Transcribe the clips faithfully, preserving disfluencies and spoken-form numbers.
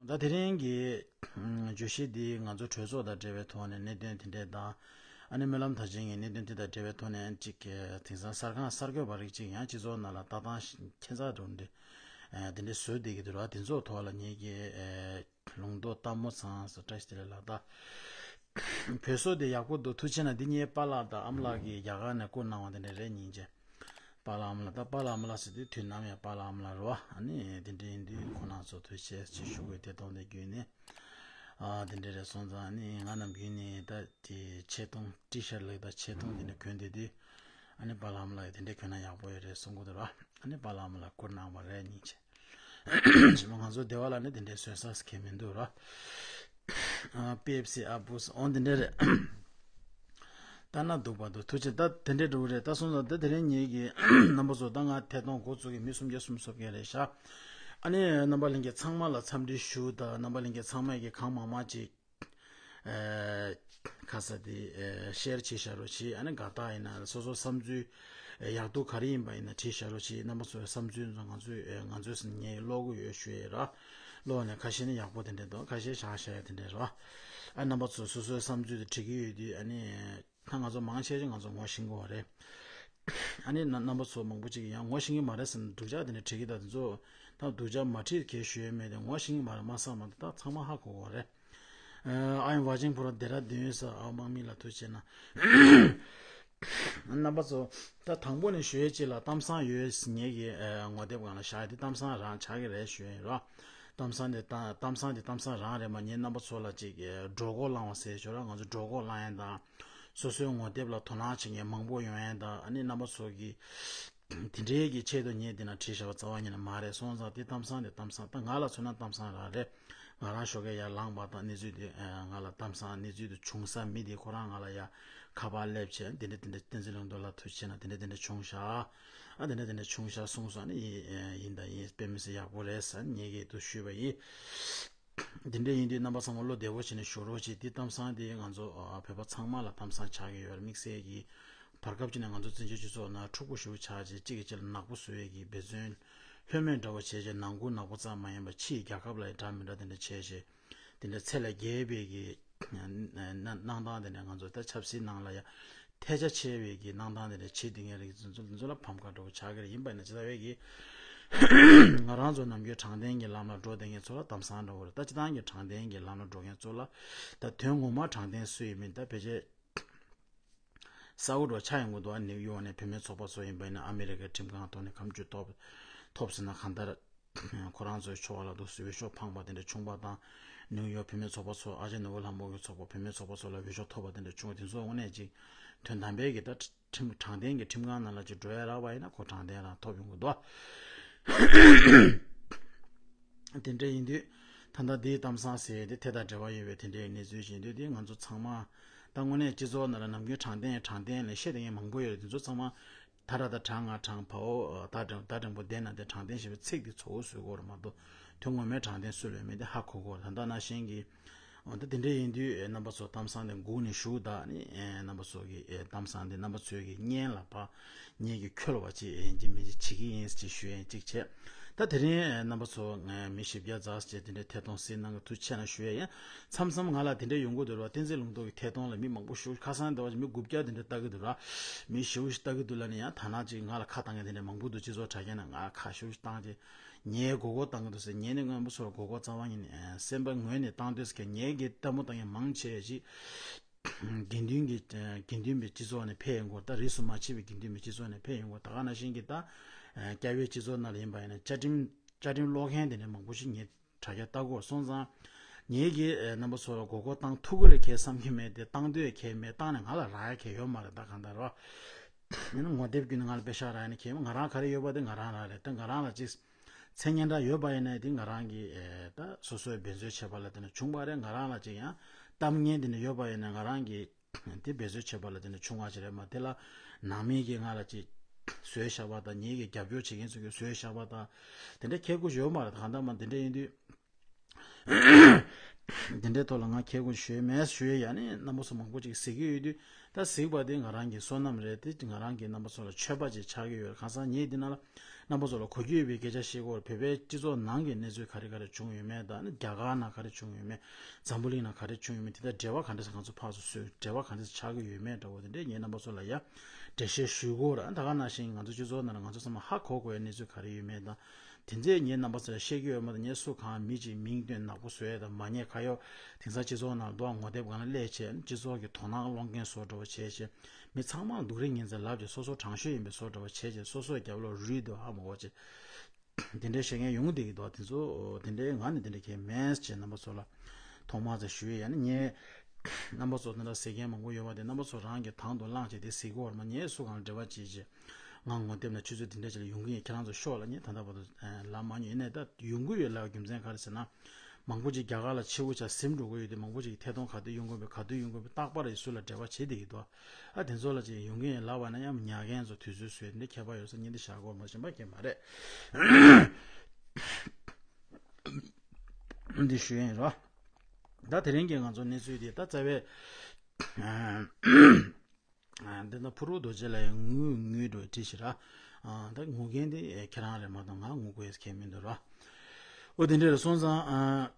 ད་དེ་རིང་གི་ཨམ་བརྗོད་གཞི་འདི་ང་ཚོ་གྲོས་ཚོགས་དང་འབྲེལ་བའི་ཐོག་ནས་གནད་དོན་དེ་འདྲས་དང་། ཨ་ནི་སྨོན་ལམ་དར་ཆེན་གྱི་གནད་དོན་དེ་དང་འབྲེལ་བའི་ཐོག་ནས་གཅིག་གི་དེང་སང་གསར་ཁང་གསར་འགོད་པ་རིགས་གཅིག་ཡང་སྤྱི་ཚོགས་ནང་ལ་ལྟ་སྟངས་ཁྱད་མཚར་འདྲ་བོ་འདི་ཨ་དེ་འདྲས་བཟོས་བསྡད་ཀྱི་འདུག་ར། དེ་ཚོའི་ཐོག་ལ་ངེད་ཀྱི་ཨ་ལུང་རྟོགས་ལྟད་མོ་ཚང་སོ་བཀྲ་ཤིས་བདེ་ལེགས་ལགས། ད་བོད་སོག་དེ་ཡག་པོ་འདུག་ཐུགས་རྗེ་གནང་། འདི་ངའི་པཱ་ལགས་དང་ཨ་མ་ལགས་ཀྱིས་རྒྱ་གར་ནས་བསྐུར་གནང་བ་དེ་འདྲས་རེད། སྙིང་རྗེ། པཱ་ལགས་ཨ་མ་ལགས། ད་པཱ་ལགས་ཨ་མ་ལགས་ཟེར་དུས་དུས་ནམ་ཡང་པཱ་ལགས་ཨ་མ་ལགས་རེད་བ། ཨ་ནི་དེ་འདྲ་ཡིན་དུས་ཁོང་རྣམ་ཚོ་ཐུགས་རྗེ་ཆེ་ཞུ་དགོས། དེ་གཏོང་དེ་བརྒྱུད་ནས་ཨ་དེ་འདྲ་རེད་སོང་ཙང་། ཨ་ནི་ང་ནམ་རྒྱུན་ནས་ད་དེ་ཆེ་མཐོང་ཊི་ཤར་ལགས་དང་ཆེ་མཐོང་དེ་འདྲ་གོན་བསྡད་དུས། ཨ་ནི་པཱ་ལགས་ཨ་མ་ལགས་ཡིས་དེ་འདྲ་གོན་ན་ཡག་པོ་ཡོད་རེད་གསུང་གི་འདུག་ར། ཨ་ནི་པཱ་ལགས་ཨ་མ་ལགས་བསྐུར་གནང་བ་རེད། སྙིང་རྗེ། ཞི་མོ་ང་ཚོ་སྡེ་བ་ལ་ནི་དེ་འདྲའི་བཟོས་ས་གང་མི་འདུག་ར། ཨ་པེབ་སི་ཨ་བུས་འོང་དེ་འདྲ་རེད། ད་ན་སྡུག་པ་འདུག་ཐུགས་རྗེ། ད་དེ་འདྲའི་འགྲོ་གི་རེད། ད་སོང་ཙང་ད་དེ་རིང་ངེད་ཀྱི་རྣམ་པ་ཚོ་ད་ང་ཐད་གཏོང་འགོ་བཙུགས་ཀྱི་མི་སུམ་བརྒྱ་སུམ་ཅུ་སོ་བརྒྱད་རེད་ཤག་ཨ་ནི་རྣམ་པ་ལྷན་རྒྱས་ཚང་མ་ལ་འཚམས་འདྲི་ཞུ། ད་རྣམ་པ་ལྷན་རྒྱས་ཚང་མས་ཀྱི་གང་མང་མང་ཅིག་ཨ་ཁ་ས་དེ་ཨ་ཤེར་བྱེད་བཞག་རོགས་གྱིས། ཨ་ནི་དགའ་རྟགས་ཡིན་ན་སོ་སོ་བསམ་ཚུལ་ཨ་ཡག་སྡུག་ག་རེ་ཡིན་པ་ཡིན་ན་བྲིས་བཞག་རོགས་གྱིས། རྣམ་པ་ཚོའི་བསམ་ཚུལ་ཚོ་ང་ཚོས་ཨ་ང་ཚོས་ངས་ཀློག་གི་ཡོད་ཞུ་ཡས་ར། ཀློག་ནས་ཁ་ཤས་ནི་ཡག་པོ་དེ་འདྲས་འདུག་ཁ་ཤས་བཞག་བཞག་ཡས་དེ་འདྲས་ར། ཨ་རྣམ་པ་ཚོ་སོ་སོའི་བསམ་ཚུལ་དེ་བྲིས་ཀྱི་ཡོད་དུས། ཨ་ནི་ད་ང་ཚོ་མང་ཆེ་ཆེ་ང་ཚོ་ངོ་ཤེས་ཀྱི་ཡོད་རེད། ཨ་ནི་ན་རྣམ་པ་ཚོ་མང་པོ་ཅིག་ཡང་ངོ་ཤེས་ཀྱི་མ་རེད་ཟེར་ནས་སྡུག་ཅག་དེ་འདྲ་བྲིས་ཀྱི། ད་དེ་ཚོ་ད་སྡུག་ཅག་མ་བྲིས་གལ་ཞུ་ཡས་མེད་དེ། ངོ་ཤེས་ཀྱི་མ་རེད་མ་བསམ་པ་དེ་ད་ཚང་མ་ཧ་གོ་གི་ཡོད་རེད། ཨ་ཡང་ཝ་ཅིང་ཕུ་ར་ཌེ་ར་ལྡུན་ས་ཨ་དམག་མི་ལ་ཐུགས་རྗེ་གནང་། རྣམ་པ་ཚོ་ད་དང་པོ་ནས་ཞུ་ཡས་ཅིག་ལ་གཏམ་བཟང་ཡོད་ངེད་ཀྱི་ཨ་ངོ་དེབ་སྒང་ལ་བཞག་ཡས་དེ་གཏམ་བཟང་རང་ཆགས་ཀྱི་རེད་ཞུ་ཡས་ར། གཏམ་བཟང་དེ་ད་གཏམ་བཟང་དེ་གཏམ་བཟང་རང་རེད་མ། ངས་རྣམ་པ་ཚོ་ལ་ཅིག་ཨ་སྒྲོ་འགོག་བསླང་བ་ཟེར་ཞོར་ར། ང་ཚོ་སྒྲོ་འགོག་བསླང་ཡས་དང་། སོ་སོའི་ངོ་དེབ་ལ་དོ་སྣང་བྱེད་མཁན་མང་པོ་ཡོང་ཡས་དང་། ཨ་ནི་རྣམ་པ་ཚོ་གིས་དེ་འདྲའི་གི་ཆེད་དུ་ངས་འདི་ན་བྲིས་བཞག་པ་རྩ་བ་ཉིད་ནས་མ་རེད། སོང་ཙང་དེ་གཏམ་བཟང་དེ་གཏམ་བཟང་། ད་ང་ལ་མཚོན་ན་གཏམ་བཟང་རང་རེད། ང་རང་ཞོགས་ཀས་ཡར་ལངས་པ་དང་གནས་ཚུལ་དེ་ཨ་ང་ལ་གཏམ་བཟང་གནས་ཚུལ་དེ་བྱུང་ས་མི་དེ་ཁོ་རང་ང་ལ་ཡར་ཁ་པར་སླེབས་བྱས། དེ་འདྲ་དེ་འདྲ་བསྟན་འཛིན་ལུང་རྟོགས་ལགས་ཐུགས་རྗེ་གནང་། དེ་འདྲ་དེ་འདྲ་བྱུང་ཤག་ཨ་དེ་འདྲ་དེ་འདྲ་བྱུང་ཤག་གསུངས་སོང་། ཨ་ནི་ཡིན་ཡིན་ད་ཡིན། དཔེ་མི་སྲིད་ཡག་པོ་རེད་ཟེར་ངེད་ཀྱིས་དུ་ཞུས་པ་ཡིན། དེ་འདྲ་ཡིན་དུས་རྣམ་པ་ཚང་མ་བློ་བདེ་བོ་བྱས་ནས་བཞུགས་རོགས་བྱེད། དེ་གཏམ་བཟང་དེ་ང་ཚོ་ཨ་བོད་པ་ཚང་མ་ལ་གཏམ་བཟང་ཆགས་ཀྱི་ཡོད་རེད། དམིགས་བསལ་གྱིས་བར་སྐབས་ཅིག་ནས་ང་ཚོ་བཙན་བྱོལ་སྤྱི་ཚོགས་ནང་འཁྲུག་པོ་ཞེ་པོ་ཆགས་བྱས། གཅིག་གིས་གཅིག་ལ་ནག་པོ་བཟོ་ཡས་ཀྱི་འབད་བརྩོན་ལྷོད་མེད་འདྲ་བོ་བྱས་བྱས། ནང་ཁུལ་ནག་པོ་ཙམ་མ་ཡིན་པར་ཕྱིའི་རྒྱལ་ཁབ་ལ་ཡང་འདྲ་མི་འདྲ་དེ་འདྲ་བྱས་བྱས། དེ་འདྲ་ཚད་ལས་བརྒལ་བའི་གི་གནང་སྟངས་དེ་འདྲ་ང་ཚོ་ད་ཆབ་སྲིད་ནང་ལ་ཡང་ཐལ་ཆ་ཆེ་བའི་གི་གནང་སྟངས་དེ་འདྲ་བྱེད་བསྡད་མཁན་རིགས་ཚོ་ཚོ་ལ་ཕམ་ཁ་འདྲ་བོ་ཆགས་ཀྱི་རེད། ཡིན་པ་ཡིན་ན་ཇི་ལྟ་བའི་གི་ང་རང་ཚོ་ནམ་རྒྱུན་དྲང་བདེན་གྱི་ལམ་ལ་འགྲོ་བསྡད་མཁན་ཚོ་ལ་གཏམ་བཟང་འདྲ་བོ་རེད། ད་སྤྱིར་བཏང་གི་དྲང་བདེན་གྱི་ལམ་ལ་འགྲོ་མཁན་ཚོ་ལ་ད་དོན་ངོ་མ་དྲང་བདེན་སུ་ཡིན་མིན་ད་ཕལ་ཆེར་གསལ་པོ་འདྲ་ཆགས་ཡོང་གི་འདུག་ཨ་ནིའུ་ཡོག་ནས་བུད་མེད་ཚོགས་པ་ཚོ་ཡིན་པ་ཡིན་ན་ཨ་མི་རི་ཀའི་ཁྲིམས་ཁང་ཐོག་ནས་ཁ་མཆུ་ཐོབ་ཐོབ་ཟིན་ན་གང་ལྟར་ཁོ་རང་ཚོའི་ཕྱོགས་ལ་འདུག་ཟེར་བའི་ཤོག་འཕངས་པ་དེ་འདྲ་བྱུང་བ་དང་། ནིའུ་ཡོག་བུད་མེད་ཚོགས་པ་ཚོ་ཨ་ཅག་ནོར་བུ་ལྷ་མོ་གི་ཚོགས་པ་བུད་མེད་ཚོགས་པ་ཚོ་ལ་འོས་ཤོག་ཐོབ་པ་དེ་འདྲ་བྱུང་བ་དེ་ཚོ་དངོས་གནས་ཅིག་དོན་དམ་པའི་གི་ད་ཁྲིམས་དྲང་བདེན་གྱི་ཁྲིམས་ཁང་ནང་ལ་ཅིག་འགྲོ་ཡ་རག་པ་ཡིན་ན་ཁོ་དྲང་བདེན་རང་ཐོབ་ཡོང་གི་འདུག་དེ་འདྲ་ཡིན་དུས་ད་ལྟ་འདིའི་གཏམ་བཟང་ཟེར་ཡས་དེ་དེ་དང་འབྲེལ་བ་ཡོད་པའི་དེ་འདྲའི་གནས་ཚུལ་ཞིག་ཡིན་དུས། དེ་ང་ཚོ་ཚང་མ་ད་དངོས་གནས་སྤྱི་ཚོགས་ནང་ལ་ནམ་རྒྱུན་དྲང་བདེན་དྲང་བདེན་ལབ་བཤད་བསྡད་མཁན་མང་པོ་ཡོད་རེད། དེ་ཚོ་ཚང་མ་ད་ར་ད་དྲང་ང་དྲང་བའོ་ད་དྲང་ད་དྲང་པོ་བསྡད་ན་དེ་དྲང་བདེན་ཞེས་པའི་ཚིག་དེ་ཚོ་བཟོས་དགོས་རེད་མ་གཏོགས་དོན་ངོ་མའི་དྲང་བདེན་སུ་ལ་ཡོད་མེད་དེ་ཧ་གོ་དགོས་རེད། ད་ལྟ་ནང་བཞིན་གྱི་འོ་ད་དེ་འདྲ་ཡིན་དུས་ཨེ་རྣམ་པ་ཚོ་གཏམ་བཟང་དེ་སྒུག་ནས་བཞུགས། ད་ནི་ཨེ་རྣམ་པ་ཚོ་གི་ཨེ་གཏམ་བཟང་དེ་རྣམ་པ་ཚོའི་གི་སྙན་ལ་ཕར་ངེད་ཀྱི་འཁྱོལ་བ་ཅིག་ཨེ་ཡིན་གཅིག་མིན་གཅིག་བྱེད་ཀྱི་ཡིན་ཅིག་ཞུ་ཡས་ཅིག་བྱས། ད་དེ་རིང་ཨེ་རྣམ་པ་ཚོ་ངས་མི་བཞི་བརྒྱ་ཙམ་ཅིག་དེ་འདྲའི་ཐད་གཏོང་གཟིགས་གནང་གི་ཐུགས་རྗེ་ཆེ་གནང་ཞུ་ཡས་ཡིན། མཚམས་མཚམས་ང་ལ་དེ་འདྲའི་ཡོང་གི་འདུག་རེད་བ། བསྟན་འཛིན་ལུང་རྟོགས་ཀྱི་ཐད་གཏོང་ལ་མི་མང་པོ་ཞིག་ཁ་སང་འདྲ་བ་ཞིག་མི་དགུ་བརྒྱ་དེ་འདྲ་ལྟ་གི་འདུག་ར། མི་ཞེ་པོ་ཞིག་ལྟ་གི་འདུག་ལབ་ནས་ཡང་ཐ་ན་ཅིག་ང་ལ་ཁ་བཏང་མཁན་དེ་འདྲ་མང་པོ་འདུག་སྤྱི་ཚོགས་དྲ་རྒྱ་ནང་ང་ཁ་ཤས་ཤིག་བཏང་རྗེས་ངས་མགོ་སྐོར་བཏང་གི་འདུག་ཟེར། ངས་ནི་རྣམ་པ་ཚོ་ལ་མགོ་སྐོར་རྩ་བ་ཉིད་ནས་སེམས་པ་ངོས་ནས་བཏང་འདོད་ཟེར་མཁན། ངས་གི་ལྟད་མོ་བཏང་མཁན་མང་ཆེ་ཞིག་དགེ་འདུན་གྱི་དགེ་འདུན་པའི་སྤྱི་ཚོགས་ནས་ཕེབས་ཡོང་གི་ཡོད་རེད། ད་རིས་སུ་མ་ཆད་པའི་དགེ་འདུན་པའི་སྤྱི་ཚོགས་ནས་ཕེབས་ཡོང་གི་ཡོད་རེད། ད་ག་ནང་བཞིན་གྱི་ད་རྒྱ་བོད་སྤྱི་ཚོགས་ནང་ལ་ཡིན་པ་ཡིན་ན་བཅའ་ཁྲིམས་བཅའ་ཁྲིམས་ཀློག་མཁན་དེ་འདྲ་མང་པོ་ཞིག་ངས་དྲ་རྒྱ་ལྟ་གི་ཡོད་རེད། སོང་ཙང་ངས་གི་རྣམ་པ་ཚོ་ལ་མགོ་སྐོར་བཏང་ཐུབ་ཀྱི་རེད་གས་བསམ་གྱི་མེད་དེ། བཏང་འདོད་གས་མེད། བཏང་ནས་ང་ལ་རག་ཡ་གས་ཡོད་མ་རེད། ད་གང་ལྟར་རོ། ཡིན་ན་ངོ་དེབ་བརྒྱུད་ནས་ང་ལ་པེ་ཤག་རག་ཡ་ནི་གས་ང་རང་ག་རེ་ཡོད་པ་དེ་ང་རང་རག་རེད། ད་ང་རང་ལ་ཅིག་མཚན་སྙན་གྲགས་ཡོད་པ་ཡིན་ན་དེ་ང་རང་གི་ཨེ་ད་སོ་སོའི་འབད་རྩོལ་བྱས་པ་ལ་བརྟེན་ནས་བྱུང་བ་རེད། ང་རང་ལ་ཅིག་ཡང་གཏམ་ངན་དེ་འདྲ་ཡོད་པ་ཡིན་ན་ང་རང་གི་དེ་འབད་རྩོལ་བྱས་པ་ལ་བརྟེན་ནས་བྱུང་བ་ཞིག་རེད་མ། དེ་ལ་ནང་མི་གིས་ང་ལ་ཅིག་བཟོས་བཞག་པ་དང་ངེད་ཀྱི་རྒྱབ་སྐྱོར་བྱེད་མཁན་ཚོ་གིས་བཟོས་བཞག་པ་དང་དེ་འདྲ་ཁྱད་ཁུ་ཡོད་མ་རེད། གང་ལྟར་མ་དེ་འདྲ་ཡིན་དུས། དེ་འདྲའི་ཐོག་ལ་ང་ཁྱད་ཁུ་ཞུས་མེད་ཞུ་ཡས་ཡ་ནི་རྣམ་པ་ཚོ་མང་པོ་ཅིག་གཟིགས་ཀྱི་ཡོད་དུས། ད་གཟིགས་པ་དེ་ང་རང་གི་བསོད་ནམས་རེད། དེ་ང་རང་གི་རྣམ་པ་ཚོ་ལ་མཆོད་པ་ཅིག་ཆགས་ཀྱི་ཡོད། གང་ཟག་ངེད་འདི་ན་ལ་ རྣམ་པ་ཚོ་ལ་གོ་རྒྱུ་ཡོད་པའི་སྐད་ཆ་བཤད་སྐོར། བོད་པའི་སྤྱི་ཚོགས་ནང་གི་གནས་ཚུལ་ག་རེ་ག་རེ་བྱུང་ཡོད་མེད་དང་། རྒྱ་གར་ནང་ག་རེ་བྱུང་ཡོད་མེད། འཛམ་བུ་གླིང་ནང་ག་རེ་བྱུང་ཡོད་མེད། དེ་དག་འབྲེལ་བ་ག་འདྲ་ང་ཚོ་ཕར་ཚུར་བཟོས། འབྲེལ་བ་ག་འདྲ་ཆགས་ཀྱི་ཡོད་མེད་འདྲ་བོ་དེ་འདྲས་ངས་རྣམ་པ་ཚོ་ལ་ཡ་འགྲེལ་བཤད་ཞུ་སྐོར། ད་ག་ནང་བཞིན་ང་ཚོ་སྤྱི་ཚོགས་ནང་ལ་ང་ཚོ་ཚང་མ་ཧ་གོ་དགོས་པའི་གནས་ཚུལ་ག་རེ་ཡོད་མེད་དང་། དེ་ཚོ་ངས་རྣམ་པ་ཚོ་ལ་བཤད་ཀྱི་ཡོད་མ་གཏོགས། ངས་སུ་གང་མི་གཅིག་མིང་བཏོན་ནག་པོ་བཟོ་ཡ་དང་མ་ཉེས་ཁ་གཡོག། དེང་སང་སྤྱི་ཚོགས་ནང་ལ་རྡོག་ངོ་དེབ་སྒང་ལ་སླེབས་བྱས། སྤྱི་ཚོགས་ཀྱི་དོ་སྣང་སློང་མཁན་བཟོ་འདྲ་བོ་བྱས་བྱས། མི་ཚང་མ་སྡུག་རུས་ངན་ཚད་ལབ་བྱས། སོ་སོ་དྲང་ཤོས་ཡིན་པའི་བཟོ་འདྲ་བོ་བྱས་བྱས། སོ་སོའི་རྒྱབ་ལོགས་རུལ་འདུག་ཧ་མ་གོ་བྱས། དེ་འདྲའི་བཤད་མཁན་ཡོང་གི་བསྡད་ཀྱི་འདུག་དེ་ཚོ་དེ་འདྲའི་ངག་ནས་དེ་འདྲ་གང་མེད་ཅེས་རྣམ་པ་ཚོ་ལ་ཐོག་མར་ཙམ་ཞུ་ཡས། ཡང་ན་ངས་རྣམ་པ་ཚོ་དེ་འདྲ་ཟེར་མཁན་མང་པོ་ཡོད་པ་དེ། རྣམ་པ་ཚོ་རང་གིས་དང་དུ་བླངས་བྱས་དེ་ཟེར་གྱི་ཡོད་མ་རེད། ངས་སུ་གང་ལ་འབྲེལ་བ་བྱེད་ཅེས། ང་ངོ་དེབ་ནང་ཆུ་ཚོད་དེ་འདྲ་ཅིག་ལ་ཡོང་གི་ཡིན། ཁྱེད་རང་ཚོ་ཤོག་ལབ། ངས་ད་ལྟ་བར་དུ་ལབ་མ་མྱོང་། ཡིན་ནའི་ད་ཡོང་གི་ཡོད་ལབ་རྒྱུ་མཚན་ག་རེ་ཟེར་ན། མང་པོ་ཅིག་རྒྱ་གར་ལ་ཕྱི་དབུགས་ཆགས་ཟིན་འགྲོ་གི་ཡོད་དུས། མང་པོ་ཅིག་གིས་ཐད་གཏོང་ག་དུས་ཡོང་དགོས་པའི་ག་དུས་ཡོང་དགོས་པའི་རྟག་པར་ཡིན་སུ་ལ་འབྲེལ་བ་བྱེད་བསྡད་ཀྱི་འདུག་ཨ་དེ་ཚོ་ལ་ཅིག་ཡོང་གི་ཡིན་ལབ་པ་ན་ཡང་ཉར་མཁན་ཚོ་དུས་ཚོད་བཟོས་འདི་ཁྱད་པར་ཡོད་ས་ཉིན་འདི་བཞག་དགོས་མ་གཞན་པ་གང་མ་རེད། འདི་ཞུ་ཡིན་རོ། ད་དེ་རིང་གི་ང་ཚོ་གནས་ཚུལ་འདི་ད་རྩ་བའི་འདི་ན་ཕུར་བུ་རྡོ་རྗེ་ལ་ཡང་ངུ་ངུ་འགྲོ་བྲིས་ཤི་ར། ད་ངུ་མཁན་དེ་ཁྱེད་རང་རེད་མ་གཏོགས་ང་ངུ་དགོས་ཡས་ཁྱད་མི་འདུག་ར། འོ་དེ་འདྲ་རེད་སོང་ཙང་།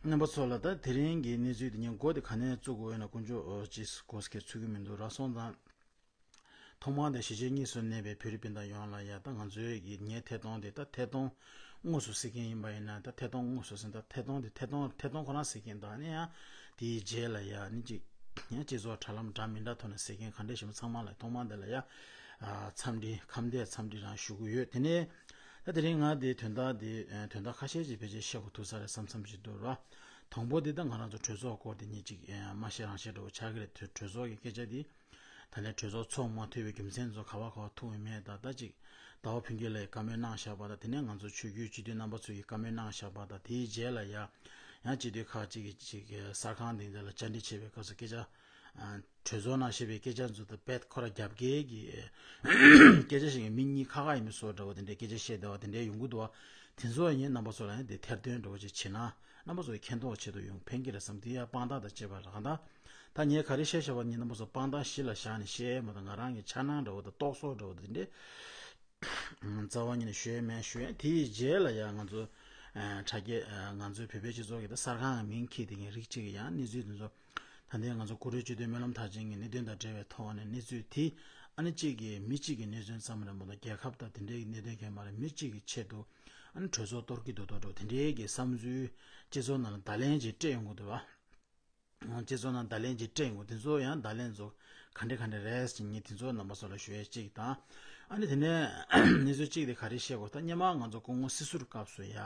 རྣམ་པ་ཚོ་ལ་ད་དེ་རིང་གི་གནས་ཚུལ་དེ་ངས་འགོ་དེ་ག་ནས་བཙུགས་དགོས་ཡོད་ན་དཀོན་མཆོག་ཅིས་གོ་སྐད་ཚུགས་ཀྱི་མི་འདུག་ར། སོང་ཙང་། ཐོག་མར་དེ་གཞིས་བྱེས་གཉིས་སུ་གནས་པའི་བོད་རིགས་སྤུན་ཟླ་ཡོངས་ལ་ཡ། ད་ང་ཚོའི་གི་ངའི་ཐད་གཏོང་དེ་ད་ཐད་གཏོང་དངོས་སུ་གཟིགས་མཁན་ཡིན་པ་ཡིན་ན། ད་ཐད་གཏོང་དངོས་སུ་ཟིན། ད་ཐད་གཏོང་དེ་ཐད་གཏོང་ཐད་གཏོང་ཁོ་རང་གཟིགས་མཁན་དང་ནི་ཡང་དེའི་རྗེས་ལ་ཡ་ནི་ཅིག་ཡང་སྤྱི་ཚོགས་དྲ་ལམ་འདྲ་མི་འདྲ་ཐོག་ནས་གཟིགས་མཁན་ག་འདྲས་ཞིག་ཚང་མ་ལ་ཐོག་མར་དེ་ལ་ཡ་འཚམས་འདྲི་ཁམས་བདེ་འཚམས་འདྲི་རང་ཞུ་གི་ཡོད། དེ་ནས་ད་དེ་རིང་ང་དེ་དོན་དག་དེ་དོན་དག་ཁ་ཤས་ཅིག་ཕལ་ཆེར་བཤད་དགོས་ཐུག་ས་རེད་བསམ་བསམ་ཞིག་འདུག་ར། དང་པོ་དེ་ད་ང་རང་ཚོ་གྲོས་ཚོགས་སྐོར་དེ་ཉིད་ཅིག་མ་བཤད་རང་བཤད་འདྲ་བོ་ཆགས་ཀྱི་རེད། གྲོས་ཚོགས་ཀྱི་སྐད་ཆ་དེ། ད་ལན་གྲོས་ཚོགས་ཚོགས་མ་ཐུབ་པའི་རྒྱུ་མཚན་ཚོ་ག་བ་ག་བ་ཐུག་ཡོད་མེད་དང་། ད་ཅིག་ཟླ་བ་ཕུན་སྐྱིད་ལགས་ཀྱིས་བཀའ་མོལ་གནང་བཞག་པ་དང་། དེ་ནས་ང་ཚོ་ཆོས་བརྒྱུད་སྤྱི་འཐུས་རྣམ་པ་ཚོ་ཡིས་བཀའ་མོལ་གནང་བཞག་པ་དང་། དེའི་རྗེས་ལ་ཡ་ཡང་སྤྱི་འཐུས་ཁག་ཅིག་གིས་ཅིག་གསར་ཁང་དེ་འདྲ་ལ་བཅར་འདྲི་བྱེད་པའི་སྐབས་སུ་སྐད་ཆ། གྲོས་ཚོགས་ནང་བཤད་པའི་སྐད་ཆ་ཚོ་དང་རྦད་ཁོ་ར་རྒྱབ་འགལ་གྱི་སྐད་ཆ་བཤད་མཁན་མི་གཉིས་ཁ་ཁ་ཡིན་པའི་བཟོ་འདྲ་བོ་དེ་འདྲའི་སྐད་ཆ་བཤད་བསྡད་པ་དེ་འདྲའི་ཡོང་གི་འདུག་བ། དེ་ཚོ་ཡིན་རྣམ་པ་ཚོ་ལ་ཡང་དེ་ཐེར་འདོན་འདྲ་བོ་ཅིག་བྱེད་ན། རྣམ་པ་ཚོའི་མཁྱེན་རྟོགས་ཆེད་དུ་ཡོང་ཕན་གྱི་རེད་བསམ། དེ་ཡང་དཔང་རྟགས་དང་བཅས་པ་རང་དང་། ད་ངས་ག་རེ་བཤད་བཞག་པ་ནི་རྣམ་པ་ཚོ་དཔང་རྟགས་གཞི་ལ་བཞག་ནས་བཤད་མ་གཏོགས། ང་རང་གི་འཆར་སྣང་འདྲ་བོ་དང་རྟོག་བཟོ་འདྲ་བོ་དེ་འདྲའི་རྩ་བ་ཉིད་ནས་ཞུ་ཡས་མེད། ཞུ་ཡས་དེའི་རྗེས་ལ་ཡང་ང་ཚོ་ཨ་དྲ་རྒྱ་ཨ་ང་ཚོའི་བོད་པའི་སྤྱི་ཚོགས་ཀྱི་ད་གསར་ཁང་གི་མིང་འཁྱེར་དེ་ངས་རིགས་གཅིག་གི་ཡང་གནས་ཚུལ་དེ་ཚོ། ད་ལྟའི་ང་ཚོ་བཀུར་འོས་སྤྱི་འཐུས་སྨོན་ལམ་མཐར་ཕྱིན་གྱི་གནད་དོན་དང་འབྲེལ་བའི་ཐོག་ནས་གནས་ཚུལ་དེ། ཨ་ནི་གཅིག་གིས་མི་གཅིག་གི་གནད་དོན་ཙམ་རེད་མ་གཏོགས། རྒྱལ་ཁབ་དང་དེ་འབྲེལ་གྱི་གནད་དོན་གང་མ་རེད། མི་གཅིག་གི་ཆེད་དུ་ཨ་ནི་གྲོས་ཚོགས་གཏོར་གྱི་འདུག་དོ་འགྲོ་དེ་འདྲའི་གི་བསམ་ཚུལ་སྤྱི་ཚོགས་ནང་ལ་བརྡ་ལན་ཅིག་སྤྲད་ཡོང་གི་འདུག་བ། སྤྱི་ཚོགས་ནང་བརྡ་ལན་ཅིག་སྤྲད་ཡོང་གི། དེ་ཚོ་ཡང་བརྡ་ལན་ཚོ་ག་འདྲ་ག་འདྲ་རེད་ཅེས་ངས་དེ་ཚོ་རྣམ་པ་ཚོ་ལ་ཞུ་ཡས་གཅིག་དང་། ཨ་ནི་དེ་ནས་གནས་ཚུལ་གཅིག་དེ་ག་རེ་བཤད་དགོས། ད་སྔོན་མ་ང་ཚོ་སྐུ་ངོ་སྲིད་ཟུར་སྐབས་སུ་ཡ་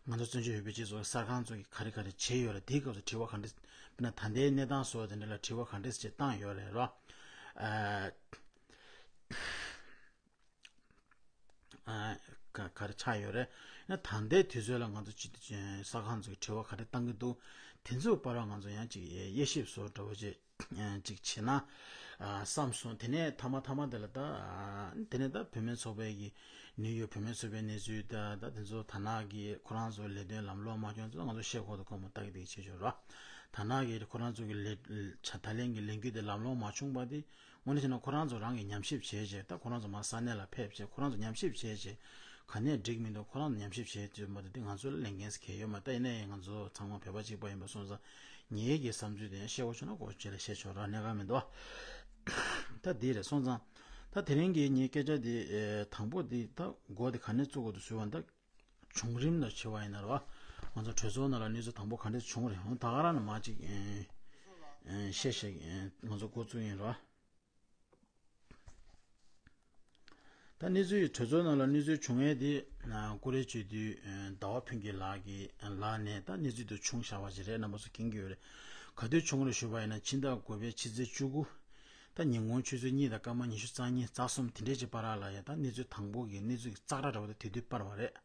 ང་ཚོ་བཙན་བྱོལ་བོད་པའི་སྤྱི་ཚོགས་གསར་ཁང་ཚོ་གིས་ག་རེ་ག་རེ་བྱས་ཡོད་རེད། དེའི་སྐབས་སུ་དྲི་བ་ག་འདྲ། དཔེར་ན་ད་ལྟའི་གནས་སྟངས་བཟོ་བ་དེ་འདྲ་ལ་དྲི་བ་ག་འདྲ་ཅིག་བཏང་ཡོད་རེད་རོ། ཨ་ཨ་ག་ག་རེ་ཆགས་ཡོད་རེད། ཡང་ད་ལྟའི་དུས་ཚོད་ལ་ང་ཚོ་སྤྱི་གསར་ཁང་ཚོ་གིས་དྲི་བ་ག་རེ་བཏང་གི་འདུག་དེ་ཚོའི་བར་ལ་ང་ཚོ་ཡང་ཅིག་དབྱེ་ཞིབ་བཟོ་འདྲ་བོ་ཅིག་ཅིག་བྱེད་ན་ཨ་བསམ་སོང་། དེ་ནས་མཐའ་མ་མཐའ་མ་དེ་ལ་ད་ཨ་དེ་ནས་ད་བུད་མེད་ཚོགས་པའི་གི་ནིའུ་ཡོག་བུད་མེད་ཚོགས་པའི་གནས་ཚུལ་ད་ད་དེ་ཚོ་ད་ནག་གི་ཁོ་རང་ཚོ་ལས་དོན་ལམ་ལྷོང་མ་བྱུང་ཚོ་ང་ཚོ་ཤེས་ཁོག་ཏུ་ཁོ་མོ་ལྟ་གི་དེ་བྱེད་ཆོག་ར། ད་ནག་གི་ཁོ་རང་ཚོ་གི་ལས་ད་ལན་གི་ལས་འགུལ་དེ་ལམ་ལྷོང་མ་བྱུང་བ་དེ། དངོས་གནས་བྱས་ན་ཁོ་རང་ཚོ་རང་གི་ཉམས་ཞིབ་བྱས་བྱས། ད་ཁོ་རང་ཚོ་མར་ས་གནས་ལ་ཕེབས་བྱས་ཁོ་རང་ཚོ་ཉམས་ཞིབ་བྱས་བྱས། ག་ནས་འགྲིག་མི་འདུག་ཁོ་རང་ཚོ་ཉམས་ཞིབ་བྱས་བྱས་མ་གཏོགས་དེ་ང་ཚོ་ལ་ལས་འགན་ཟེར་གང་ཡོད་མ་རེད། ད་ཡིན་ན་ཡང་ང་ཚོ་ཚང་མ་བོད་པ་གཅིག་པ་ཡིན་པ་སོང་ཙང་། ངེད་ཀྱི་བསམ་ཚུལ་དེ་ཡང་བཤད་དགོས་བྱུང་ན་གོ་ཆེ་ལ་བཤད་ཆོག་ར། གནད་འགག་མི་འདུག་ད་འདི་རེད། སོང་ཙང་ད་དེ་རིང་གི་ངའི་སྐད་ཆ་འདི་ཨེ་དང་པོ་འདི་ད་འགོ་དེ་ག་ནས་བཙུགས་དགོས་འདུག་ཟེར་བ་ད། བྱུང་རིམ་ལ་བྱས་པ་ཡིན་ན་རེད་བ། ང་ཚོ་གྲོས་ཚོགས་ནང་ལ་གནས་ཚུལ་དང་པོ་ག་འདྲ་བྱུང་རེད། འོ་ད་ག་རང་ནས་མར་ཅིག་ཨེ་ཨེ་བཤད་བཤད་ཨེ་ང་ཚོ་འགོ་བཙུགས་ཡིན་རེད་བ། ད་གནས་ཚུལ་གྲོས་ཚོགས་ནང་ལ་གནས་ཚུལ་བྱུང་ཡས་དེ་ཨ་བཀུར་འོས་སྤྱི་འཐུས་ཨེ་ཟླ་བ་ཕུན་སྐྱིད་ལགས་ཀྱི་ཨེ་ལག་ནས་ད་གནས་ཚུལ་དེ་བྱུང་བཞག་པ་ཞིག་རེད། རྣམ་པ་ཚོ་མཁྱེན་གྱི་ཡོད་རེད། ག་དུས་བྱུང་རེད་ཞུས་པ་ཡིན་ན་ཕྱི་ཟླ་དགུ་པའི་ཕྱི་ཚེས་བཅུ་དགུ། ད་ཉིན་གུང་ཆུ་ཚོད་གཉིས་དང་སྐར་མ་ཉི་ཤུ་རྩ་གཉིས་རྩ་གསུམ་དེ་འདྲས་ཀྱི་བར་ལ་ཡ་ད་གནས་ཚུལ་དང་པོ་གི་གནས་ཚུལ་གྱི་ཙག་སྒྲ་འདྲ་བོ་དེ་དེ་དུས་སྤར་བ་རེད།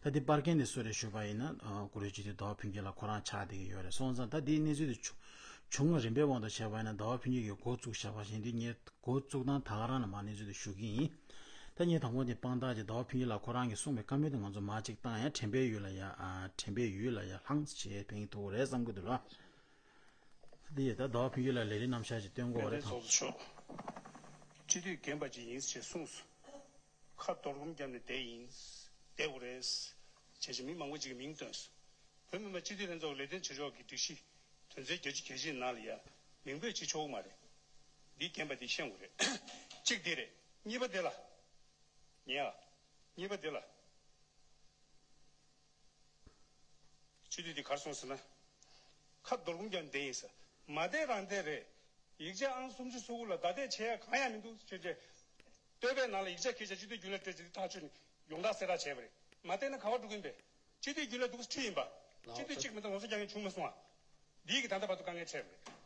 ད་འདི་སྤར་མཁན་དེ་སུ་རེད་ཞུས་པ་ཡིན་ན་ཨ་བཀུར་འོས་སྤྱི་འཐུས་ཟླ་བ་ཕུན་སྐྱིད་ལགས་ཁོ་རང་ཆགས་བསྡད་ཀྱི་ཡོད་རེད། སོང་ཙང་ད་འདིའི་གནས་ཚུལ་དེ་བྱུང་བྱུང་བ་རིམ་པའི་དབང་དུ་བྱས་པ་ཡིན་ན་ཟླ་བ་ཕུན་སྐྱིད་ཀྱིས་འགོ་བཙུགས་བཞག་པ་བཞིན་དུ་ངས་འགོ་བཙུགས་སྟངས་ད་ག་རང་ནས་མར་གནས་ཚུལ་དེ་ཞུ་གི་ཡིན། ད་ངས་དང་པོ་དེ་དཔང་རྟགས་ཀྱི་ཟླ་བ་ཕུན་སྐྱིད་ལགས་ཁོ་རང་གིས་གསུངས་པའི་བཀའ་མོལ་དེ་ང་ཚོ་མར་གཅིག་བཏང་ཡ། དྲན་པའི་ཡུལ་ལ་ཡ་ཨ་དྲན་པའི་ཡུལ་ལ་ཡ་ལྷང་ཞེས་ཕན་ཐོགས་རེད་བསམ་གྱི་འདུག་ལ། འདི་ཡི་ད་ཟླ་བ་ཕུན་སྐྱིད་ལགས་ལས་རིམ་རྣམ་གཞག་ཅིག་སྟོན་དགོས་པ་རེད་དམ། སྤྱི་འཐུས་རྒན་པ་ཅིག་ཡིན་ཞེས་གསུངས་སོ། ཁ་རྡོར་སྒོམ་བརྒྱབ་ནས་བསྡད་ཡིན། བསྡད་དགོས་རེད། བྱས་ཙང་མི་མང་པོ་ཅིག་གིས་མིང་བཏོན་སོང་། བོད་མི་མང་སྤྱི་འཐུས་ལྷན་ཚོགས་ལས་དོན་བྱེད་ཕྱོགས་ཀྱི་སྒྲིག་གཞི་དོན་ཚན་བརྒྱད་ཅུ་གྱ་བཞི་ནང་ལ་ཡ་མིང་འབོད་བྱེད་ཆོག་གི་མ་རེད། འདི་རྒན་པ་འདི་ཤེས་དགོས་རེད། གཅིག་འདི་རེད། གཉིས་པ་འདི་ལ། ཉེ་ཨ། གཉིས་པ་འདི་ལ། སྤྱི་འཐུས་འདི་གར་སོང་ཟེར་ན། ཁ་རྡོར་སྒོམ་རྒྱབ་བསྡད་ཡིན་ཟེར། མ་བསྡད་རང་བསྡད་རེད། ཡིག་ཆ་ཨང་སུམ་ཅུ་སོ་དགུ་ལ་བརྡ་དེབ་བྱེད་ཡ་གང་ཡང་མི་འདུག་ཅེས་བྱས། བསྟོད་པའི་ནང་ལ་ཡིག་ཆ་འཁྱེར་བྱས་སྤྱི་འཐུས་རྒྱུན་ལས་སྤྲད་ཅིག་ཐག་ཆོད་ནས་ཡོངས་བསྒྲགས་གསལ་བསྒྲགས་བྱས་པ་རེད། མ་བསྡད་ན་ག་པར་འགྲོ་གི་ཡིན་པས། སྤྱི་འཐུས་རྒྱུན་ལས་འདུག་སེ་ཁྲིད་ཡིན་པ། སྤྱི་འཐུས་གཅིག་མ་གཏོགས་ལོ་གསར་རྒྱག་མཁན་བྱུང་མ་སོང་ཨ། འདིའི་གི་ད་ལྟ་བར་དུ་དཀའ་ངལ་འཕྲད་པ་རེད།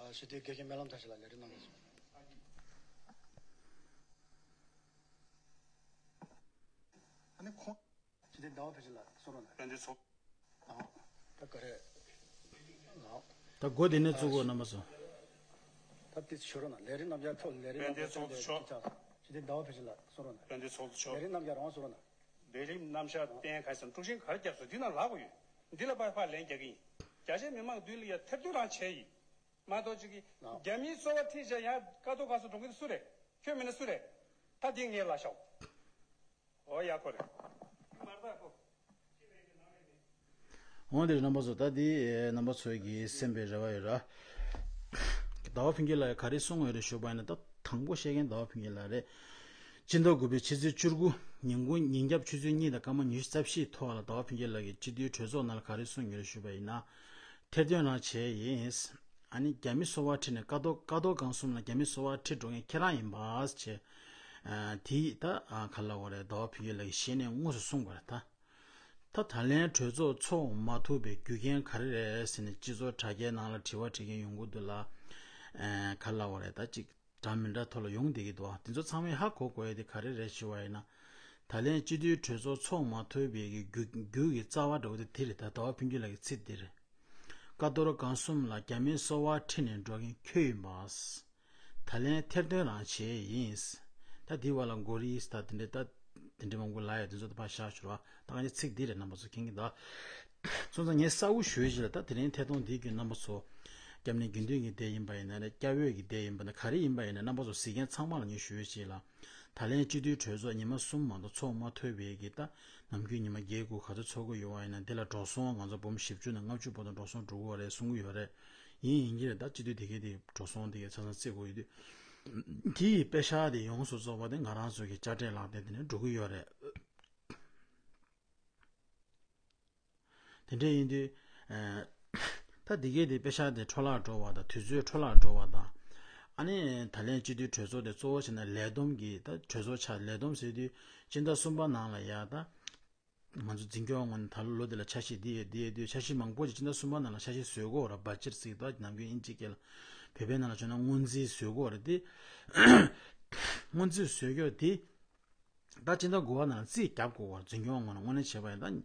ཨ། སྤྱི་འཐུས་དགེ་བཤེས་སྨོན་ལམ་མཐར་ཕྱིན་ལགས་ལས་རིམ་གནང་དགོས་སོང་། ཨ་ནི་ཁོང་། སྤྱི་འཐུས་ཟླ་བ་ཕལ་ཆེར་ལགས་གསུང་རོགས་གནང་། དཔལ་ལྡན་ཚོགས། ཨ། ད་ག་རེ། ཨ། ད་འགོ་དེ་ནས་བཙུགས་དགོས་རྣམ་པ་ཚོ། ད་དེ་ཞུ་རོགས་གནང་། ལས་རིམ་རྣམ་གཞག་ཐོག་ལས་རིམ་དཔལ་ལྡན་རྣམ་གཞག་ཚོགས་གཙོ་མཆོག། སྤྱི་འཐུས་ཟླ་བ་ཕལ་ཆེར་ལགས་གསུང་རོགས་གནང་། དཔལ་ལྡན་ཚོགས་གཙོ་མཆོག། ལས་རིམ་རྣམ་གཞག་རང་གསུང་རོགས་གནང་། ལས་རིམ་རྣམ་གཞག་བསྟན་ག་ས་དཀྲུག་ཤིང་ག་རེ་བརྒྱབ་སོང་འདི་ནང་ལབ་དགོས་ཡོད། འདི་ལ་ཕར་ཕར་ལན་རྒྱག་གི་ཡིན། རྒྱ་ཆེའི་མི་མང་མདུན་ལ་ཡ་ཐེར་འདོན་རང་བྱས་ཡིན། མ་གཏོགས་ཅིག་གིས་རྒྱ་མིའི་སོ་པ་ཁྲིད་བྱས་ཡང་ཀ་ཏོ་ག་སོ་འགྲོ་གི་སུ་རེད། ཁྱོད་མིན་ན་སུ་རེད། ད་འདི་ངས་ལ་ཤོག་ཨོ་ཡ་ཁོ་རེད། མར་ད་ཁོ། འོང་དེ་རྣམ་པ་ཚོ། ད་འདི་རྣམ་པ་ཚོའི་གི་སེམས་པའི་རེ་བ་ཡོད་ར། ཟླ་བ་ཕུན་སྐྱིད་ལགས་ག་རེ་གསུངས་ཡོད་རེད་ཞུས་པ་ཡིན་ན། ད་དང་པོ་བཤད་མཁན་ཟླ་བ་ཕུན་སྐྱིད་ལགས་རེད། སྤྱི་ཟླ་དགུ་པའི་ཕྱི་ཚེས་བཅུ་དགུ་ཉིན་གུང་ཉིན་རྒྱབ་ཆུ་ཚོད་གཉིས་དང་སྐར་མ་ཉི་ཤུ་རྩ་བཞིའི་ཐོག་ལ་ཟླ་བ་ཕུན་སྐྱིད་ལགས་ཀྱིས་སྤྱི་འཐུས་གྲོས་ཚོགས་ནང་ལ་ག་རེ་གསུངས་ཡོད་རེད་ཞུས་པ་ཡིན་ན། ཐེར་འདོན་རང་བྱས་ཡིན། ཨ་ནི་རྒྱ་མི་སོ་པ་ཁྲིད་ནས་ཀ་རྡོ་ཀ་རྡོ་སྒང་གསུམ་ལ་རྒྱ་མི་སོ་པ་ཁྲིད་འགྲོ་མཁན་ཁྱེད་རང་ཡིན་པ་ཟེར། ཨ། དེ་ད་ཨ་ག་ལབ་དགོས་རེད། ཟླ་བ་ཕུན་སྐྱིད་ལགས་ཀྱིས་ཞལ་ནས་དངོས་སུ་གསུངས་པ་རེད་ད། ད་ད་ལན་གྲོས་ཚོགས་ཚོགས་མ་ཐུབ་པའི་རྒྱུ་རྐྱེན་ག་རེ་རེད་ཟེར་ནས་སྤྱི་ཚོགས་དྲ་རྒྱའི་ནང་ལ་དྲི་བ་དྲི་མཁན་ཡོང་གི་འདུག་ལ། ཨ། ག་ལབ་དགོས་རེད། ད་ཅིག་འདྲ་མི་འདྲ་ཐོག་ལ་ཡོང་བསྡད་ཀྱི་འདུག་དེ་ཚོ་ཚང་མས་ཧ་གོ་དགོས་ཡ་དེ་ག་རེ་རེད་ཞུ་བ་ཡིན་ན། ད་ལན་སྤྱི་འཐུས་གྲོས་ཚོགས་ཚོགས་མ་ཐུབ་པའི་གི་རྒྱུ་རྒྱུ་གི་རྩ་བ་འདྲ་བོ་དེ་དེ་རེད། ད་ཟླ་བ་ཕུན་སྐྱིད་ལགས་ཀྱི་ཚིག་འདི་རེད། ཀ་རྡོར་སྒང་གསུམ་ལ་རྒྱ་མིའི་སོ་པ་ཁྲིད་ནས་འགྲོ་མཁན་ཁྱོད་ཡིན་པ། ད་ལན་ཐེར་འདོན་རང་བྱས་ཡིན། ད་འདི་བ་ལ་མགོ་རིལ་ད་དེ་འདྲ་ད་དེ་འདྲ་མང་པོ་ལབ་ཡ་དེ་ཚོ་ད་ཕར་བཞག་ཞུ་རོགས། ད་ང་ཚོ་ཚིག་འདི་རེད། རྣམ་པ་ཚོ་མཁྱེན་གྱི་འདུག་སོང་ཙང་ངས་གསལ་བོ་ཞུ་ཡ་ཞིག་ལ། ད་དེ་རིང་ཐད་གཏོང་འདིའི་བརྒྱུད་རྣམ་པ་ཚོ་སྐྱབས་གནས་དགེ་འདུན་གྱི་སྡེ་ཡིན་པ་ཡིན་ན་རེད། སྐྱབས་འོས་ཀྱི་སྡེ་ཡིན་པ་ན་ག་རེ་ཡིན་པ་ཡིན་ན་རྣམ་པ་ཚོ་གཟིགས་མཁན་ཚང་མ་ལ་ངས་ཞུ་ཡ་ཞིག་ལ། ད་ལན་སྤྱི་འཐུས་གྲོས་ཚོགས་ཉི་མ་གསུམ་མ་གཏོགས་ཚོགས་མ་ཐུབ་པའི་གི་ད་ནམ་རྒྱུན་ཉི་མ་བརྒྱད་དགུ་ག་ཚོད་ཚོགས་ཀྱི་ཡོད་པ་ཡིན་ན། དེ་ལ་འགྲོ་སོང་ང་ཚོ་འབུམ་བཞི་བཅུ་ནས་ལྔ་བཅུ་བར་དུ་འགྲོ་སོང་འགྲོ་གི་ཡོད་རེད། ཡིན་ཡིན་གྱི་རེད། ད་སྤྱི་འཐུས་དེ་གའི་དེ་འགྲོ་སོང་དེ་གའི་ཆ་ཚང་རྩིས་དགོས་ཡོད་དུས། དེ་ཡི་པེ་ཤག་དེ་ཡོངས་སུ་རྫོགས་པ་དེ་ང་རང་ཚོ་གི་དཔྱ་ཁྲལ་ལག་དེབ་དེ་ནས་འགྲོ་གི་ཡོད་རེད། དེ་འདྲ་ཡིན་དུས། ཨ། ད་འདི་གའི་དེ་པེ་ཤག་དེ་འཕྲོ་བརླག་འགྲོ་བ་དང་། དུས་ཚོད་འཕྲོ་བརླག་འགྲོ་བ་དང་། ཨ་ནི་ད་ལན་སྤྱི་འཐུས་གྲོས་ཚོགས་དེ་གཙོ་བོ་བྱས་ན་ལས་བསྡོམས་ཀྱི་ད་གྲོས་ཚོགས་ཆགས། ལས་བསྡོམས་ཟེར་དུས་སྤྱི་ཟླ་གསུམ་པ་ནང་ལ་ཡ་ད་ང་ཚོ་འཛིན་སྐྱོང་ངོས་ནས་ད་ལོ་འདི་ལ་འཆར་གཞི་འདི་ཡོད་འདི་ཡོད་འདི་ཡོད། འཆར་གཞི་མང་པོ་ཅིག་སྤྱི་ཟླ་གསུམ་པ་ནང་ལ་འཆར་གཞི་བཟོས་ཀྱི་ཡོད་རེད། བ་ཇེཊ་ཟེར་གྱི་འདུག་ནམ་རྒྱུན་དབྱིན་ཇིའི་སྐད་ལ། བོད་པའི་ནང་ལ་བྱས་ན་སྔོན་རྩིས་བཟོས་ཀྱི་ཡོད་རེད་དེ། སྔོན་རྩིས་བཟོས་ཀྱི་ཡོད་དེ། ད་སྤྱི་ཟླ་དགུ་པ་ནང་ལ་རྩིས་རྒྱབ་དགོས་པ། འཛིན་སྐྱོང་ངོས་ནས་དངོས་གནས་བྱས་པ་ཡིན་ད།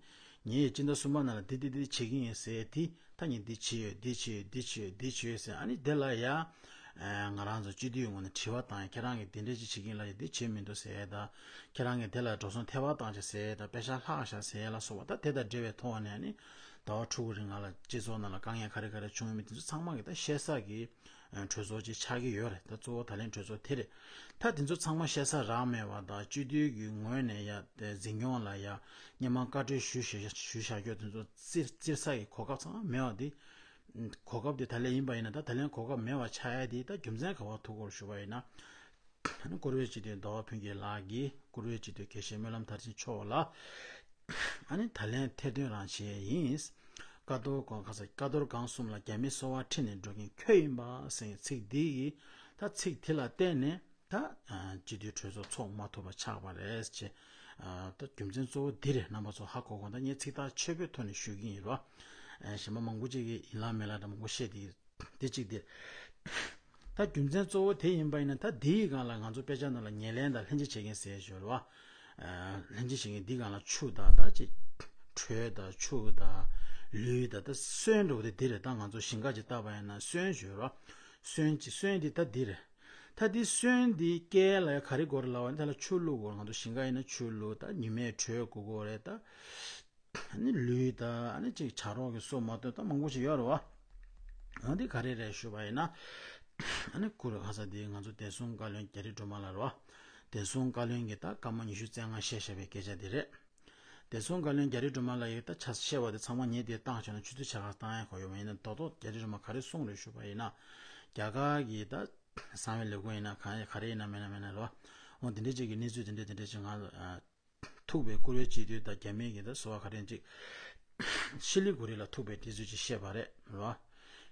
ངས་སྤྱི་ཟླ་གསུམ་པ་ནང་ལ་འདི་འདི་འདི་བྱེད་ཀྱི་ཡིན་ཟེར་དེ། ད་ངས་འདི་བྱས་ཡོད་འདི་བྱས་ཡོད་འདི་བྱས་ཡོད་འདི་བྱས་ཡོད་ཟེར། ཨ་ནི་དེ་ལ་ཡ། ཨ། ང་རང་ཚོ་སྤྱི་འཐུས་ངོས་ནས་དྲི་བ་བཏང་ཡ། ཁྱེད་རང་གིས་འདི་འདྲ་ཅིག་བྱེད་ཀྱི་ཡིན་ལབ་ཡ་འདི་བྱས་མི་འདུག་ཟེར་ཡ་དང་། ཁྱེད་རང་གིས་དེ་ལ་འགྲོ་སོང་ཐེ་བ་བཏང་བྱས་ཟེར་ཡ་དང་། པེ་ཤག་ལྷག་བཞག་ཟེར་ཡ་ལ་སོགས་པ། ད་དེ་དང་འབྲེལ་བའི་ཐོག་ནས་ཨ་ནི་ཟླ་བ་ཕྲུ་གུ་རིང་ལ་སྤྱི་ཚོགས་ནང་ལ་དཀའ་ངལ་ག་རེ་ག་རེ་བྱུང་ཡོད་མེད་དེ་ཚོ་ཚང་མ་གི་ད་བཤད་ས་གི་གྲོས་ཚོགས་ཅིག་ཆགས་ཀྱི་ཡོད་རེད། ད་གཙོ་བོ་ད་ལན་གྲོས་ཚོགས་དེ་རེད། ད་དེ་ཚོ་ཚང་མ་བཤད་ས་རག་མེད་པ་དང་། སྤྱི་འཐུས་ཀྱི་ངོས་ནས་ཡ་དེ་འཛིན་སྐྱོང་ལ་ཡ་སྔོན་མ་བཀའ་འཁྲོལ་ཞུས་བཞག་ཞུས་བཞག་རྒྱུ་དེ་ཚོ་བཙིར་བཙིར་ས་གི་གོ་སྐབས་ཚང་མ་མེད་པ་དེ། གོ་སྐབས་དེ་ད་ལན་ཡིན་པ་ཡིན་ན། ད་ད་ལན་གོ་སྐབས་མེད་པ་ཆགས་ཡ་དེ་ད་རྒྱུ་མཚན་ག་པར་ཐུག་གི་ཡོད་རེད་ཞུ་བ་ཡིན་ན། ཨ་ནི་བཀུར་འོས་སྤྱི་འཐུས་ཟླ་བ་ཕུན་སྐྱིད་ལགས་ཀྱིས། བཀུར་འོས་སྤྱི་འཐུས་དགེ་བཤེས་སྨོན་ལམ་མཐར་ཕྱིན་མཆོག་ལ། ཨ་ནི་ད་ལན་ཐེར་འདོན་རང་བྱས་ཡིན། ཀ་རྡོར་སྒང་ཁ་ས་ཀ་རྡོར་སྒང་གསུམ་ལ་རྒྱ་མི་སོ་པ་ཁྲིད་ནས་འགྲོ་མཁན་ཁྱོད་ཡིན་པ་ཟེར་ཚིག་འདི་ཡིས། ད་ཚིག་དེ་ལ་བརྟེན་ནས་ད་སྤྱི་འཐུས་གྲོས་ཚོགས་ཚོགས་མ་ཐུབ་པ་ཆགས་པ་རེད་ཅེས། ད་རྒྱུ་མཚན་གཙོ་བོ་འདི་རེད། རྣམ་པ་ཚོ་ཧ་གོ་གོ། ད་ངས་ཚིག་ཐག་ཆོད་པོའི་ཐོག་ནས་ཞུ་གི་ཡིན་རོ། གཞན་པ་མང་པོ་ཅིག་གིས་ཡིན་ལ་མིན་ལ་འདྲ་མང་པོ་བཤད་དེ། དེ་གཅིག་དེ། ད་རྒྱུ་མཚན་གཙོ་བོ་དེ་ཡིན་པ་ཡིན་ན། ད་འདིའི་སྒང་ལ་ང་ཚོ་དཔེ་ཆ་ནང་ལ་ཉེར་ལེན་དང་ལྷན་ཅིག་བྱེད་མཁན་ཟེར་ཞོར་བ། ལྷན་ཅིག་བྱེད་མཁན་འདི་སྒང་ལ་ཆུ་དང་ད་ཅིག་དྲོད་དང་ཆུ་དང་ལུད་དང་ད་སོན་འདྲ་བོ་དེ་འདི་རེད། ད་ང་ཚོ་ཞིང་ཁ་ཅིག་བཏབ་པ་ཡིན་ན་སོན་ཞོར་བ། སོན་ཅིག་སོན་འདི་ད་འདི་རེད། ད་འདི་སོན་འདི་སྐྱེལ་ལ་ག་རེ་དགོས་རེད་ལབ་པ་ཡིན་ན། ད་ལ་ཆུ་བླུག་དགོས་རེད། ང་ཚོ་ཞིང་ཁ་ཡིན་ན་ཆུ་བླུག་ད་ཉི་མའི་དྲོད་དགོས་ཀྱི་རེད་ད། ཨ་ནི་ལུད་དང་ཨ་ནི་ཅིག་བྱ་རོག་གི་སོ་མ་གཏོགས་ད་མང་པོ་ཞིག་ཡོད་རེད་བ། འོ་འདི་ག་རེ་རེད་ཞུ་བ་ཡིན་ན། ཨ་ནི་སྐུ་རུ་ཁ་ས་དེ་ང་ཚོ་བདེ་སྲུང་བཀའ་བློན་རྒྱ་རི་སྒྲོལ་མ་ལགས་རེད་བ། བདེ་སྲུང་བཀའ་བློན་གྱིས་ད་སྐར་མ་ཉི་ཤུ་རྩ་ལྔ་བཤད་བཞག་པའི་སྐད་ཆ་དེ་རེད། བདེ་སྲུང་བཀའ་བློན་རྒྱ་རི་སྒྲོལ་མ་ལགས་ཀྱིས་ད་ཆ་བཤད་པ་དེ་ཚང་མ་ངས་དེ་བཏང་བྱུང་ན་ཆུ་ཚོད་ཕྱེད་ཀ་བཏང་ཡ་གོ་ཡོད་མ་ཡིན་ན་རྡོག་རྡོག་རྒྱ་རི་སྒྲོལ་མ་ག་རེ་གསུངས་རེད་ཞུས་པ་ཡིན་ན། རྒྱ་གར་གྱི་ད་གསང་བའི་ལས་ཁུངས་ཡིན་ན་གང་ཡིན་ག་རེ་ཡིན་ན་མིན་ན་མིན་ན་རེད་བ། འོ་དེ་འདྲའི་ཅིག་གི་གནས་ཚུལ་དེ་འདྲ་དེ་འདྲ་ཅིག་ང་ལ་ཨ། ཐུག་པའི་བཀུར་འོས་སྤྱི་འཐུས་དང་རྒྱ་མི་གི་ད་ཟུར་པ་ག་རེ་ཅིག་ཤི་ལི་གུ་རི་ལ་ཐུག་པའི་དུས་ཚོད་ཅིག་བཤད་པ་རེད་རོ།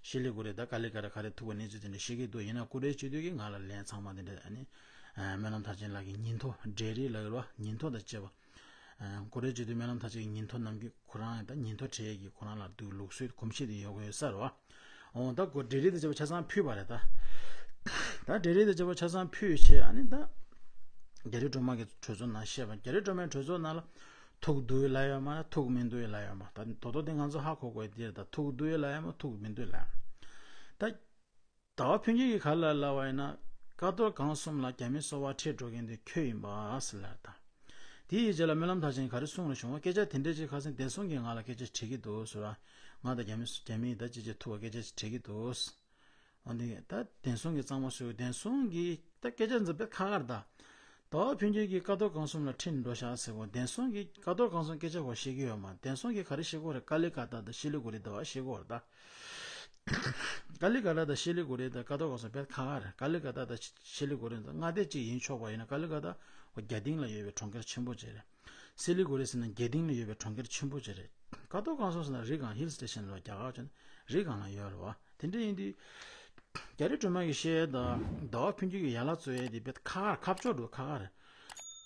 ཤི་ལི་གུ་རི་ད་ཀ་ལི་ཀ་ཏ་ག་རེ་ཐུག་པའི་གནས་ཚུལ་དེ་འདྲ་བཤད་ཀྱི་འདུག་ཡིན་ན་བཀུར་འོས་སྤྱི་འཐུས་ཀྱིས་ང་ལ་ལན་ཚང་མ་དེ་འདྲ་ཨ་ནི། སྨོན་ལམ་མཐར་ཕྱིན་ལགས་ཀྱི་ཉིན་ཐོ་འབྲེལ་རིས་ལ་ཡོད་རོ་ཉིན་ཐོ་དང་བཅས་པ། བཀུར་འོས་སྤྱི་འཐུས་སྨོན་ལམ་མཐར་ཕྱིན་གྱི་ཉིན་ཐོ་ནམ་རྒྱུན་ཁོ་རང་ད་ཉིན་ཐོ་བྲིས་ཀྱི་ཁོ་རང་ལ་འདུག་ལུགས་སྲོལ་གོམས་གཤིས་དེ་ཡོད་དགོས་ཡོད་ས་རོ། འོ་ད་གོ་འབྲེལ་རིས་དང་བཅས་པ་ཆ་ཚང་ཕུལ་བ་རེད་ད། ད་འབྲེལ་རིས་དང་བཅས་པ་ཆ་ཚང་ཕུལ་བྱས་ཨ་ནི་ད། རྒྱ་རི་སྒྲོལ་མ་གི་གྲོས་ཚོགས་ནང་བཤད་པ་རྒྱ་རི་སྒྲོལ་མའི་གྲོས་ཚོགས་ནང་ལ། ཐུག་འདུག་ལབ་ཡོད་མ་རེད་ཐུག་མི་འདུག་ལབ་ཡོད་མ་ད་དོ་དོ་དེ་ང་ཚོ་ཧ་གོ་དགོས་དེ་རེད་ད་ཐུག་འདུག་ལབ་ཡོད་མ་ཐུག་མི་འདུག་ལབ་ཡོད་མ་ད། ཟླ་བ་ཕུན་སྐྱིད་ཀྱིས་ག་ལ་ལབ་པ་ཡིན་ན། ཀ་རྡོར་སྒང་གསུམ་ལ་རྒྱ་མི་སོ་པ་ཁྲིད་འགྲོ་མཁན་དེ་ཁྱོད་ཡིན་པ་ཟེར་ལབ་ད། དེའི་རྗེས་ལ་སྨོན་ལམ་མཐར་ཕྱིན་ག་རེ་གསུངས་རེད་བྱུང་བ་སྐད་ཆ་དེ་འདྲ་ཅིག་ཁ་སང་བདེ་སྲུང་གིས་ང་ལ་སྐད་ཆ་དྲིས་ཀྱི་འདུག་ཟེར་བ། ང་དང་རྒྱ་མི་རྒྱ་མི་ད་ཅི་ཅི་ཐུག་པ་སྐད་ཆ་ཅིག་དྲིས་ཀྱི་འདུག་འོ་འདི་ད་བདེ་སྲུང་གིས་གཙང་མ་བཟོས་བདེ་སྲུང་གིས་ད་སྐད་ཆ་འཛིན་པའི་ཁ་ཁར་ད། ཟླ་བ་ཕུན་སྐྱིད་ཀྱིས་ཀ་རྡོར་སྒང་གསུམ་ལ་ཁྲིད་འགྲོ་ཤག་ཟེར་གོ་བདེ་སྲུང་གིས་ཀ་རྡོར་སྒང་གསུམ་སྐད་ཆ་གོ་ཤེས་ཀྱི་ཡོད་མ་བདེ་སྲུང་གིས་ག་རེ་ཤེས་གོ་རེད་ཀ་ལི་ཀ་ཏ་དང་ཤི་ལི་གུ་རི་ཟླ་བ་ཤེས་གོ་རེད་ད། ཀ་ལི་ཀ་ཏ་དང་ཤི་ལི་གུ་རི་དང་ཀ་རྡོར་སྒང་གསུམ་དཔེ་ཁ་ཁ་རེད་ཀ་ལི་ཀ་ཏ་དང་ཤི་ལི་གུ་རི་དང་མངའ་སྡེ་གཅིག་ཡིན་ཆོག་པ་ཡིན་ན་ཀ་ལི་ཀ་ཏ་འོ་རྒྱ་སྡིངས་ལ་ཡོད་པའི་གྲོང་ཁྱེར་ཆེན་པོ་གཅིག་རེད། ཤི་ལི་གུ་རི་ཟེར་ན་རྒྱ་སྡིངས་ལ་ཡོད་པའི་གྲོང་ཁྱེར་ཆེན་པོ་གཅིག་རེད། ཀ་རྡོར་སྒང་གསུམ་ཟེར་ན་རི་སྒང་ཧིལ་སི་ཊེ་ཤན་རེད་རྒྱ་གར་ཆེན་རི་སྒང་ལ་ཡོད་རེད་བ། དེ་འདྲ་ཡིན་དུས། རྒྱ་རི་སྒྲོལ་མ་གིས་བཤད་ཡས་དང་ཟླ་བ་ཕུན་སྐྱིད་ཀྱིས་ཡན་ལག་བཙུགས་ཡས་དེ་དཔེ་ཁ་ཁ་ཁ་ཕྱོགས་འགྲོ་ཁ་ཁ་རེད།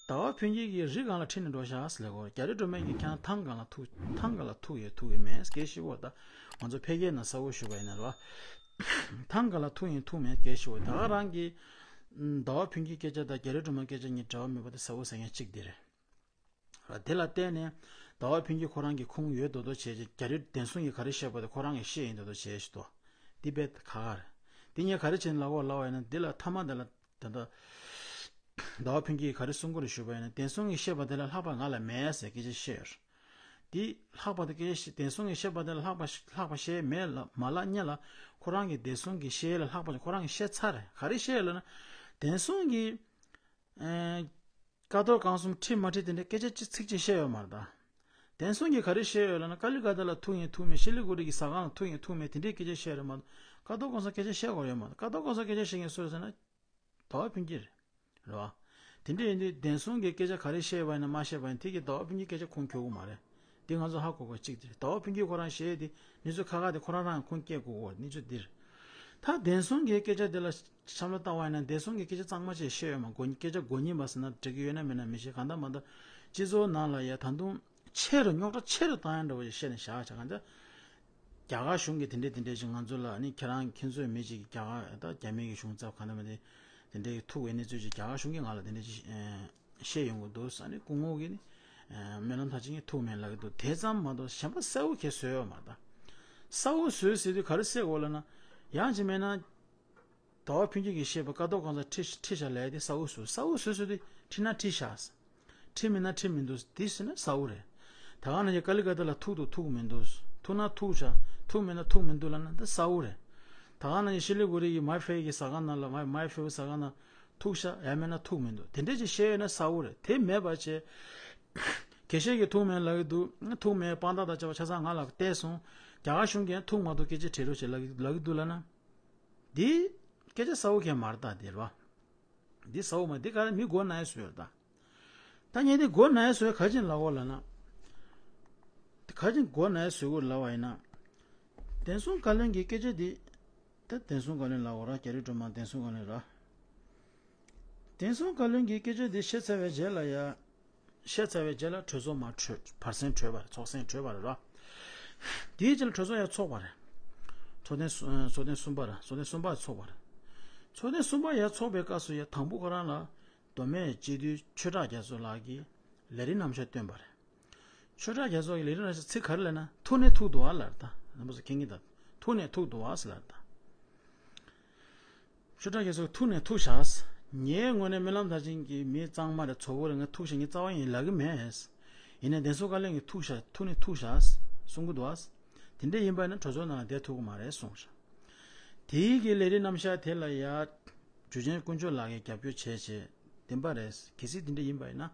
ཟླ་བ་ཕུན་སྐྱིད་ཀྱིས་རི་སྒང་ལ་ཁྲིད་ནས་འགྲོ་ཤག་ཟེར་ལབ་གོ་རྒྱ་རི་སྒྲོལ་མ་གིས་ཁྱེད་རང་ཐང་སྒང་ལ་ཐུག་ཐང་སྒང་ལ་ཐུག་ཡོད་ཐུག་ཡོད་མེད་སྐད་ཤེས་གོ་ད་ང་ཚོ་ཕལ་སྐད་ནང་གསལ་བོ་ཞུས་པ་ཡིན་ན་རེད་བ། ཐང་སྒང་ལ་ཐུག་ཡིན་ཐུག་མེད་སྐད་ཤེས་གོ་ད་ག་རང་གིས་ཟླ་བ་ཕུན་སྐྱིད་སྐད་ཆ་དང་རྒྱ་རི་སྒྲོལ་མ་སྐད་ཆ་གཉིས་འབྲེལ་བ་མེད་པ་དེ་གསལ་བོ་གསལ་མཁན་གཅིག་དེ་རེད། དེ་ལ་བརྟེན་ནས་ཟླ་བ་ཕུན་སྐྱིད་ཁོ་རང་གི་ཁུངས་ཡོད་མདོག་མདོག་བྱས་རྗེས་རྒྱ་རི་བདེན་སྲུང་གིས་ག་རེ་བཤད་པ་དེ་ཁོ་རང་གིས་བཤད་ཡིན་མདོག་མདོག་བྱས་ཤི་ཏོ། འདི་དཔེ་ཁ་ཁ་རེད། འདི་ངས་ག་རེ་བྱས་ནས་ལབ་དགོས་ལབ་པ་ཡིན་ན་འདི་ལ་མཐའ་མ་འདི་ལ་ད་ལྟ་ཟླ་བ་ཕུན་སྐྱིད་ཀྱིས་ག་རེ་གསུང་གི་རེད་ཞུས་པ་ཡིན་ན་བདེན་སྲུང་གིས་བཤད་པ་དེ་ལས་ལྷག་པ་ང་ལ་མེད་ཟེར་སྐད་ཆ་བཤད་ཡོད་རེད། འདི་ལྷག་པ་དེ་སྐད་ཆ་བཤད་བདེན་སྲུང་གིས་བཤད་པ་དེ་ལས་ལྷག་པ་ལྷག་པ་བཤད་མེད་ལ་མ་ལབ་སྔོན་ལ་ཁོ་རང་གིས་བདེན་སྲུང་གིས་བཤད་ལས་ལྷག་པ་ཁོ་རང་གིས་བཤད་ཚར་རེད་ག་རེ་བཤད་ཡོད་ལབ་ན། བདེན་སྲུང་གིས། ཀ་རྡོར་སྒང་གསུམ་ཁྲིད་མ་ཁྲིད་དེ་འདྲའི་སྐད་ཆ་གཅིག་ཚིག་གཅིག་བཤད་ཡོད་མ་རེད་ད། བདེན་སྲུང་གིས་ག་རེ་བཤད་ཡོད་ལབ་ན་ཀ་ལི་ཀ་ཏ་ལ་ཐུག་ཡིན་ཐུག་མེད་ཤི་ལི་གུ་རི་གི་ཟ་ཁང་ལ་ཐུག་ཡིན་ཐུག་མེད་དེ་འདྲའི་སྐད་ཆ་བཤད་ཡོད་མ་རེད། ཀ་རྡོར་སྒང་གསུམ་སྐད་ཆ་བཤད་དགོས་ཡོད་མ་རེད། ཀ་རྡོར་སྒང་གསུམ་སྐད་ཆ་བཤད་མཁན་སུ་རེད་ཟེར་ན། ཟླ་བ་ཕུན་སྐྱིད་རེད། རེད་བ། དེ་འདྲ་ཡིན་དུས་བདེན་སྲུང་གིས་སྐད་ཆ་ག་རེ་བཤད་པ་ཡིན་ན་མ་བཤད་པ་ཡིན་དེ་གིས་ཟླ་བ་ཕུན་སྐྱིད་སྐད་ཆ་ཁུངས་འཁྱོལ་གི་མ་རེད། འདི་ང་ཚོ་ཧ་གོ་དགོས་གཅིག་དེ་རེད། ཟླ་བ་ཕུན་སྐྱིད་ཁོ་རང་བཤད་དེ་གནས་ཚུལ་ཁ་ཁ་དེ་ཁོ་རང་རང་ཁུངས་སྐྱེལ་དགོས་གོ་གནས་ཚུལ་འདིར། ད་བདེན་སྲུང་གིས་སྐད་ཆ་དེ་ལ་བསམ་བློ་བཏང་བ་ཡིན་ན་བདེན་སྲུང་གིས་སྐད་ཆ་གཙང་མ་བྱས་བཤད་ཡོད་མ་གོ་སྐད་ཆ་མགོ་རྙིང་པ་ཟེར་ན་འགྲིག་གི་ཡོད་ན་མེད་ན་མི་ཤེས་གང་ལྟར་མ་ལྟར་སྤྱི་ཚོགས་ནང་ལ་ཡ་ད་དུང་ཆེ་རུ་རྙོག་དྲ་ཆེ་རུ་བཏང་ཡ་འདྲ་བོ་ཞིག་བཤད་ནས་བཞག་བྱ་གང་ལྟར། རྒྱ་གར་གཞུང་གིས་དེ་འདྲས་དེ་འདྲས་ཞིག་ང་ཚོ་ལ་ནི་ཁྱེད་རང་ཁྱེད་ཚོས་མི་ཅིག་གིས་རྒྱ་གར་ད་རྒྱ་མི་གི་གཞུང་ཚབ་གང་ལྟར་མ་དེ་དེ་འདྲས་ཐུག་པའི་གནས་ཚུལ་ཅིག་རྒྱ་གར་གཞུང་གིས་ང་ལ་དེ་འདྲས་ཅིག་བཤད་ཡོང་གི་འདུག་ཨ་ནི་སྐུ་ངོ་གིས་ནི་སྨོན་ལམ་མཐར་ཕྱིན་གྱི་ཐུག་མེད་ལབ་ཀྱི་འདུག་དེ་ཙམ་མ་གཏོགས་གཞན་པ་གསལ་བོ་གས་བཟོས་ཡོད་མ་རེད་ད། གསལ་བོ་བཟོས་ཟེར་དུས་ག་རེ་ཟེར་དགོས་ལབ་ན། ཡང་ཅིག་མེད་ན། ཟླ་བ་ཕུན་སྐྱིད་ཀྱིས་བཤད་པ་ཀ་རྡོར་སྒང་གསུམ་ཁྲིད་ཁྲིད་བཞག་ལབ་ཡ་དེ་གསལ་བོ་བཟོས་གསལ་བོ་བཟོས་བཟོས་དུས་ཁྲིད་ན་ཁྲིད་བཞག་ཁྲིད་མིན་ན་ཁྲིད་མི་འདུག་འདི་ཟེར་ན་གསལ་བོ་རེད། ད་ག་ནང་བཞིན་ཀ་ལི་ཀ་ཏ་ལ་ཐུག་འདུག་ཐུག་མི་འདུག་ཐུག་ན་ཐུག་བཞག་ཐུག་མིན་ན་ཐུག་མི་འདུག་ལབ་ན་འདི་གསལ་བོ་རེད། ད་ག་ནང་བཞིན་ཤི་ལི་གུ་རི་གི་མའི་ཕེ་གི་ཟ་ཁང་ནང་ལ་མའི་མའི་ཕེ་ཟ་ཁང་ནང་ཐུག་བཞག་ཡང་མིན་ན་ཐུག་མི་འདུག་དེ་འདྲས་ཅིག་བཤད་ཡོད་ན་གསལ་བོ་རེད། དེ་མེད་པ་བྱས། དགེ་བཤེས་ཀྱིས་ཐུག་མེད་ལབ་ཀྱི་འདུག་ཐུག་མེད་དཔང་རྟགས་དང་བཅས་པ་ཆ་ཚང་ང་ལ་བལྟས་སོང་། རྒྱ་གར་གཞུང་གིས་ཐུག་མ་ཐུག་སྐད་ཆ་དྲིས་རོགས་བྱེད་ལབ་ཀྱི་ལབ་ཀྱི་འདུག་ལབ་ན། འདི་སྐད་ཆ་གསལ་བོ་གས་མ་རེད་ད་འདི་རེད་བ། འདི་གསལ་བོ་མ་འདི་ག་རེ་མི་མགོ་ན་ཡ་བཟོས་ཡོད་རེད་ད། ད་ངས་འདི་མགོ་ན་ཡ་བཟོས་ག་ཅིག་ལབ་དགོས་ལབ་ན། ག་ཅིག་མགོ་ན་ཡ་བཟོས་དགོས་ལབ་པ་ཡིན་ན། བདེན་སྲུང་བཀའ་བློན་གྱི་སྐད་ཆ་འདི། ད་བདེན་སྲུང་བཀའ་བློན་ལབ་དགོས་ར་རྒྱ་རི་སྒྲོལ་མ་བདེན་སྲུང་བཀའ་བློན་ར། བདེན་སྲུང་བཀའ་བློན་གྱི་སྐད་ཆ་འདི་བཤད་ཚར་བའི་རྗེས་ལ་ཡ། བཤད་ཚར་བའི་རྗེས་ལ་གྲོས་ཚོགས་མར་གྲོལ་བར་གསེང་གྲོལ་བ་རེད་ཚོགས་གསེང་གྲོལ་བ་རེད་ར། དེའི་རྗེས་ལ་གྲོས་ཚོགས་ཡང་ཚོགས་པ་རེད། ཚོགས་ཐེངས་སུ་ཚོགས་ཐེངས་གསུམ་པ་རེད་ཚོགས་ཐེངས་གསུམ་པ་ཚོགས་པ་རེད། ཚོགས་ཐེངས་གསུམ་པ་ཡང་ཚོགས་པའི་སྐབས་སུ་ཡང་དང་པོ་ཁོ་རང་ལ་མདོ་སྨད་སྤྱི་འཐུས་ཆོས་གྲགས་རྒྱ་མཚོ་ལགས་ཀྱིས་ལས་རིམ་རྣམ་གཞག་བཏོན་པ་རེད། ཆོས་གྲགས་རྒྱ་མཚོ་ལགས་ཀྱིས་ལས་རིམ་རྣམ་གཞག་ཚིག་ག་རེ་ལབ་ན་ཐུག་ནས་ཐུག་འདུག་ཨ་ལབ་རེད་ད་རྣམ་པ་ཚོ་མཁྱེན་གྱི་ད་ཐུག་ནས་ཐུག་འདུག་ཨ་ཟེར་ལབ་རེད་ད། ཆོས་གྲགས་རྒྱ་མཚོ་ཐུག་ནས་ཐུག་བཞག་ངའི་ངོས་ནས་སྨོན་ལམ་མཐར་ཕྱིན་གྱི་མི་གཙང་མ་རེད་ཚོ་བོ་རེད་ང་ཐུག་བཞག་ངའི་རྩ་བ་ཡིན་ལབ་ཀྱི་མེད། ཡིན་ནའི་བདེན་སྲུང་བཀའ་བློན་གྱིས་ཐུག་བཞག་ཐུག་ནས་ཐུག་བཞག་གསུང་གི་འདུག་ཨ། དེ་འདྲ་ཡིན་པ་ཡིན་ན་གྲོས་ཚོགས་ནང་ལ་བསྡད་ཐུབ་ཀྱི་མ་རེད་གསུངས་བཞག་དེའི་གི་ལས་རིམ་རྣམ་གཞག་དེ་ལ་ཡ། འཇུ་ཆེན་དཀོན་མཆོག་ལགས་ཀྱིས་རྒྱབ་སྐྱོར་བྱས་བྱས། བདེན་པ་རེད། གལ་སྲིད་དེ་འདྲ་ཡིན་པ་ཡིན་ན།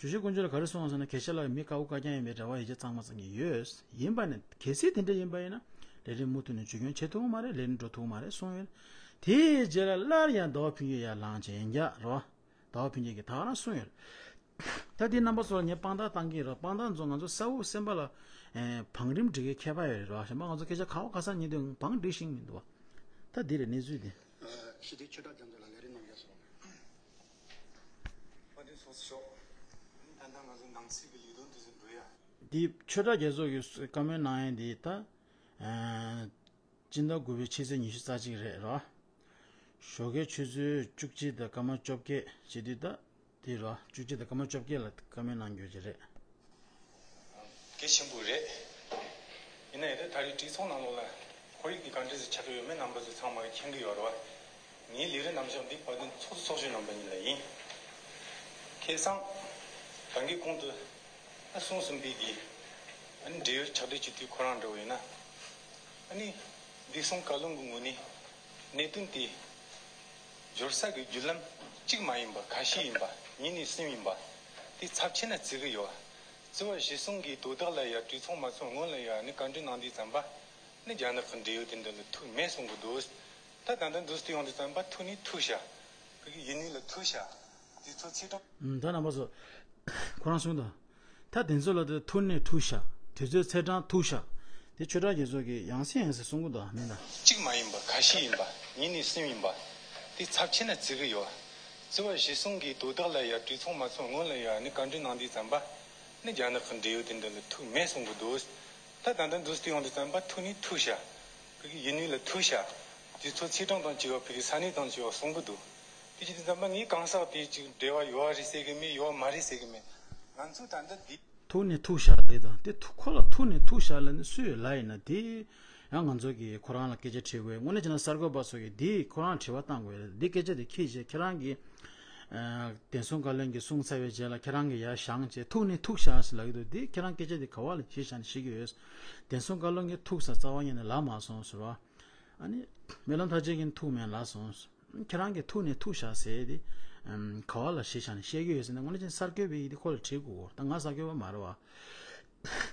འཇུ་ཆེན་དཀོན་མཆོག་ལགས་ག་རེ་གསུངས་པ་ཟེར་ན། དགེ་བཤེས་ལགས་མི་དཀར་པོ་དཀར་རྐྱང་ཡིན་པའི་རེ་བ་ཡིད་ཆེས་གཙང་མ་གཙང་གི་ཡོད། ཡིན་པ་ནི་གལ་སྲིད་དེ་འདྲ་ཡིན་པ་ཡིན་ན། ལས་རིམ་མུ་མཐུད་ནས་འཇུ་སྐྱོང་བྱེད་ཐུབ་ཀྱི་མ་རེད། ལས་རིམ་འགྲོ་ཐུབ་ཀྱི་མ་རེད་གསུངས་ཡོད། དེའི་རྗེས་ལ་སླར་ཡང་ཟླ་བ་ཕུན་སྐྱིད་ཡར་ལངས་བྱས་ཡིན་རྒྱ་རེད་བ། ཟླ་བ་ཕུན་སྐྱིད་ཀྱིས་ད་ག་རང་གསུངས་ཡོད། ད་དེ་རྣམ་པ་ཚོ་ལ་ངས་དཔང་རྟགས་བཏང་གི་རེད། དཔང་རྟགས་ཚོ་ང་ཚོ་གསལ་པོ་སེམས་པ་ལ་ཨེ་བང་རིམ་སྒྲིག་གི་ཁྱད་པར་ཡོད་རེད་བ། གཞན་པ་ང་ཚོ་སྐད་ཆ་ག་བ་ག་ས་ཉན་དུས་བང་སྒྲིག་ཤེས་ཀྱི་མི་འདུག་བ། ད་འདི་རེད་གནས་ཚུལ་དེ། ཞི་བདེ་ཆོས་གྲགས་རྒྱ་མཚོ་ལ་ལས་རིམ་གནང་རྒྱུ་སོང་། བཀའ་དྲིན་ཚོགས་སུ་ཞོག་ད་ལྟ་ང་ཚོ་ནང་སྲིད་ཀྱི་ལས་དོན་དེ་ཚོ་འགྲོ་ཡ། འདི་ཆོས་གྲགས་རྒྱ་མཚོ་གིས་བཀའ་མོལ་གནང་ཡ་འདི་ད། ཨ། སྤྱི་ཟླ་དགུ་པའི་ཕྱི་ཚེས་ཉི་ཤུ་རྩ་གཅིག་རེད་རོ། ཞོགས་ཀའི་ཆུ་ཚོད་བཅུ་གཅིག་དང་སྐར་མ་བཅོ་བརྒྱད་བྱེད་དུས་ད། དེ་རོ། བཅུ་གཅིག་དང་སྐར་མ་བཅོ་བརྒྱད་ལ་བཀའ་མོལ་གནང་རྒྱུ་ཅིག་རེད། གལ་ཆེན་པོ་རེད། ཡིན་ན་ཡང་ད་རེས་གྲོས་ཚོགས་ནང་ལོགས་ལ་ཁོར་ཡུག་དེ་ག་འདྲ་ཞིག་ཆགས་ཀྱི་ཡོད་མེད་རྣམ་པ་ཚོས་ཚང་མ་གིས་མཁྱེན་གྱི་ཡོད་རེད་བ། ངའི་ལས་རིམ་རྣམ་གཞག་འདི་བཀའ་དྲིན་ཚོགས་གཙོ་ཚོགས་གཞོན་རྣམ་པ་གཉིས་ལ་ཡིན། ཁ་སང་། ད་གིན་གོང་དུ། ད་གསུངས་ཟིན་པའི་གི། ཨ་ནི་འབྲེལ་ཡོད་ཕྱག་བྲིས་ཅིག་དུས་ཁོ་རང་འདྲ་བོ་ཡིན་ན། ཨ་ནི། བདེ་སྲུང་བཀའ་བློན་གྱི་ངོས་ནས། གནད་དོན་དེ། སྦྱོར་ས་གི་བརྒྱུད་ལམ་གཅིག་མ་ཡིན་པ་ཁ་ཤས་ཡིན་པ་གཉིས་ནས་གསུམ་ཡིན་པ། དེ་ཚབས་ཆེ་ན་བརྩི་གི་ཡོད། བརྩི་བ་གཞིར་བཟུང་གི་དོ་བདག་ལ་ཡ་གྲོས་ཚོགས་མ་ཚོགས་སྔོན་ལ་ཡ་ནི་བཀའ་འདྲི་གནང་དུས་ཙམ་པ། ནི་རྒྱ་ནག་གི་འབྲེལ་ཡོད་དེ་འདྲ་ལ་ཐུག་མེད་གསུང་གི་འདུག་ད་ད་ལྟ་འདུག་སྟེ་ཡོང་དུས་ཙམ་པ་ཐུག་ནི་ཐུག་ཤག་ཕ་གི་ཡིན་ནི་ལ་ཐུག་ཤག་དེ་ཚོ་ཚེས་གྲངས། ད་རྣམ་པ་ཚོ། ཁོ་རང་གསུངས་དང་། ད་དེ་ཚོ་ལ་དེ་ཐུག་ནས་ཐུག་ཤག་དུས་ཚོད་ཚེས་གྲངས་ཐུག་ཤག་དེ་ཆོས་གྲགས་རྒྱ་མཚོ་གིས་ཡང་སེ་ཡང་སེ་གསུང་གི་འདུག་མིན་ད། གཅིག་མ་ཡིན་པ་ཁ་ཤས་ཡིན་པ་གཉིས་ནས་གསུམ་ཡིན་པ། དེ་ཚབས་ཆེ་ན་བརྩི་གི་ཡོད། བརྩི་བ་གཞིར་བཟུང་གི་དོ་བདག་ལ་ཡ་གྲོས་ཚོགས་མ་ཚོགས་སྔོན་ལ་ཡ་ནི་བཀའ་འདྲི་གནང་དུས་ཙམ་པ། ནི་རྒྱ་ནག་གི་འབྲེལ་ཡོད་དེ་འདྲ་ལ་ཐུག་མེད་གསུང་གི་འདུག་ད་ད་ལྟ་འདུག་སྟེ་ཡོང་དུས་ཙམ་པ་ཐུག་ནི་ཐུག་ཤག་ཕ་གི་ཡིན་ནི་ལ་ཐུག་ཤག་དེ་ཚོ་ཚེས་གྲངས་དང་བཅས་པ་ཕ་གི་ས་གནས་དང་བཅས་པ་གསུང་གི་འདུག་དེ་བྱེད་དུས་ཙམ་པ་ངས་གང་ཟག་དེ་ཅིག་འབྲེལ་བ་ཡོད་བ་རེད་ཟེར་གི་མེད། ཡོད་བ་མ་རེད་ཟེར་གི་མེད། ང་ཚོས་ད་ལྟ་འདི། ཐུག་ནས་ཐུག་ཤག་ལེ་དང་དེ་ཐུག་ཁོ་ལ་ཐུག་ནས་ཐུག་ཤག་ལ་ནི་སུས་ལབ་ཡིན་ན་དེ། ཡང་ང་ཚོ་གིས་ཁོ་རང་ལ་སྐད་ཆ་དྲི་དགོས། དངོས་གནས་བྱས་ན་གསར་འགོད་པ་ཚོ་གིས་དེ་ཁོ་རང་དྲི་བ་བཏང་དགོས་རེད། འདི་སྐད་ཆ་དེ་ཁྱེད་ཀྱིས་ཁྱེད་རང་གིས། ཨ། བདེ་སྲུང་བཀའ་བློན་གྱིས་གསུངས་ཚར་བའི་རྗེས་ལ་ཁྱེད་རང་གིས་ཡར་བཞེངས་བྱས་ཐུག་ནས་ཐུག་ཤག་ཟེར་ལབ་ཀྱི་འདུག་དེ་ཁྱེད་རང་སྐད་ཆ་དེ་ག་བ་ལ་གཞི་བཞག་ནས་བཤད་ཀྱི་ཡོད། བདེ་སྲུང་བཀའ་བློན་གྱིས་ཐུག་ས་རྩ་བ་ཉིད་ནས་ལབ་མ་སོང་ཟེར་བ། ཨ་ནི། སྨོན་ལམ་མཐར་ཕྱིན་གྱིས་ཐུག་མེད་ལབ་སོང་། ཁྱེད་རང་གིས་ཐུག་ནས་ཐུག་ཤག་ཟེར་ཏེ། ཨམ། ག་བ་ལ་གཞི་བཞག་ནས་བཤད་ཀྱི་ཡོད་ཟེར་ན། དངོས་གནས་ཅན་གསར་འགོད་པའི་ཡིག་དེ་ཁོ་ལ་དྲིས་དགོས། ད་ང་གསར་འགོད་པ་མ་རེད་བ།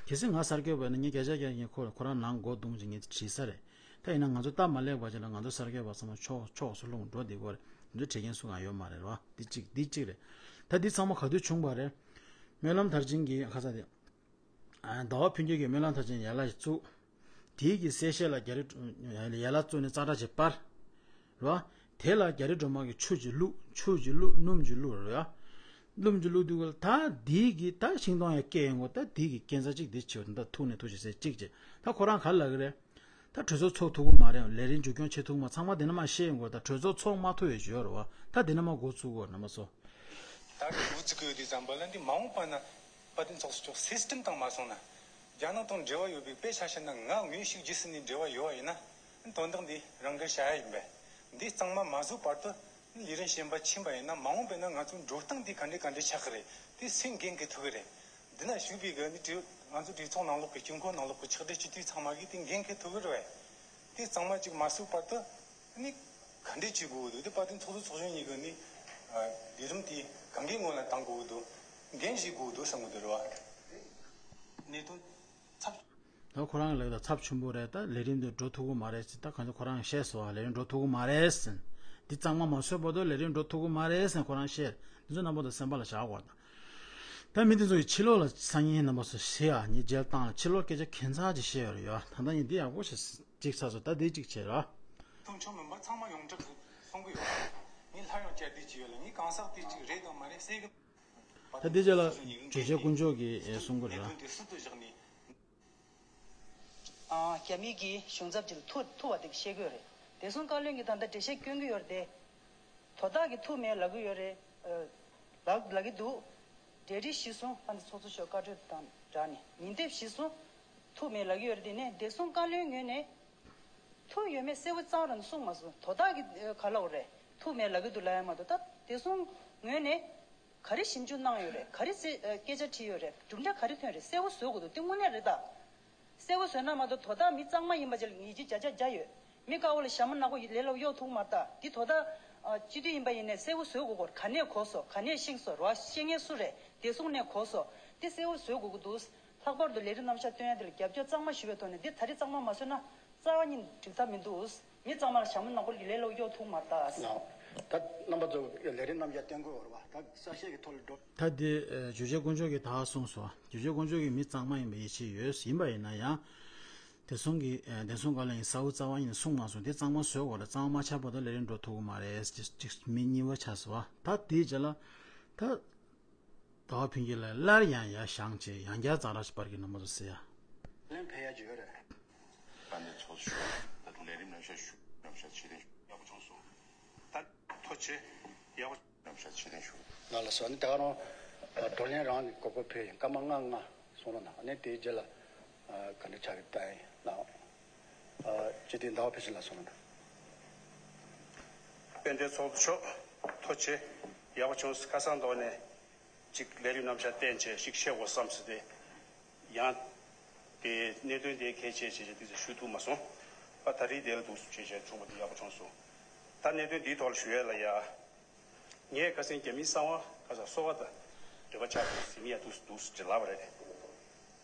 གལ་སྲིད་ང་གསར་འགོད་པ་ཡིན་ན་ངས་བརྒྱ་ཆ་བརྒྱ་ངས་ཁོ་ལ་ཁོ་རང་ནང་སྒོ་རྡུང་བྱས་ངས་དྲིས་ས་རེད། ད་ཡིན་ན་ང་ཚོ་སྟབས་མ་ལེགས་པ་ཅིག་ལ་ང་ཚོ་གསར་འགོད་པ་ཚང་མ་ཕྱོགས་ཕྱོགས་སུ་ལྷུང་འགྲོ་བསྡད་ཀྱི་ཡོད་རེད། ང་ཚོ་དྲི་མཁན་སུ་གང་ཡོད་མ་རེད་བ། འདི་གཅིག་འདི་གཅིག་རེད། ད་འདི་ཚང་མ་ག་དུས་བྱུང་བ་རེད། སྨོན་ལམ་མཐར་ཕྱིན་གྱི་ཁ་ས་དེ། ཟླ་བ་ཕུན་སྐྱིད་ཀྱིས་སྨོན་ལམ་མཐར་ཕྱིན་ཡན་ལག་བཙུགས། དེའི་གི་གསལ་བཤད་ལ་རྒྱ་རི། ཡན་ལག་བཙུགས་ནས་ཙག་སྒྲ་ཅིག་སྤར། རོ། དེ་ལ་རྒྱ་རི་སྒྲོལ་མ་གིས་ཆུ་ཅིག་བླུགས། ཆུ་ཅིག་བླུགས། སྣུམ་ཅིག་བླུགས་རོ། སྣུམ་ཅིག་བླུགས་དུས་ཀ་ལ་ད་དེའི་གི་ད་ཤིང་སྡོང་ཡང་སྐྱེ་ཡོང་གོ་ད་དེའི་གི་རྐྱེན་རྩ་གཅིག་དེ་བྱེད་འོ་ད་ཐུག་ནས་ཐུག་ཅིག་ཟེར་གཅིག་བྱེད། ད་ཁོ་རང་ག་ལབ་གི་རེད། ད་གྲོས་ཚོགས་ཚོགས་ཐུབ་ཀྱི་མ་རེད། ལས་རིམ་མཇུག་སྐྱོང་བྱེད་ཐུབ་ཀྱི་མ། ཚང་མ་དེ་ནས་མར་བཤད་ཡོང་གོ་ད་གྲོས་ཚོགས་ཚོགས་མ་ཐུབ་ཡོད་ཅིག་ཡོད་རེད་བ། ད་དེ་ནས་མར་འགོ་བཙུགས་གོ་རྣམ་པ་ཚོ། ད་གི་འགོ་བཙུགས་ཀྱི་ཡོད་དུས་ཙམ་པ་ལ་འདི་མ་འོངས་པ་ན། བཀའ་དྲིན་ཚོགས་སུ་ཅོག་སི་སི་ཊེམ་དང་མ་སོང་ན། རྒྱ་ནག་དང་འབྲེལ་བ་ཡོད་པའི་དཔེ་ཆ་བཤད་ན། ང་དངོས་ཤུགས་རྗེས་ཟིན་ནས་འབྲེལ་བ་ཡོད་པ་ཡིན་ན། དོན་དག་འདི་རང་དགར་བྱ་ཡ་ཡིན་པས། འདི་གཙང་མ་མ་བཟོས་བར་དུ་ལས་རིམ་གཞན་པ་ཕྱིན་པ་ཡིན་ན། མ་འོངས་པ་ན་ང་ཚོའི་འགྲོ་སྟངས་འདི་ག་འདྲ་ག་འདྲ་ཆགས་ཀྱི་རེད། དེ་སུས་འགན་འཁུར་ཐུབ་ཀྱི་རེད། འདི་ན་བཞུགས་པའི་གི་ནི་གྲོས། ང་ཚོ་གྲོས་ཚོགས་ནང་ལོགས་ཀྱི་དཀྱིལ་འཁོར་ནང་ལོགས་ཀྱི་ཕྱག་སྦྲེལ་སྤྱི་འཐུས་ཚང་མ་གིས་དེ་འགན་འཁུར་ཐུབ་ཀྱི་རེད་པས། དེ་གཙང་མ་ཅིག་མ་བཟོས་བར་དུ་ནི་ག་འདྲ་བྱེད་དགོས་འདུག་དེ་བཀའ་དྲིན་ཚོགས་གཙོ་ཚོགས་གཞོན་གཉིས་ཀྱིས་ནི་ལས་རིམ་དེ་གང་གི་ངོས་ལ་བཏང་དགོས་འདུག་འགན་བཞེས་དགོས་འདུག་བསམ་གྱི་འདུག་རེད་པ། གནད་དོན་ཚབས། ད་ཁོ་རང་ལབ་ད་ཚབས་ཆེན་པོ་རེད། ད་ལས་རིམ་དེ་འགྲོ་ཐུབ་ཀྱི་མ་རེད་ཟེར། ད་གང་ཅི་ཁོ་རང་བཤད་སོང་། ལས་རིམ་འགྲོ་ཐུབ་ཀྱི་མ་རེད་ཟེར། འདི་གཙང་མ་མ་བཟོས་བར་དུ་ལས་རིམ་འགྲོ་ཐུབ་ཀྱི་མ་རེད་ཟེར་ཁོ་རང་བཤད། འདི་ཚོ་རྣམ་པ་ཚོ་སེམས་པ་ལ་བཞག་དགོས། ད་མི་འདི་ཚོ་ཡི་ཕྱི་ལོགས་ལ་སང་ཉིན་རྣམ་པ་ཚོ་ཞེས་ཨ་ཉི་རྒྱལ་བཏང་ལ་ཕྱི་ལོགས་སྐད་ཆ་ཁྱད་མཚར་ཅིག་བཤད་ཡོད་རེད་ཡ། ད་ལྟ་ཉིན་འདི་ཡག་པོ་ཞིག་ཅིག་ཚར་སོང་། ད་འདི་ཅིག་བྱེད་ར། ཐུག་ཆོག་མིན་པ་ཚང་མ་ཡོངས་གྲགས་སུ་གསུང་གི་ཡོད། ངས་སླར་ཡང་བསྐྱར་ཟློས་བྱས་ཡོད་ལ། ངས་གང་ཟག་དེ་གཅིག་རེད་དང་མ་རེད་ཟེར་གི། ད་འདི་རྗེས་ལ་ཇོ་ཆེན་དཀོན་མཆོག་གིས་གསུང་གི་རེད་ར། ལས་དོན་དེ་སྲིད་དུ་བཞག་ནས། ཨ། རྒྱ་མི་གི་གཞུང་ཚབ་ཅིག་ལ་ཐུག་ཐུག་པ་དེ་བཤད་ཀྱི་ཡོད་རེད། བདེ་སྲུང་བཀའ་བློན་གྱིས་ད་ལྟ་འགྲེལ་བཤད་སྐྱོན་གྱི་ཡོད་རེད་དེ། དོ་བདག་གིས་ཐུག་མེད་ལབ་ཀྱི་ཡོད་རེད། ཨ། ལབ་ལབ་ཀྱི་འདུག་འབྲེལ་འདྲིས་གཞིར་བཟུང་ཨ་ནི་ཚོགས་གཙོ་མཆོག་བཀའ་འཁྲོལ་དང་སྦྲགས་ནས་ཉིན་དེབ་གཞིར་བཟུང་ཐུག་མེད་ལབ་ཀྱི་ཡོད་རེད། དེ་ནས་བདེ་སྲུང་བཀའ་བློན་ངོས་ནས་ཐུག་ཡོད་མེད་གསལ་པོ་རྩ་བ་རང་གསུངས་མ་སོང་། དོ་བདག་གིས་ག་ལབ་པ་རེད། ཐུག་མེད་ལབ་ཀྱི་འདུག་ལབ་ཡ་མ་གཏོགས། ད་བདེ་སྲུང་ངོས་ནས་ག་རེ་ཞིབ་འཇུག་གནང་ཡོད་རེད། ག་རེ་སྐད་ཆ་དྲིས་ཡོད་རེད། གྲུབ་འབྲས་ག་རེ་ཐོན་རེད། གསལ་པོ་བཟོ་དགོས་འདུག་དེ་དངོས་གནས་རེད་ད། གསལ་པོ་བཟོས་ན་མ་གཏོགས་དོ་བདག་མི་གཙང་མ་ཡིན་པ་ཅིག་ལ་ངེས་ཀྱི་བརྒྱ་ཆ་བརྒྱ་ཡོད། མི་དཀར་པོ་ལ་ཞྭ་མོ་ནག་པོ་ལས་སླ་པོ་གཡོག་ཐུབ་མ་རེད་ད། འདི་དོ་ད། སྤྱི་འཐུས་ཡིན་པ་ཡིན་ནའི་གསལ་པོ་བཟོ་དགོས་སྐོར། ག་ནས་གོ་སོང་། ག་ནས་ཤེས་སོང་རོ། ཤེས་མཁན་སུ་རེད། བདེ་སྲུང་ནས་གོ་སོང་། འདི་གསལ་པོ་བཟོ་དགོས་ཀྱི་འདུག། ལྷག་པར་དུ་ལས་རིམ་རྣམ་གཞག་སྟོན་ཡ་དེ་ལ་རྒྱབ་སྐྱོར་གཙང་མ་ཞུ་བའི་ཐོག་ནས་འདི་ད་རེས་གཙང་མ་མ་བཟོས་ན་རྩ་བ་ཉིད་འགྲིག་ཐབས་མི་འདུག། མི་གཙང་མ་ལ་ཞྭ་མོ་ནག་པོ་ལས་སླ་པོ་གཡོག་ཐུབ་མ་རེད་ད། ད་རྣམ་པ་ཚོ་ལས་རིམ་རྣམ་གཞག་སྟོན་དགོས་རེད་བ། ད་གསལ་བཤད་ཀྱི་ཐོག་ལ་འགྲོ། ད་འདི་ཇུ་ཆེན་དཀོན་མཆོག་གིས་ད་གསུངས་སོང་། ཇུ་ཆེན་དཀོན་མཆོག་གིས་མི་གཙང་མ་ཡིན་པའི་ཡིད་ཆེས་ཡོད། ཡིན་པ་ཡིན་ན་ཡང་། བདེ་སྲུང་གི་ཨ་བདེ་སྲུང་བཀའ་བློན་གྱིས་གསལ་པོ་རྩ་བ་ཉིད་ནས་གསུངས་མ་སོང་། དེ་གཙང་མ་བཟོ་དགོས་རེད། གཙང་མ་མ་ཆགས་བར་དུ་ལས་རིམ་འགྲོ་ཐུབ་ཀྱི་མ་རེད། གཅིག་གཅིག་མི་གཉིས་པ་ཆགས་སོང་བ། ད་དེའི་རྗེས་ལ་ད་ཟླ་བ་ཕུན་སྐྱིད་ལ་སླར་ཡང་ཡར་བཞེངས་བྱས་ཡང་བསྐྱར་གཙང་སྦྲ་ཞིག་སྤར་གྱི་རྣམ་པ་ཚོ་གསལ་ཡ། ལན་ཕན་ཡ་ཅིག་ཡོད་རེད། དཔལ་ལྡན་ཚོགས་གཙོ་ཞུ། ད་ལས་རིམ་རྣམ་གཞག་ཞུ། རྣམ་གཞག་ཕྱིར་འཐེན་ཞུ། ཡག་པོ་བྱུང་སོང་། ད་ཐུགས་རྗེ་ཆེ། ཡག་པོ། རྣམ་གཞག་ཕྱིར་འཐེན་ཞུ། ལགས་ལགས་སོ། ཨ་ནི་ད་ག་རང་བགྲོ་གླེང་རང་གི་གོ་སྐབས་ཕུལ་ཡིན། སྐར་མ་ལྔ་ལྔ་གསུང་རོགས་གནང་། ཨ་ནི་དེའི་རྗེས་ལ་ཨ་ག་འདྲ་ཆགས་ཀྱི་ལྟ་ཡིན་ལགས། ཨ་སྤྱི་འཐུས་ཟླ་བ་ཕུན་སྐྱིད་ལགས་གསུང་རོགས་གནང་། དཔལ་ལྡན་ཚོགས་གཙོ་མཆོག་ཐུགས་རྗེ་ཆེ། ཡག་པོ་བྱུང་སོང་། ཁ་སང་ཐོག་ནས་ཅིག་ལས་རིམ་རྣམ་གཞག་བསྟན་བྱས་ཤིག་བཤད་དགོས་བསམ་ཟེར་ཏེ། ཡང་དེ་གནད་དོན་དེ་གལ་ཆེ་བྱས་བྱས་དེ་ཚོ་ཞུ་ཐུབ་མ་སོང་། ཨ་ད་རེས་དེ་ལ་འདུག་སེ་བྱས་བྱས་བྱུང་བ་དེ་ཡག་པོ་བྱུང་སོང་། ད་གནད་དོན་འདིའི་ཐོག་ལ་ཞུ་ཡས་ལ་ཡ། ངས་ཁ་སང་རྒྱ་མིའི་གསང་བ་ཁ་སང་གསོལ་བ་དང་འབྲེལ་བ་ཆགས་འདུག་ཟེར་མི་ཡ་འདུག་འདུག་ཅེས་ལབ་པ་རེད།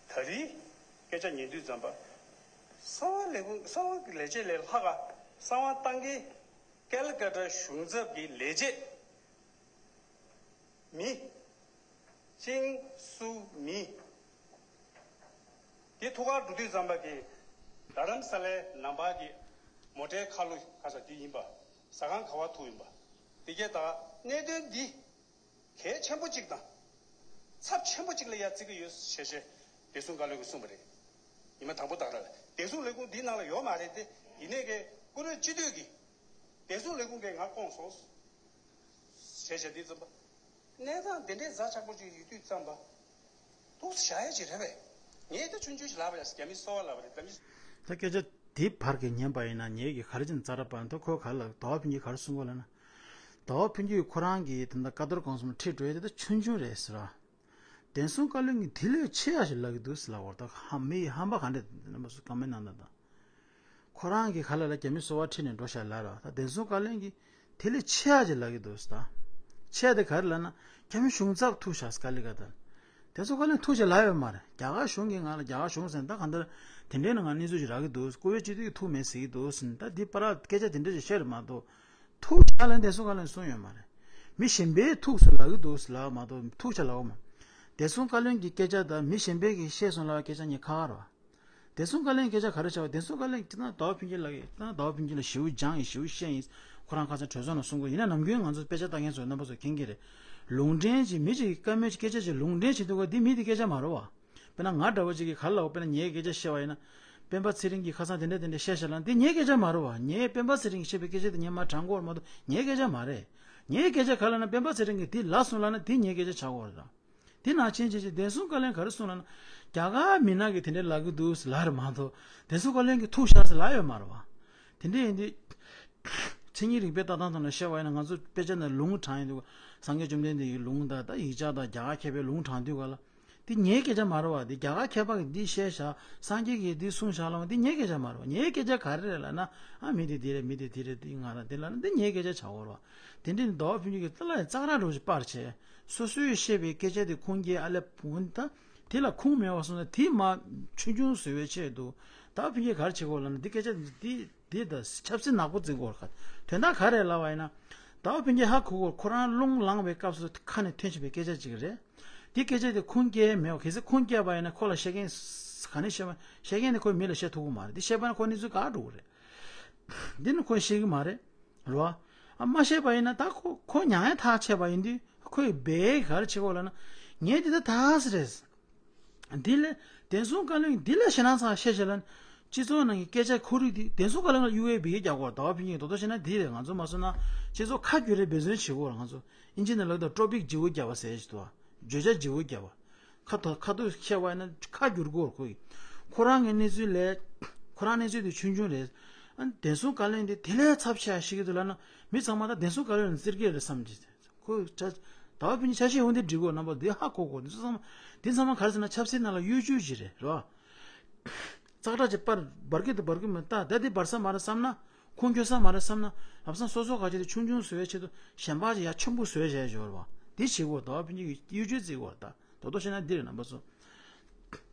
ད་རེས་སྐད་ཆ་ཉན་དུས་ཙམ་པ། གསང་བ་ལས་ཁུངས་གསང་བ་གི་ལས་བྱེད་ལས་ལྷག་ག་གསང་བ་བཏང་མཁན་ཀལ་ཀ་ཏ་གཞུང་ཚབ་ཀྱི་ལས་བྱེད་མི། ཅིང་སུའུ་མི། དེ་ཐུག་གར་འགྲོ་དུས་ཙམ་པ་གི་རྡ་རམ་ས་ལའི་ནང་པ་གི་མོ་ཊའི་ཁ་ལོ་ཁ་ས་དེ་ཡིན་པ། ཟ་ཁང་ག་བ་ཐུག་ཡིན་པ། དེ་གས་ད་གནད་དོན་འདི་གལ་ཆེན་པོ་གཅིག་དང་། ཚབས་ཆེན་པོ་གཅིག་ལ་ཡ་བརྩི་གི་ཡོད་ཞེས་བཤད་བདེ་སྲུང་བཀའ་བློན་གྱིས་གསུངས་པ་རེད། ཉི་མ་དང་པོ་དག་ར་ལ་བདེ་སྲུང་ལས་ཁུངས་འདིའི་ནང་ལ་ཡོད་མ་རེད་དེ། ཡིན་ནའི་གི་བཀུར་འོས་སྤྱི་འཐུས་ཀྱིས་བདེ་སྲུང་ལས་ཁུངས་ཀྱིས་ང་བསྐོངས་སོང་། ཞེས་བྱ་འདི་ཙམ་པ། གནས་སྟངས་འདི་འདྲའི་ཛ་དྲག་པོ་ཅིག་ཡོད་དུས་ཙམ་པ། ཏོག་ཙམ་བཞག་ཡ་ཅིག་རེད་པས། ངས་ད་ཆུང་ཆུང་ཞིག་ལབ་པ་ཡ་རྒྱ་མི་གསོལ་བ་ལབ་པ་རེད། ད་མི། ད་སྐད་ཆ་འདི་བར་གྱི་ཉན་པ་ཡིན་ན་ངས་ཀྱི་ག་རེ་ཅིག་རྩ་ར་པ་ད་ཁོ་ག་ལ་ཟླ་བ་ཕུན་སྐྱིད་ག་རེ་གསུང་གོ་ལབ་ན། ཟླ་བ་ཕུན་སྐྱིད་ཁོ་རང་གི་ད་ལྟ་བཀའ་རྡོར་གོང་ས་མ་ཁྲིད་འགྲོ་ཡ་དེ་ད་ཆུང་ཆུང་རེད་ཟེར་བ། བདེ་སྲུང་བཀའ་བློན་གྱིས་དེ་ལས་ཆེ་ཡ་ཞིག་ལབ་ཀྱི་འདུག་ཟེར་ལབ་པ་རེད། ད་ཧ་མི་ཧམ་པ་ག་འདྲ་རྣམ་པ་ཚོ་ཀ་མེན་ནང་ད་ད། ཁོ་རང་གི་ག་ལ་ལ་རྒྱ་མི་གསོལ་བ་ཁྲིད་ནས་འགྲོ་ཤག་ལབ་ར། ད་བདེ་སྲུང་བཀའ་བློན་གྱིས་དེ་ལས་ཆེ་ཡ་ཅིག་ལབ་ཀྱི་འདུག་ཟེར། ད་ཆེ་ཡ་དེ་ག་རེ་ལབ་ན་རྒྱ་མི་གཞུང་ཚབ་ཐུག་ཤག་ཀ་ལི་ཀ་ཏ་ལ། བདེ་སྲུང་བཀའ་བློན་ཐུག་ཅེས་ལབ་ཡོད་མ་རེད། རྒྱ་གར་གཞུང་གིས་ང་ལ་རྒྱ་གར་གཞུང་ཟེར་ན་ད་གང་ལྟར་དེ་འདྲའི་ནང་ང་གནས་ཚུལ་ཅིག་རག་གི་འདུག། བཀུར་འོས་སྤྱི་འཐུས་ཀྱིས་ཐུག་མེད་ཟེར་གྱི་འདུག་ཟེར། ད་འདི་པ་ར་སྐད་ཆ་དེ་འདྲ་ཅིག་བཤད་རེད་མ་གཏོགས། ཐུག་ཤག་ལབ་བདེ་སྲུང་བཀའ་བློན་གསུངས་ཡོད་མ་རེད། མི་གཞན་པས་ཐུག་སོང་ལབ་ཀྱི་འདུག་ལབ་མ་གཏོགས་ཐུག་ཤག་ལབ་ཡོད་མ་རེད། བདེ་སྲུང་བཀའ་བློན་གྱི་སྐད་ཆ་དང་མི་གཞན་པས་ཀྱིས་བཤད་སོང་ལབ་སྐད་ཆ་གཉིས་ཁ་ཁ་རེད་པ། བདེ་སྲུང་བཀའ་བློན་སྐད་ཆ་ག་རེ་བྱ་བ། བདེ་སྲུང་བཀའ་བློན་གྱིས་ད་ཟླ་བ་ཕུན་སྐྱིད་ལགས་ཀྱིས་ད་ཟླ་བ་ཕུན་སྐྱིད་ལ་ཞེ་པོ་སྦྱངས་ཡིན། ཞེ་པོ་བཤད་ཡིན། ཁོ་རང་ཁ་སང་གྲོས་ཚོགས་ནང་གསུང་གི་ཡིན་ན་ནམ་རྒྱུན་ང་ཚོ་དཔེ་ཆ་ལྟ་མཁན་ཚོ་རྣམ་པ་ཚོ་མཁྱེན་གྱི་རེད། ལུང་འདྲེན་གྱིས་མི་གཅིག་གིས་བཀའ་མོལ་གྱི་སྐད་ཆ་ཅིག་ལུང་འདྲེན་བྱེད་དུས་སྐབས་འདི་མི་དེ་སྐད་ཆ་མ་རེད་པ། དཔེར་ན་ང་འདྲ་བོ་ཅིག་གིས་ག་རེ་ལབ་པ། དཔེར་ན་ངའི་སྐད་ཆ་བཤད་པ་ཡིན་ན། སྤེན་པ་ཚེ་རིང་གིས་ཁ་སང་དེ་འདྲ་དེ་འདྲ་བཤད་ཤག་ལབ་ན་འདི་ངའི་སྐད་ཆ་མ་རེད་པ། ངས་སྤེན་པ་ཚེ་རིང་གིས་བཤད་པའི་སྐད་ཆ་དེ་ངས་མར་དྲན་གྱི་ཡོད་རེད་མ་གཏོགས་ངའི་སྐད་ཆ་མ་རེད། ངའི་སྐད་ཆ་ག་རེ་ལབ་ན་སྤེན་པ་ཚེ་རིང་གིས་འདི་ལབ་སོང་ལབ་ན་འདི་ངའི་སྐད་ཆ་ཆགས་ཀྱི་ཡོད་རེད་ད། དེ་ནང་བཞིན་བྱས་བྱས་བདེ་སྲུང་བཀའ་བློན་ག་རེ་གསུངས་ལབ་ན། རྒྱ་གར་མི་ནག་གིས་དེ་འདྲ་ལབ་ཀྱི་འདུག་ལབ་རེད་མ་གཏོགས་བདེ་སྲུང་བཀའ་བློན་གྱིས་ཐུག་ཤག་ཟེར་ལབ་ཡོད་མ་རེད་པ། དེ་འདྲ་ཡིན་དུས། མཚན་ཉིད་རིག་པའི་ལྟ་སྟངས་ཐོག་ནས་བཤད་པ་ཡིན་ན་ང་ཚོ་དཔེ་ཆ་ནང་ལུང་དྲངས་ཡོང་དུས་སངས་རྒྱས་བཅོམ་ལྡན་འདས་ཀྱི་ལུང་དང་ད་ཡིག་ཆ་དང་རྒྱ་གར་མཁས་པའི་ལུང་དྲངས་དུས་ག་ལ། དེ་ངའི་སྐད་ཆ་མ་རེད་པ། དེ་རྒྱ་གར་མཁས་པ་གིས་འདི་བཤད་ཤག། སངས་རྒྱས་ཀྱིས་འདི་གསུངས་ཤག་ལབ་པ་འདི་ངའི་སྐད་ཆ་མ་རེད་པ། ངའི་སྐད་ཆ་ག་རེ་རེད་ལབ་ན། ཨ་མི་དེ་འདི་རེད། མི་དེ་འདི་རེད། འདི་ང་རང་འདི་ལབ་ན་འདི་ངའི་སྐད་ཆ་ཆགས་ཀྱི་ཡོད་རེད་པ། དེ་འདྲ་ནི་ཟླ་བ་ཕུན་སྐྱིད་ཀྱིས་ལྟ་ལ་ཙག་ར་འདྲ་བོ་ཞིག་སྤར་བྱས། སོ་སོས་བཤད་པའི་སྐད་ཆ་དེ་ཁུངས་སྐྱེལ་ཨ་ལས་བུན་ད། དེ་ལ་ཁུངས་མེད་པ་སོང་ན་དེ་མར་ཆུང་ཆུང་བཟོ་བའི་ཆེད་དུ། ཟླ་བ་ཕུན་སྐྱིད་ག་རེ་བྱེད་ཀྱི་ཡོད་ལབ་ན་འདི་སྐད་ཆ་འདི་འདི་ད་ཆབ་སྲིད་ནག་པོ་བརྩི་གི་ཡོད་རེད་པ། དོན་དག་ག་རེ་ལབ་པ་ཡིན་ན། ཟླ་བ་ཕུན་སྐྱིད་ཧ་གོ་གི་ཡོད་རེད། ཁོ་རང་རླུང་ལངས་པའི་སྐབས་སུ་ཁ་ནས་ཐོན་བཞིན་པའི་སྐད་ཆ་ཅིག་རེད། འདི་སྐད་ཆ་དེ་ཁུངས་སྐྱེལ་མེད་པ། གལ་སྲིད་ཁུངས་སྐྱེལ་བ་ཡིན་ན་ཁོ་ལ་བཤད་མཁན་ག་ནས་བཤད་པ། བཤད་མཁན་དེ་ཁོའི་མི་ལ་བཤད་ཐུབ་ཀྱི་མ་རེད། འདི་བཤད་པ་ན་ཁོ་གནས་ཚུལ་འགག་འགྲོ་གི་རེད། འདི་ནི་ཁོས་ཤེས་ཀྱི་མ་རེད། རེད་པ། ཨ་མ་ཤེས་པ་ཡིན་ན་ད་ཁོ་ཁོ་མྱངས་ཡ་ཐག་ཆད་པ་ཡིན་དུས་ཁོས་འབད་ག་རེ་བྱེད་དགོས་ལབ་ན། ངས་འདི་ལྟ་ཐག་ཟེར་རེད། འདི་ལས་བདེན་སྲུང་བཀའ་བློན་འདི་ལས་ཞེད་སྣང་ཚ་བཤད་བཤད་ལབ་ན། སྤྱི་ཚོགས་ནང་གི་སྐད་ཆ་ཁོ་རིགས་འདི་བདེན་སྲུང་བཀའ་བློན་ལ་གཡུག་པའི་འབད་རྒྱག་དགོས། ཟླ་བ་ཕུན་སྐྱིད་རྡོག་རྡོག་བཤད་ན་འདི་རེད། ང་ཚོ་མ་བཟོ་ན་སྤྱི་ཚོགས་ཁ་བསྒྱུར་རེ་འབད་བརྩོན་བྱེད་དགོས། ང་ཚོ་ཨིན་ཇི་ནང་ལབ་ད་ཊོ་པིག་བརྗེ་པོ་རྒྱག་པ་ཟེར་ཞིག་འདུག་པ། བརྗོད་བྱ་བརྗེ་པོ་རྒྱག་པ། ཁ་ཐོ་ཁ་ཐུག་བཤད་པ་ཡིན་ན་ཁ་བསྒྱུར་དགོས་རེད་ཁོ་གིས། ཁོ་རང་གི་གནས་ཚུལ་ལས། ཁོ་རང་གནས་ཚུལ་དེ་ཆུང་ཆུང་རེད། ཨ་བདེན་སྲུང་བཀའ་བློན་དེ་དེ་ལས་ཚབས་ཆེ་བ་ཤེས་ཀྱི་འདུག་ལབ་ན། མི་ཚང་མ་ད་བདེན་སྲུང་བཀའ་བློན་ལ་བཙིར་གྱི་རེད་བསམ་གྱི། ཁོ་ཆ་ཟླ་བ་ཕུན་སྐྱིད་ཆ་ཤས་འོང་དེ་འགྲིག་གོ། རྣམ་པ་འདི་ཧ་གོ་གོ། འདི་ཚོ་ཚང་མ་འདི་ཚང་མ་ག་རེ་ཟེར་ན་ཆབ་སྲིད་ནང་ལ་གཡོ་ཇུས་ཅིག་རེད། རེད་པ། ཙག་སྒྲ་ཅིག་པར་འབར་གྱི་འདུག་འབར་གྱི་མི་འདུག་ད་ད་འདི་འབར་ས་མ་རེད་བསམ་ན། ཁུངས་འཁྱོལ་ས་མ་རེད་བསམ་ན་ལམ་སང་སོ་སོ་ག་ཅིག་དེ་ཆུང་ཆུང་བཟོ་བའི་ཆེད་དུ་གཞན་པ་ཅིག་ཡ་ཆེན་པོ་བཟོས་བྱས་འབྱོར་བ་འདི་བྱེད་དགོས། ཟླ་བ་ཕུན་སྐྱིད་ཀྱི་གཡོ་ཇུས་བརྩི་དགོས་རེད། ད་དོ་དོ་བྱས་ན་འདི་རེད། རྣམ་པ་ཚོ།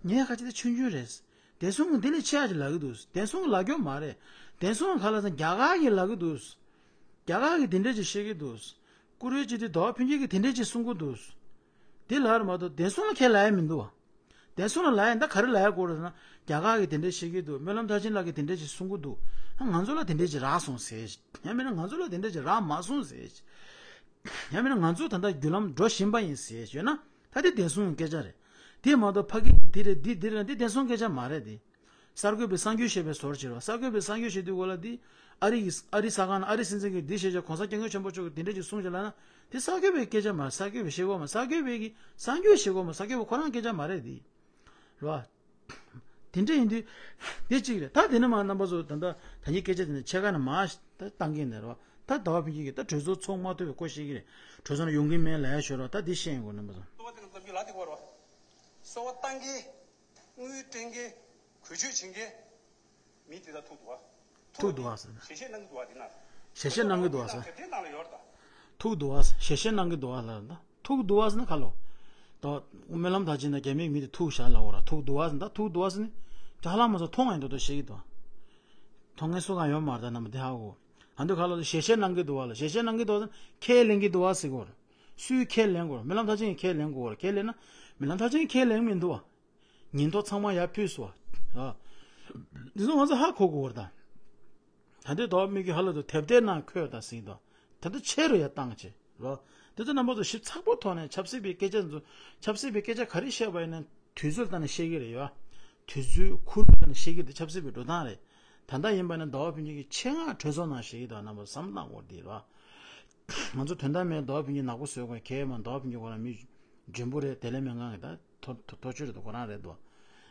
ངས་ག་ཅིག་དེ་ཆུང་ཆུང་རེད། བདེ་སྲུང་གི་འདི་ལས་ཆེ་ཡ་ཅིག་ལབ་ཀྱི་འདུག་བདེ་སྲུང་ལབ་རྒྱུ་མ་རེད། བདེ་སྲུང་ག་ལ་ཟེར་རྒྱ་གར་གྱི་ལབ་ཀྱི་འདུག་རྒྱ་གར་གྱི་དེ་འདྲས་ཅིག་བཤད་ཀྱི་འདུག་བཀུར་འོས་སྤྱི་འཐུས་ཟླ་བ་ཕུན་སྐྱིད་ཀྱིས་དེ་འདྲས་ཅིག་གསུང་གི་འདུག་དེ་ལབ་རེད་མ་གཏོགས་བདེ་སྲུང་ལ་ཁས་ལབ་ཡ་མི་འདུག་བ། བདེ་སྲུང་ལ་ལབ་ཡ་ད་ག་རེ་ལབ་ཡ་དགོས་རེད་ཟེར་ན། རྒྱ་གར་གྱིས་དེ་འདྲས་བཤད་ཀྱི་འདུག་སྨོན་ལམ་མཐར་ཕྱིན་ལགས་ཀྱིས་དེ་འདྲས་ཅིག་གསུང་གི་འདུག་ང་ཚོ་ལ་དེ་འདྲས་ཅིག་རག་སོང་ཟེར། ཡང་མིན་ན་ང་ཚོ་ལ་དེ་འདྲས་ཅིག་རག་མ་སོང་ཟེར། ཡང་མིན་ན་ང་ཚོ་ད་ལྟ་བརྒྱུད་ལམ་འགྲོ་བཞིན་པ་ཡིན་ཟེར་ཡོད་ན། ད་དེ་བདེ་སྲུང་གི་སྐད་ཆ་རེད། དེ་མ་གཏོགས་ཕ་གི་དེ་རེད་འདི་འདི་རེད་འདི་བདེ་སྲུང་སྐད་ཆ་མ་རེད་དེ། གསར་འགོད་པས་གསར་འགྱུར་བཤད་པའི་བཟོ་འདྲ་བྱེད་རོགས། གསར་འགོད་པས་གསར་འགྱུར་བཤད་དུས་གོ་ལ་འདི་ཨ་རི་གི་ཨ་རི་གསར་ཁང་ནང་ཨ་རི་སྲིད་འཛིན་གྱིས་འདི་བཤད་བྱས་གོང་ས་སྐྱབས་མགོན་ཆེན་པོ་མཆོག་གིས་འདི་འདྲ་ཅིག་གསུངས་བྱས་ལབ་ན་དེ་གསར་འགོད་པའི་སྐད་ཆ་མ་རེད། གསར་འགོད་པས་བཤད་དགོས་མ་གསར་འགོད་པས་ཀྱིས་གསར་འགྱུར་བཤད་དགོས་མ་གསར་འགོད་པ་ཁོ་རང་སྐད་ཆ་མ་རེད་དེ། རེད་བ། དེ་འདྲ་ཡིན་དུས་དེ་གཅིག་རེད། ད་དེ་ནས་མ་རྣམ་པ་ཚོ་ད་ལྟ་ད་ངའི་སྐད་ཆ་དེ་ནས་ཕྱེད་ཀ་ནས་མ་ད་བཏང་གི་ཡིན་ནས་རེད་བ། ད་ཟླ་བ་ཕུན་སྐྱིད་ཀྱིས་ད་གྲོས་ཚོགས་ཚོགས་མ་ཐུབ་པའི་སྐོར་བཤད་ཀྱི་རེད། གྲོས་ཚོགས་ནང་ཡོང་གི་མེད་ལབ་ཡ་ཤོད་རོགས། ད་འདི་བཤད་ཡོང་དགོས་རྣམ་པ་ཚོ། གསོལ་བ་བཏང་གི་གསོལ་བ་བཏང་གི་དངུལ་སྤྲད་མཁན་གུས་ཆོད་བྱེད་མཁན་མི་དེ་དག་ཐུག་འདུག་བ། ཐུག་འདུག་བ་ཟེར་ན། ཞལ་བཞེས་གནང་གི་འདུག་བ་དེ་ན། ཞལ་བཞེས་གནང་གི་འདུག་བ་ཟེར། དེབ་ཐེར་ནང་ལ་ཡོད་རེད་ད། ཐུག་འདུག་བ་ཟེར། ཞལ་བཞེས་གནང་གི་འདུག་བ་ལབ་ད། ཐུག་འདུག་བ་ཟེར་ན་ག་ལོ། ད་སྨོན་ལམ་མཐར་ཕྱིན་ན་རྒྱ་མིའི་མི་དེ་ཐུག་བཞག་ལབ་འོ་ར། ཐུག་འདུག་བ་ཟེར་ན་ད་ཐུག་འདུག་བ་ཟེར་ནི། ཅ་ལག་མ་ཚོ་མཐོང་ཡིན་འདུག་ད་བཤད་ཀྱི་འདུག་མཐོང་མཁན་སུ་གང་ཡོད་མ་རེད་ད། རྣམ་པ་དེ་ཧ་གོ། ཨ་འདུག་ག་ལོ། ཞལ་བཞེས་གནང་གི་འདུག་བ་ལ། ཞལ་བཞེས་གནང་གི་འདུག་བ་ཟེར་ན་ཁས་ལེན་གྱི་འདུག་བ་ཟེར་གོ་ར། སུས་ཁས་ལེན་དགོས་ར། སྨོན་ལམ་མཐར་ཕྱིན་གྱིས་ཁས་ལེན་དགོས་ར། ཁས་ལེན་ན་སྨོན་ལམ་མཐར་ཕྱིན་གྱིས་ཁས་ལེན་མི་འདུག་བ། ཉིན་ཐོ་ཚང་མ་ཡར་ཕུལ་སོང་བ། ཨ། འདི་ཚོ་ང་ཚོ་ཧ་གོ་དགོས་རེད་ད། ད་ལྟའི་ཟླ་བ་ཕུན་སྐྱིད་ཧ་ལ་དུ་དེབ་ཐེར་ནང་འཁོད་ད་ཟིན་ཏོ། ད་ལྟ་ཆེ་རུ་ཡར་བཏང་བྱས་རོ། དེ་ཚོ་རྣམ་པ་ཚོ་ཞིབ་ཚགས་པོ་ཐོག་ནས་ཆབ་སྲིད་པའི་སྐད་ཆ་ཚོ། ཆབ་སྲིད་པའི་སྐད་ཆ་ག་རེ་བཤད་པ་ཡིན་ན་དུས་ཚོད་ལྟར་ནས་བཤད་ཀྱི་རེད་ཡ། དུས་ཚོད་ཁུར་ལྟར་ནས་བཤད་ཀྱི་དེ་ཆབ་སྲིད་པའི་འགྲོ་སྟངས་རེད། ད་ལྟ་ཡིན་པ་ན་ཟླ་བ་ཕུན་སྐྱིད་ཀྱིས་ཆེད་མངགས་གྲོས་ཚོགས་ནང་བཤད་ཀྱི་འདུག་རྣམ་པ་བསམ་བློ་བཏང་དགོས་དེ་རོ། ང་ཚོ་དོན་དག་མེད་ཟླ་བ་ཕུན་སྐྱིད་ནག་པོ་བཟོས་དགོས་གལ་མ་ཟླ་བ་ཕུན་སྐྱིད་ཁོ་རང་མི་འཇོན་པོ་རེད། དེ་ལས་མི་འགང་གི་ད་ཐོ་ཐོ་ཐོ་ཆོས་རེད་དོ། ཁོ་རང་རེད་དོ།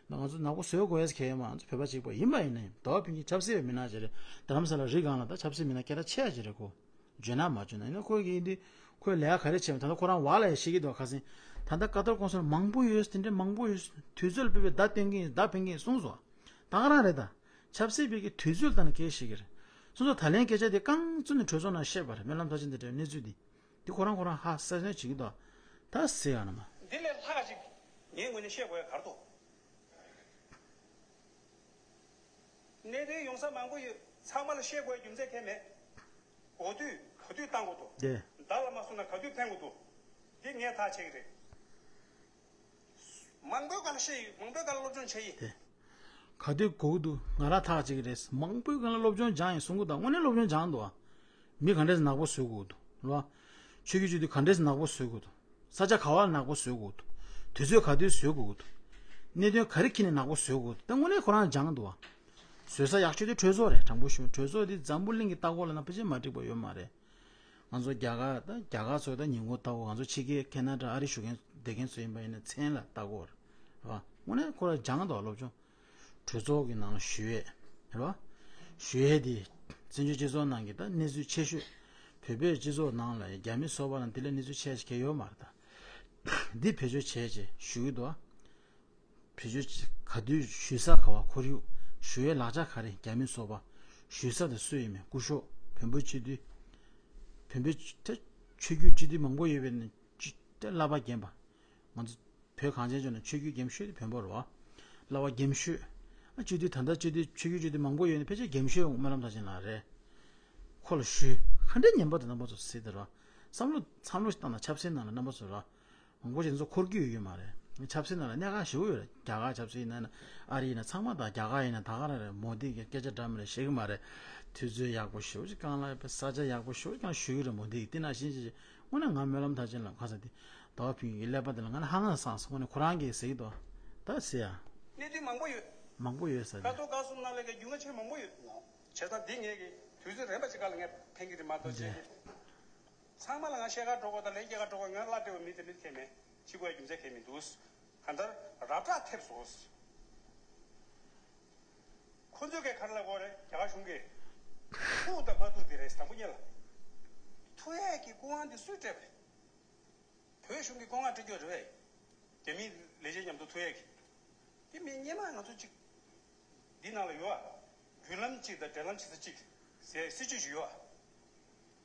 ད་ང་ཚོ་ནག་པོ་བཟོས་དགོས་ཡས་གལ་མ། ང་ཚོ་བོད་པ་གཅིག་པ་ཡིན་པ་ཡིན་ན་ཡིན། ཟླ་བ་ཕུན་སྐྱིད་ཆབ་སྲིད་པའི་མི་སྣ་ཅིག་རེད། རྡ་རམ་ས་ལ་རི་སྒང་ལ་ད་ཆབ་སྲིད་མི་སྣ་སྐད་གྲགས་ཆེ་ཡ་ཅིག་རེད་ཁོ། འཇོན་ན་མ་འཇོན་ན་ཡིན་ན་ཁོ་གི་ཡིན་དུས་ཁོས་ལས་ཀ་ག་རེ་བྱས་མ་ད་ལྟ་ཁོ་རང་བག་ལ་ཡ་ཤེས་ཀྱི་འདུག་ཁ་སང་ད་ལྟ་ཀ་ཏར་ཀོང་སི་ལ་མང་པོ་ཡོད། དེ་འདྲའི་མང་པོ་ཡོད། དུས་ཚོད་ལ་དཔག་པའི་བརྡ་སྟོན་གྱི་ཡིན། བརྡ་འཕེན་གྱི་ཡིན་གསུངས་སོང་། ད་ག་རང་རེད་ད། ཆབ་སྲིད་པའི་གི་དུས་ཚོད་ལྟར་ན་སྐད་ཤེས་ཀྱི་རེད། སོ་སོ་ད་ལན་སྐད་ཆ་དེ་རྐང་བཙུགས་ནས་གྲོས་ཚོགས་ནང་བཤད་པ་རེད། སྨོན་ལམ་མཐར་ཕྱིན་དེ་འདྲའི་གནས་ཚུལ་འདི། འདི་ཁོ་རང་ཁོ་རང་ཧ་གསལ་སྟོན་བྱེད་ཀྱི་འདུག་ད་ཟེར་ཡང་ན་མ། འདི་ལས་ལྷག་ཅིག་ངའི་ངོས་ནས་བཤད་དགོས་ཡ་ག་རེ་འདུག་གནད་དོན་ཡོང་ས་མང་པོ་ཡོད། ཚང་མ་ལ་བཤད་དགོས་ཡ་རྒྱུ་མཚན་གང་མེད། གོ་དུས་ག་དུས་བཏང་དགོས་འདུག་དེ། བརྡ་ལ་མ་སོང་ན་ག་དུས་འཕེན་དགོས་འདུག་འདི་ངས་ཐག་བཅད་ཀྱི་རེད། མང་པོའི་སྒང་ལ་བཤད་ཡོད། མང་པོའི་སྒང་ལ་སློབ་སྦྱོང་བྱས་ཡིན། དེ། ག་དུས་དགོས་འདུག་ང་རང་ཐག་གཅིག་རེད། མང་པོའི་སྒང་ལ་སློབ་སྦྱོང་སྦྱངས་ཡིན་གསུང་གི་འདུག་དངོས་གནས་སློབ་སྦྱོང་སྦྱངས་འདུག་ཨ། མི་ག་འདྲས་ནག་པོ་བཟོ་དགོས་འདུག་རེད་བ། ཆོས་བརྒྱུད་སྤྱི་འཐུས་ག་འདྲས་ནག་པོ་བཟོ་དགོས་འདུག་ས་ཆ་ག་བ་ལ་ནག་པོ་བཟོ་དགོས་འདུག་དུས་ཚོད་ག་དུས་བཟོ་དགོས་འདུག་གནད་དོན་ག་རེ་འཁྱེར་ནས་ནག་པོ་བཟོ་དགོས་འདུག་ད་དངོས་གནས་ཁོ་རང་སྦྱངས་འདུག་ཨ། བཟོ་ས་ཡག་ཤོས་དེ་གྲོས་ཚོགས་རེད། དྲང་པོ་ཞུ་གྲོས་ཚོགས་འདི་འཛམ་བུ་གླིང་གི་ལྟ་སྐོར་ལ་ན་ཕལ་ཆེར་མ་འགྲིག་པ་ཡོད་མ་རེད། ང་ཚོ་རྒྱ་གར་ད་རྒྱ་གར་ཚོ་ད་ཉིན་གུང་ལྟ་སྐོར། ང་ཚོ་ཕྱི་རྒྱལ་ཁེ་ན་ཌ་ཨ་རི་བཞུགས་མཁན་བསྡད་མཁན་ཚོ་ཡིན་པ་ཡིན་ན་མཚན་ལ་ལྟ་སྐོར་རེད་བ། དངོས་གནས་ཁོ་རང་སྦྱངས་འདུག་སློབ་སྦྱོང་། གྲོས་ཚོགས་ཀྱི་ནང་ལ་ཞུ་ཡས་རེད་བ། ཞུ་ཡས་དེ་བཙན་བྱོལ་སྤྱི་ཚོགས་ནང་གི་ད་གནས་ཚུལ་ཆེ་ཤོས། བོད་པའི་སྤྱི་ཚོགས་ནང་ལ་རྒྱ་མི་སོག་པ་ལ་འདི་ལས་གནས་ཚུལ་ཆེ་ཞིག་གང་ཡང་ཡོད་མ་རེད་ད། འདི་བེད་སྤྱོད་བྱས་བྱས་ཞུ་གི་འདུག་བ། བེད་སྤྱོད་ག་དུས་ཞུ་ས་ག་བ། ཁོར་ཡུག་ཞུ་ཡས་ལག་ཆ་ག་རེ། རྒྱ་མི་སོག་པ་ཞུ་ས་དེ་སུ་ཡིན་མིན། སྐུ་ཞབས་བོན་པོ་སྤྱི་འཐུས། བོན་པོ་ཆོས་བརྒྱུད་སྤྱི་འཐུས་མང་པོ་ཡོད་པའི་ནང་ནས་བླ་པ་རྒན་པ། ང་ཚོ་བོད་གངས་ཅན་ལྗོངས་ནས་ཆོས་བརྒྱུད་རྒན་ཤོས་དེ་བོན་པོ་རེད་བ། བླ་བ་རྒན་ཤོས། ཨ་སྤྱི་འཐུས་ད་ལྟ་སྤྱི་འཐུས་ཆོས་བརྒྱུད་སྤྱི་འཐུས་མང་པོ་ཡོད་ནས་ཕལ་ཆེར་རྒན་ཤོས་སྨོན་ལམ་མཐར་ཕྱིན་ལགས་རེད། ཁོ་ལ་ཞུས། ག་འདྲའི་ཉན་པ་དེ་རྣམ་པ་ཚོ་གཟིགས་དེ་ར། བསམ་བློ་བསམ་བློ་ཞིག་བཏང་ན་ཆབ་སྲིད་ནང་ལ་རྣམ་པ་ཚོ་ར། མང་པོ་ཞིག་ཚོ་འཁོར་རྒྱུ་ཡོད་ཡོད་མ་རེད། ཆབ་སྲིད་ནང་ལ་གནད་འགག་ཞེ་པོ་ཡོད་རེད། རྒྱ་གར་ཆབ་སྲིད་ཡིན་ན་ཨ་རི་ཡིན་ན་ཚང་མ་དང་རྒྱ་གར་ཡིན་ན་ད་ག་རང་རེད། མོ་དི་གི་སྐད་ཆ་འདྲ་མི་འདྲ་བཤད་གི་མ་རེད། དུས་ཚོད་ཡག་པོ་ཞེ་པོ་ཅིག་རྐང་ལག་ཡག་པོ་ས་ཆ་ཡག་པོ་ཞེ་པོ་ཅིག་ཞུ་གི་རེད། མོ་དི་གི་དེ་ནང་བཞིན་ཅིག་དངོས་གནས་ང་སྨོན་ལམ་མཐར་ཕྱིན་ལ་ཁ་ས་དེ་ཟླ་བ་ཕུན་གྱི་ཀླད་པ་དེ་ལ་ང་ནི་ཧང་སངས་སོང་། དངོས་གནས་ཁོ་རང་གིས་ཟེར་གི་འདུག་ད་ཟེར་ཡ། གནད་དོན་མང་པོ་ཡོད། མང་པོ་ཡོད་ཟེར་ཀ་ཏོ་ཀ་གསུམ་ནང་ལས་ཀའི་རྒྱུས་མངའ་ཆེ་མང་པོ་ཡོད། བྱས་ཙང་འདི་ངས་ཀྱི་དུས་ཚོད་རན་པ་ཅིག་སྒང་ལ་ངས་འཕེན་གི་རེད་མ་གཏོགས་བྱས་ཀྱི། ཚང་མ་ལ་ང་བཤད་གར་འགྲོ་དགོས་དང་ལན་སྐྱེལ་གར་འགྲོ་དགོས། ང་གླ་སྤྲད་པ་མི་དེ་མི་ཁེ་མེད་ཕྱི་དགོས་རྒྱུ་མཚན་ཁེ་མི་འདུག་གང་ལྟར་རབ་བསྒྲགས་ཐེབས་སོང་། ཁོ་ཚོས་གས་ག་རེ་ལབ་དགོས་རེད། རྒྱ་གར་གཞུང་གིས་ཐུག་དང་མ་ཐུག་དེ་རེད། དང་པོ་ཉིད་ལ་ཐུག་ཡས་ཀྱི་སྐུ་དབང་དེ་སུས་སྤྲད་པ་རེད། བོད་གཞུང་གི་སྐུ་དབང་སྤྲད་རྒྱུ་རེད་པས། རྒྱ་མིའི་ལས་བྱེད་མཉམ་དུ་ཐུག་ཡས་ཀྱི། དེ་མིན་སྔོན་མ་ང་ཚོ་གཅིག་འདི་ནང་ལ་ཡོད་ཨ། བརྒྱུད་ལམ་གཅིག་དང་འབྲེལ་ལམ་བྱེད་ས་གཅིག་ཟེར་སྲིད་ཇུས་ཞིག་ཡོད།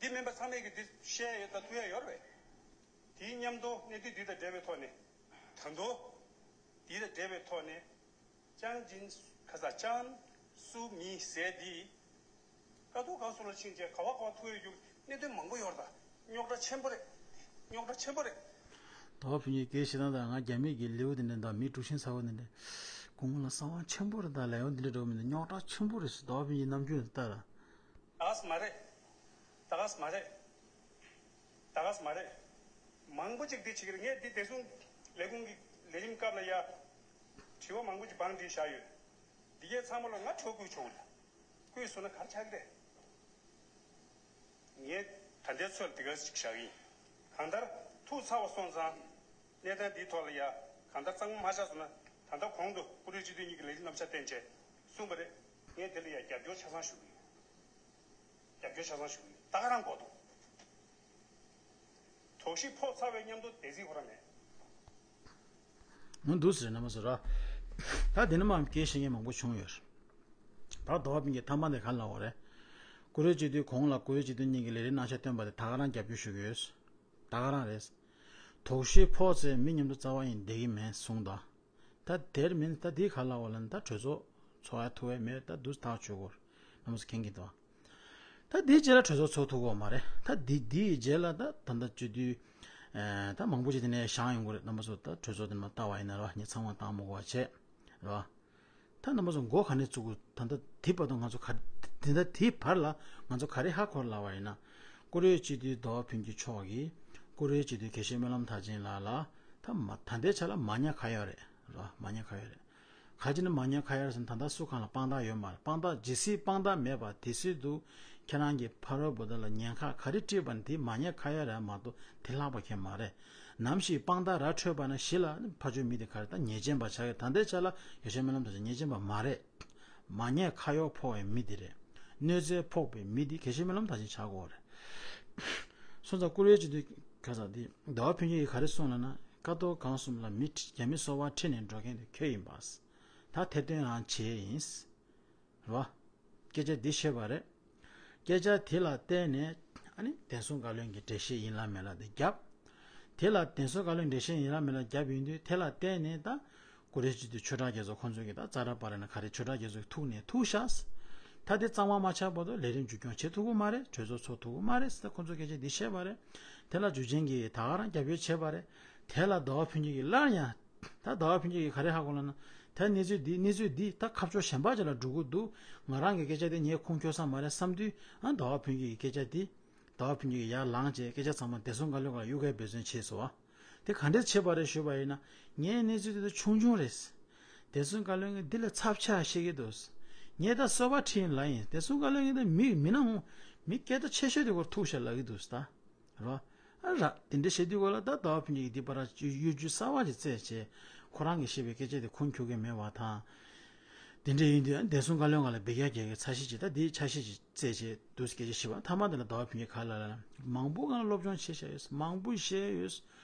འདི་མིན་པ་ཚང་མས་ཀྱི་འདི་བཤད་ཡ་ཡོད་ད་ཐུག་ཡ་ཡོད་རེད། དེའི་མཉམ་དུ་གནད་དོན་འདི་དང་འབྲེལ་བའི་ཐོག་ནས་ད་དུང་འདི་དང་འབྲེལ་བའི་ཐོག་ནས་ཅང་ཅིན་ཁ་ས་ཅང་སུ་མི་ཟེར་འདི་ཀ་ཏོ་གང་སུ་ལ་ཕྱིན་རྗེས་ག་བ་ག་བ་ཐུག་ཡོད་རྒྱུ་གནད་དོན་མང་པོ་ཡོད་རེད། ད་རྙོག་དྲ་ཆེན་པོ་རེད། རྙོག་དྲ་ཆེན་པོ་རེད། ཟླ་བ་ཕུན་ཚོགས་སྐད་ཆ་དང་ང་རྒྱ་མི་གི་ལེའུ་དེ་འདྲ་དང་མི་དཀྲུག་ཤིང་ཚ་བོ་དེ་འདྲ་གོང་ལ་གསང་བ་ཆེན་པོ་རེད། ད་ལས་ཡོང་དེ་འདྲ་འགྲོ་མི་འདུག་རྙོག་དྲ་ཆེན་པོ་རེད་ཟེར། ཟླ་བ་ཕུན་ཚོགས་རྣམ་འགྱུར་ལྟ་ར། ད་ག་ས་མ་རེད། ད་ག་ས་མ་རེད། ད་ག་ས་མ་རེད། མང་པོ་ཅིག་འདི་བྱེད་ཀྱི་རེད། ངས་འདི་བདེ་སྲུང་ལས་ཁུངས་ཀྱི་ལས་རིམ་སྐབས་ལ་ཡ་དྲི་བ་མང་པོ་ཅིག་བང་བསྒྲིགས་བཞག་ཡོད། འདི་གའི་ཚང་མ་ལ་ང་ཁྲོ་བསྐུལ་བྱུང་ལ། བསྐུལ་སོང་ན་ག་རེ་ཆགས་ཀྱི་རེད། ངས་ད་ལྟའི་ཚོད་འདི་ག་ཞིག་བཞག་ཡིན། གང་ལྟར་ཐུག་ཚར་བ་སོང་ཙང་གནས་སྟངས་འདིའི་ཐོག་ལ་ཡ་གང་ལྟར་གཙང་མ་མ་ཆགས་སོང་ན་ད་ལྟ་གོང་དུ་བཀུར་འོས་སྤྱི་འཐུས་གཉིས་ཀྱི་ལས་རིམ་རྣམ་གཞག་བསྟན་བྱས་གསུངས་པ་རེད། ངས་འདི་ལ་ཡ་རྒྱབ་སྐྱོར་ཆ་ཚང་ཞུ་གི་ཡིན། རྒྱབ་སྐྱོར་ཆ་ཚང་ཞུ་གི་ཡིན། ད་ག་རང་གོ་དོ། དོགས་གཞི་ཕོག་ཚར་བའི་མཉམ་དུ་བདེ་སྲིད་ཁོ་རང་མེད། མུ་འདུག་ཟེར་ན་མ་ཟེར་ར། ད་དེ་ནི་མ་སྐད་བཤད་མཁན་མང་པོ་བྱུང་ཡོད། ད་ཟླ་བ་ཕུན་ཚོགས་ཐ་མ་དེ་ག་ལ་བ་རེད། བཀུར་འོས་སྤྱི་འཐུས་གོང་ལ་བཀུར་འོས་སྤྱི་འཐུས་གཉིས་ཀྱི་ལས་རིམ་རྣམ་གཞག་བཏོན་པ་དེ་ད་ག་རང་རྒྱབ་སྐྱོར་ཞུ་གི་ཡོད། ད་ག་རང་རེད། དོགས་གཞི་ཕོག་ཚེ་མི་མཉམ་དུ་རྩ་བ་ཡིན་བསྡད་ཀྱི་མེད་གསུངས་དང་། ད་དེར་མིན་ད་འདི་ག་ལ་བ་ལ་ད་གྲོས་ཚོགས་ཚོགས་ཡ་ཐུབ་ཡ་མེད། ད་འདུག་ཐག་ཆོད་གོ་རྣམ་པ་ཚོ་མཁྱེན་གྱི་འདུག་ད་འདིའི་རྗེས་ལ་གྲོས་ཚོགས་ཚོགས་ཐུབ་གོ་མ་རེད། ད་འདི་འདིའི་རྗེས་ལ་ད་ད་ལྟ་སྤྱི་འཐུས་ད་མང་པོ་ཅིག་དེ་ནས་བཞེངས་ཡོང་གི་རེད། རྣམ་པ་ཚོ་ད་གྲོས་ཚོགས་དེ་ནས་ལྟ་བ་ཡིན་ན་ར་ངས་ཚང་མ་བཏང་མ་དགོས་པ་བྱས་ར། ད་རྣམ་པ་ཚོ་མགོ་ག་ནས་བཙུགས་དགོས། ད་ལྟ་དེ་བར་དུ་ང་ཚོ་ག་དེ་ད་དེའི་བར་ལ་ང་ཚོ་ག་རེ་ཧ་གོ་ལབ་པ་ཡིན་ན། བཀུར་འོས་སྤྱི་འཐུས་ཟླ་བ་ཕུན་སྐྱིད་མཆོག་གིས་བཀུར་འོས་སྤྱི་འཐུས་དགེ་བཤེས་སྨོན་ལམ་མཐར་ཕྱིན་ལགས་ལ་ད་མ་ད་ལྟའི་ཆ་ལ་མ་ཉེས་ཁ་གཡོག་རེད་ར། མ་ཉེས་ཁ་གཡོག་རེད། ག་ཅི་ནས་མ་ཉེས་ཁ་གཡོག་རེད་ཟེར་ན་ད་ལྟ་སུ་གང་ལ་དཔང་རྟགས་ཡོད་མ་རེད། དཔང་རྟགས་ཇི་སྲིད་དཔང་རྟགས་མེད་པ་དེ་སྲིད་དུ་ཁྱེད་རང་གི་ཕ་རོལ་པོ་ཏི་ལ་ཉེན་ཁ་ག་རེ་སྤྲད་པ་ནི་དེ་མ་ཉེས་ཁ་གཡོག་རེད་མ་གཏོགས་དེ་ལྷག་པ་གང་མ་རེད། ནམ་ཞིག་དཔང་རྟགས་ར་འཕྲོད་པ་ན་གཞི་ལ་ཕར་ཕྱོགས་མི་དེ་ག་རེ་ད་ཉེས་ཅན་པ་ཆགས་ཀྱི། ད་ལྟའི་ཆ་ལ་དགེ་བཤེས་སྨོན་ལམ་མཐར་ཕྱིན་ཉེས་ཅན་པ་མ་རེད། མ་ཉེས་ཁ་གཡོག་ཕོག་པའི་མི་དེ་རེད། གནོད་འཚེ་ཕོག་པའི་མི་དེ་དགེ་བཤེས་སྨོན་ལམ་མཐར་ཕྱིན་ཆགས་དགོས་རེད། སོང་ཙང་བཀུར་འོས་སྤྱི་འཐུས་ག་ས་དེ་ཟླ་བ་ཕུན་སྐྱིད་ཀྱིས་ག་རེ་གསུངས་ལབ་ན། ཀ་ཏོ་གང་གསུམ་ལ་མི་ཁྲི་རྒྱ་མི་སོ་པ་ཁྲིད་ནས་འགྲོ་མཁན་དེ་ཁྱོད་ཡིན་པ། ད་ཐེར་འདོན་རང་བྱས་ཡིན། རེད་བ། སྐད་ཆ་འདི་བཤད་པ་རེད། སྐད་ཆ་དེ་ལ་བརྟེན་ནས་ཨ་ནི་བདེན་སྲུང་བཀའ་བློན་གྱི་འགྲེལ་བཤད་ཡིན་ལ་མེད་ལ་དེ་བརྒྱབ། དེ་ལ་བདེན་སྲུང་བཀའ་བློན་འགྲེལ་བཤད་ཡིན་ལ་མེད་ལ་བརྒྱབ་ཡོང་དུས་དེ་ལ་བརྟེན་ནས་ད་བཀུར་འོས་སྤྱི་འཐུས་ཆོས་གྲགས་རྒྱ་མཚོ་ཁོང་ཚོ་གིས་ད་ཙ་ར་པ་ར་ན་ག་རེ་ཆོས་གྲགས་རྒྱ་མཚོ་གིས་ཐུག་ནས་ཐུག་ཤག་ད་དེ་གཙང་མ་མ་ཆགས་བར་དུ་ལས་རིམ་མཇུག་སྐྱོང་བྱེད་ཐུབ་ཀྱི་མ་རེད། གྲོས་ཚོགས་ཚོགས་ཐུབ་ཀྱི་མ་རེད་ཟེར་ཁོང་ཚོ་སྐད་ཆ་འདི་བཤད་པ་རེད། དེ་ལ་འཇུ་ཆེན་གྱིས་ད་ག་རང་རྒྱབ་སྐྱོར་བྱས་པ་རེད། དེ་ལ་ཟླ་བ་ཕུན་སྐྱིད་ཀྱིས་སླར་ཡང་ད་ཟླ་བ་ཕུན་སྐྱིད་ཀྱིས་ག་རེ་ཧ་གོ་ལབ་ན། ད་གནས་ཚུལ་འདི་གནས་ཚུལ་འདི་ད་ཁ་ཕྱོགས་གཞན་པ་ཅིག་ལ་འགྲོ་གི་འདུག་ང་རང་གི་སྐད་ཆ་དེ་ངས་ཁུངས་འཁྱོལ་ས་མ་རེད་བསམ་དུས་ཨ་ཟླ་བ་ཕུན་སྐྱིད་ཀྱི་སྐད་ཆ་འདི་ཟླ་བ་ཕུན་སྐྱིད་ཀྱིས་ཡར་ལངས་བྱས་སྐད་ཆ་ཚང་མ་བདེ་སྲུང་བཀའ་བློན་སྒང་ལ་གཡུག་གའི་འབད་བརྩོན་བྱས་སོང་བ། དེ་ག་འདྲས་བྱས་པ་རེད་ཞུས་པ་ཡིན་ན། ངའི་གནས་ཚུལ་དེ་ཚོ་ཆུང་ཆུང་རེད། བདེ་སྲུང་བཀའ་བློན་གྱིས་འདི་ལ་ཚབས་ཆེ་བ་བཤད་ཀྱི་འདུག་ངས་ད་སོ་པ་ཁྲིད་ཡིན་ལབ་ཡིན། བདེ་སྲུང་བཀའ་བློན་གྱིས་ད་མི་མི་ནང་མི་སྐད་གྲགས་ཆེ་ཤོས་དེ་སྐོར་ཐུག་ཤག་ལབ་ཀྱི་འདུག་ད། རོ། ཨ་ར། དེ་འདྲ་བཤད་དུས་གོ་ལ་ད་ཟླ་བ་ཕུན་སྐྱིད་ཀྱིས་འདི་པར་གཡོ་སྒྱུ་གསར་བ་ཞིག་བཙལ་བྱས་ཁོ་རང་གིས་བཤད་པའི་སྐད་ཆ་དེ་ཁུངས་འཁྱོལ་གྱི་མེད་པ་དང་། དེ་འདྲ་ཡིན་དུས་བདེ་སྲུང་བཀའ་བློན་སྒང་ལ་འབུད་རྒྱག་རྒྱག་གི་ཚད་གཞི་ཅིག་ད་འདིའི་འཆར་གཞི་ཅིག་བཙལ་བྱས་འདུག་སྐད་ཆ་བཤད་པ་ཐ་མ་དེ་ལ་ཟླ་བ་ཕུན་སྐྱིད་ག་ལ་ལ་མང་པོ་སྒང་ལ་སློབ་སྦྱོང་བྱས་བཞག་ཡོད། མང་པོ་བཤད་ཡོད།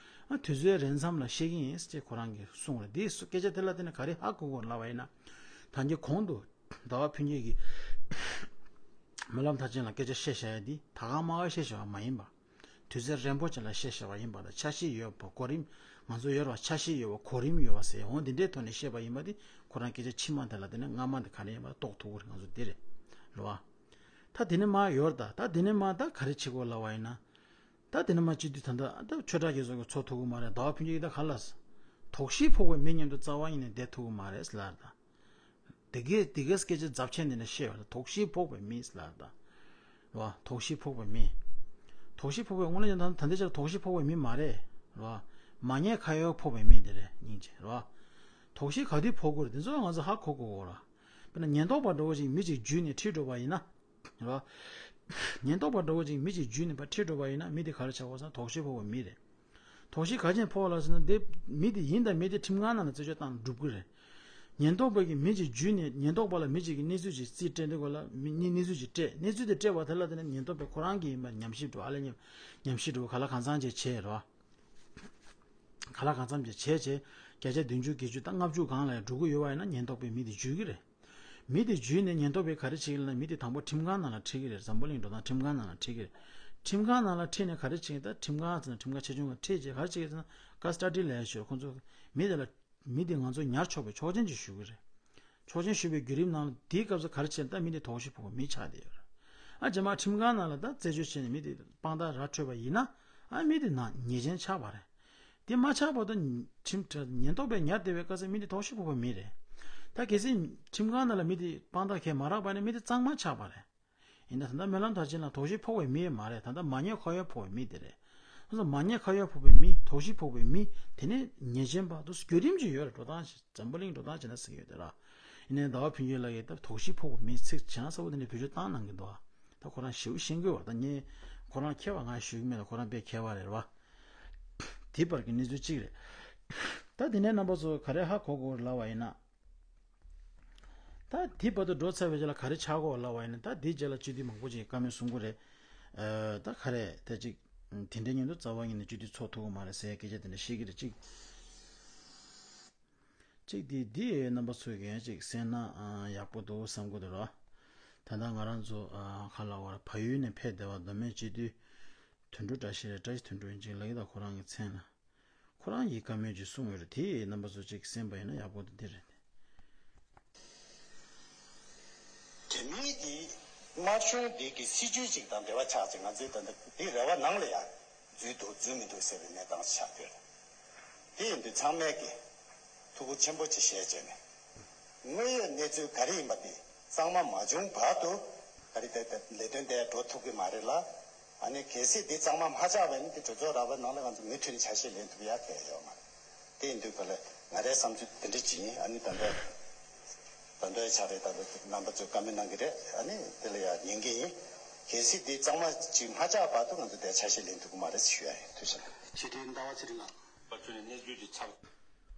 ཨ་དུས་ཚོད་རན་མཚམས་ལ་བཤད་ཀྱི་ཡིན་ཅེས་ཁོ་རང་གིས་གསུངས་རེད། འདིའི་སྐད་ཆ་དེ་ལ་བརྟེན་ནས་ག་རེ་ཧ་གོ་དགོས་ལབ་པ་ཡིན་ན། ད་གིན་གོང་དུ་ཟླ་བ་ཕུན་སྐྱིད་ཀྱིས་སྨོན་ལམ་མཐར་ཕྱིན་ལ་སྐད་ཆ་བཤད་བཞག་ཡ་འདི་ད་ག་མ་ག་བཤད་བཞག་པ་མ་ཡིན་པ། དུས་ཚོད་རན་པོ་ཅིག་ལ་བཤད་བཞག་པ་ཡིན་པ་དང་འཆར་གཞི་ཡོད་པ་གོ་རིམ་ང་ཚོ་ཡོད་རེད་བ། འཆར་གཞི་ཡོད་པ་གོ་རིམ་ཡོད་པ་ཟེར་འོང་འདི་འདྲའི་ཐོག་ནས་བཤད་པ་ཡིན་པ་འདི་ཁོ་རང་སྐད་ཆ་ཕྱི་མ་དེ་ལ་བརྟེན་ནས་སྔ་མ་འདི་ག་རེ་ཡིན་པ་རྟོགས་ཐུབ་ཀྱི་རེད། ང་ཚོ་འདི་རེད་རེད་བ། ད་འདི་ནས་མར་ཡོད་རེད། ད་ད་འདི་ནས་མར་ད་ག་རེ་བྱེད་དགོས་ལབ་པ་ཡིན་ན། ད་འདི་ནས་མར་སྤྱི་འཐུས་ད་ལྟ་ད་ཆོས་གྲགས་རྒྱ་མཚོ་གིས་ཚོགས་ཐུབ་ཀྱི་མ་རེད། ཟླ་བ་ཕུན་སྐྱིད་ཀྱིས་ད་ག་ལ་དོགས་གཞི་ཕོག་པའི་མི་མཉམ་དུ་རྩ་བ་ཉིད་ནས་བསྡད་ཐུབ་ཀྱི་མ་རེད་ལབ་རེད་ད། དེ་གའི་དེ་གའི་སྐད་ཆ་རྫབ་ཆེན་འདི་ནས་བཤད་པ་ལ་དོགས་གཞི་ཕོག་པའི་མི་ལབ་ད། རེད་བ། དོགས་གཞི་ཕོག་པའི་མི། དོགས་གཞི་ཕོག་པའི་དངོས་གནས་ཀྱང་ད་ད་ལྟའི་ཆར་དོགས་གཞི་ཕོག་པའི་མི་མ་རེད། རེད་བ། མ་ཉེས་ཁ་གཡོག་ཕོག་པའི་མི་དེ་རེད་སྙིང་རྗེ་རེད་བ། དོགས་གཞི་ག་དུས་ཕོག་དགོས་རེད་དེ་ཚོ་ང་ཚོ་ཧ་གོ་དགོས་གོ་ར། དཔེར་ན་ཉེན་རྟོག་པ་འདྲ་བོ་ཞིག་མི་གཅིག་འཇུས་ནས་ཁྲིད་འགྲོ་བ་ཡིན་ན། རེད་བ། ཉེན་རྟོག་པ་འདྲ་བོ་ཞིག་མི་གཅིག་འཇུས་ནས་ཕར་ཁྲིད་འགྲོ་བ་ཡིན་ན་མི་དེ་ག་རེ་ཆགས་པ་ཟེར་ན་དོགས་གཞི་ཕོག་པའི་མི་རེད། དོགས་གཞི་ག་ཅན་ཕོག་ལ་ཟེར་ན་དེ་མི་དེ་ཡིན་དང་མིན་དེ་ཁྲིམས་ཁང་ནང་ལ་རྩད་གཅོད་བཏང་ན་འགྲུབ་ཀྱི་རེད། ཉེན་རྟོག་པ་གིས་མི་གཅིག་འཇུས་ནས་ཉེན་རྟོག་པ་ལ་མི་གཅིག་གིས་གནས་ཚུལ་ཅིག་རྩིས་སྤྲད་འདི་གོ་ལ་མི་གཉིས་གནས་ཚུལ་ཅིག་སྤྲད་གནས་ཚུལ་དེ་སྤྲད་པ་དེ་ལ་དེ་ནས་ཉེན་རྟོག་པས་ཁོ་རང་གིས་ཡིན་པ་ཉམས་ཞིབ་འགྲོ་ཨ་ལས་ཉམས་ཉམས་ཞིབ་འགྲོ་ག་ལ་གང་ཚང་ཅིག་བྱས་རོ། ག་ལ་གང་འཚམ་ཅིག་བྱས་བྱས་བརྒྱ་ཆ་བདུན་ཅུ་བརྒྱད་ཅུ་དང་ལྔ་བཅུ་སྒང་ལ་ཡང་འགྲོ་གི་ཡོད་པ་ཡིན་ན་ཉེན་རྟོག་པས་མི་དེ་འཇུས་ཀྱི་རེད། མི་དེ་འཇུས་ནས་ཉེན་རྟོག་པས་ག་རེ་བྱེད་ཀྱི་ལབ་ན། མི་དེ་དང་པོ་ཁྲིམས་ཁང་ནང་ལ་ཁྲིད་ཀྱི་རེད། འཛམ་བུ་གླིང་འགྲོ་སྟངས་ཁྲིམས་ཁང་ནང་ལ་ཁྲིད་ཀྱི་རེད། ཁྲིམས་ཁང་ནང་ལ་ཁྲིད་ནས་ག་རེ་བྱེད་ཀྱི། ད་ཁྲིམས་ཁང་ཟེར་ན་ཁྲིམས་ཁང་ཆེ་ཆུང་ག་ཁྲིད་བྱས་ག་རེ་བྱེད་ཀྱི་ཟེར་ན། ཀ་སི་ཊ་ཌི་ལ་ཡ་ཞུ། ཁོང་ཚོ་མི་དེ་ལ་མི་དེ་ང་ཚོ་ཉར་ཆོག་པའི་ཆོག་མཆན་ཅིག་ཞུ་གི་རེད། ཆོག་མཆན་ཞུ་བའི་བརྒྱུད་རིམ་ནང་ལ་དེའི་སྐབས་སུ་ག་རེ་བྱས་ན། ད་མི་དེ་དོགས་གཞི་ཕོག་པའི་མི་ཆགས་བསྡད་ཡོད་རེད། ཨ་རྗེས་མ་ཁྲིམས་ཁང་ནང་ལ་ད་རྩད་གཅོད་བྱས་ནས་མི་དེ་དཔང་རྟགས་ར་འཕྲོད་པ་ཡིན་ན། ཨ་མི་དེ་ནང་ཉེས་ཅན་ཆགས་པ་རེད། དེ་མ་ཆགས་བར་དུ་ཁྲིམས་ཁྲ་ཉེན་རྟོག་པས་ཉར་བསྡད་པའི་སྐབས་སུ་མི་དེ་དོགས་གཞི་ཕོག་པ་མི་རེད། ད་གལ་སྲིད་ཁྲིམས་ཁང་ནང་ལ་མི་དེ་དཔང་རྟགས་ཁས་མ་རག་པ་ནི་མི་དེ་གཙང་མ་ཆགས་པ་རེད། ཡིན་ན་ད་ལྟ་སྨོན་ལམ་མཐར་ཕྱིན་ལ་དོགས་གཞི་ཕོག་པའི་མི་མ་རེད། ད་ལྟ་མ་ཉེས་ཁ་གཡོག་ཕོག་པའི་མི་དེ་རེད། སོ་སོ་མ་ཉེས་ཁ་གཡོག་ཕོག་པའི་མི། དོགས་གཞི་ཕོག་པའི་མི། དེ་ནས་ཉེས་ཅན་པ་དེ་བརྒྱུད་རིམ་ཅིག་ཡོད་རེད། འགྲོ་སྟངས་ཤིག་འཛམ་བུ་གླིང་འགྲོ་སྟངས་བྱས་ན་ཟེར་གྱི་ཡོད་དེ་ར། ཡིན་ནའི་ཟླ་བ་ཕུན་སྐྱིད་ལགས་ཀྱིས་ད་དོགས་གཞི་ཕོག་པའི་མི་ཚིག་བྱས་ན་གསལ་པོ་དེ་འདྲ་བེད་སྤྱོད་བཏང་གནང་གི་འདུག་ད་ཁོ་རང་ཞེ་པོ་ཤེས་ཀྱི་ཡོད་རེད། ད་ངས་ཁོ་རང་མཁས་པ་ང་ཞུ་གི་མེད་ལ། ཁོ་རང་དཔེ་མཁས་པ་རེད་བ། དེ་བར་གྱི་གནས་ཚུལ་གཅིག་རེད། ད་དེ་ནས་རྣམ་པ་ཚོ་ག་རེ་ཧ་གོ་དགོས་ལབ་པ་ཡིན་ན། ད་དེ་བར་དུ་འགྲོ་ཚར་བའི་རྗེས་ལ་ག་རེ་ཆགས་ཀྱི་ཡོད་ལབ་པ་ཡིན་ན། ད་དེའི་རྗེས་ལ་སྤྱི་འཐུས་མང་པོ་ཅིག་བཀའ་མོལ་གསུང་གི་རེད། ཨ། ད་ག་རེ་ད་ཅིག་དེ་འདྲའི་མཉམ་དུ་རྩ་བ་ཉིད་ནས་སྤྱི་འཐུས་ཚོགས་ཐུབ་ཀྱི་མ་རེད་ཟེར་སྐད་ཆ་དེ་འདྲ་བཤད་ཀྱི་རེད། ཅིག་ཅིག་དེ་འདི་རྣམ་པ་ཚོས་ཀྱང་ཅིག་གསན་ན་ཨ་ཡག་པོ་འདུག་བསམ་གྱི་འདུག་ར། ད་ལྟ་ང་རང་ཚོ་ཨ་ག་ལབ་དགོས་རེད། བལ་ཡུལ་ནས་ཕེབས་བསྡད་པ་མདོ་སྨད་སྤྱི་འཐུས་དོན་གྲུབ་བཀྲ་ཤིས་རེད། བཀྲ་ཤིས་དོན་གྲུབ་ཡིན་ཅིག་ལབ་ཀྱི། ད་ཁོ་རང་གི་མཚན་ལ། ཁོ་རང་གིས་བཀའ་མོལ་ཅིག་གསུངས་ཡོད་རེད། དེ་རྣམ་པ་ཚོ་ཅིག་གསན་པ་ཡིན་ན་ཡག་པོ་འདུག་དེ་རེད། རྒྱ་མིའི་དེ་དམར་གཞུང་དེ་གི་སྲིད་བྱུས་ཅིག་དང་འབྲེལ་བ་ཆགས་ཅིག་ང་ཚོའི་ད་ལྟ་དེ་རེ་བ་ནང་ལ་ཡང་འཛུལ་འདུག་འཛུལ་མི་འདུག་ཟེར་བའི་གནས་སྟངས་ཆགས་ཡོད་རེད། དེ་ཡིན་དུས་ཚང་མས་ཀྱི་ཐུགས་ཁུར་ཆེན་པོ་ཅིག་བཞེས་བྱས་ནས། དངོས་ཡོད་གནས་ཚུལ་ག་རེ་ཡིན་པ་དེ་གཙང་མ་མ་བྱུང་བར་དུ་ག་རེ་དེ་ལས་དོན་དེ་འགྲོ་ཐུབ་ཀྱི་མ་རེད་ལ། ཨ་ནི་གལ་སྲིད་དེ་གཙང་མ་མ་ཆགས་པ་ཡིན་ན། དེ་གྲོས་ཚོགས་ར་བའི་ནང་ལ་ང་ཚོ་མུ་མཐུད་ནས་ཆ་ཤས་ལེན་ཐུབ་ཡ་གང་ཡང་ཡོད་མ་རེད། དེ་ཡིན་དུས་ག་ལ་ང་རའི་བསམ་ཚུལ་དེ་འདྲ་ཅིག་ཡིན། ཨ་ནི་ད་ལྟ་ད་ལྟའི་ཆ་རེད། ད་ལྟ་རྣམ་པ་ཚོས་བཀའ་མོལ་གནང་གི་རེད། ཨ་ནི་དེ་ལ་ཡ་ཉན་གི་ཡིན། གལ་སྲིད་དེ་གཙང་མ་ཅིག་མ་ཆགས་བར་དུ་ང་ཚོ་དེ་ཆ་ཤས་ལེན་ཐུབ་ཀྱི་མ་རེད་ཞུ་ཡ་ཡིན། ཐུགས་རྗེ་གནང་། ཕྱི་དྲིལ་ཟླ་བ་ཚེ་རིང་ལགས། པར་བརྒྱུད་ནས་གནས་ཚུལ་དེ་ཚར།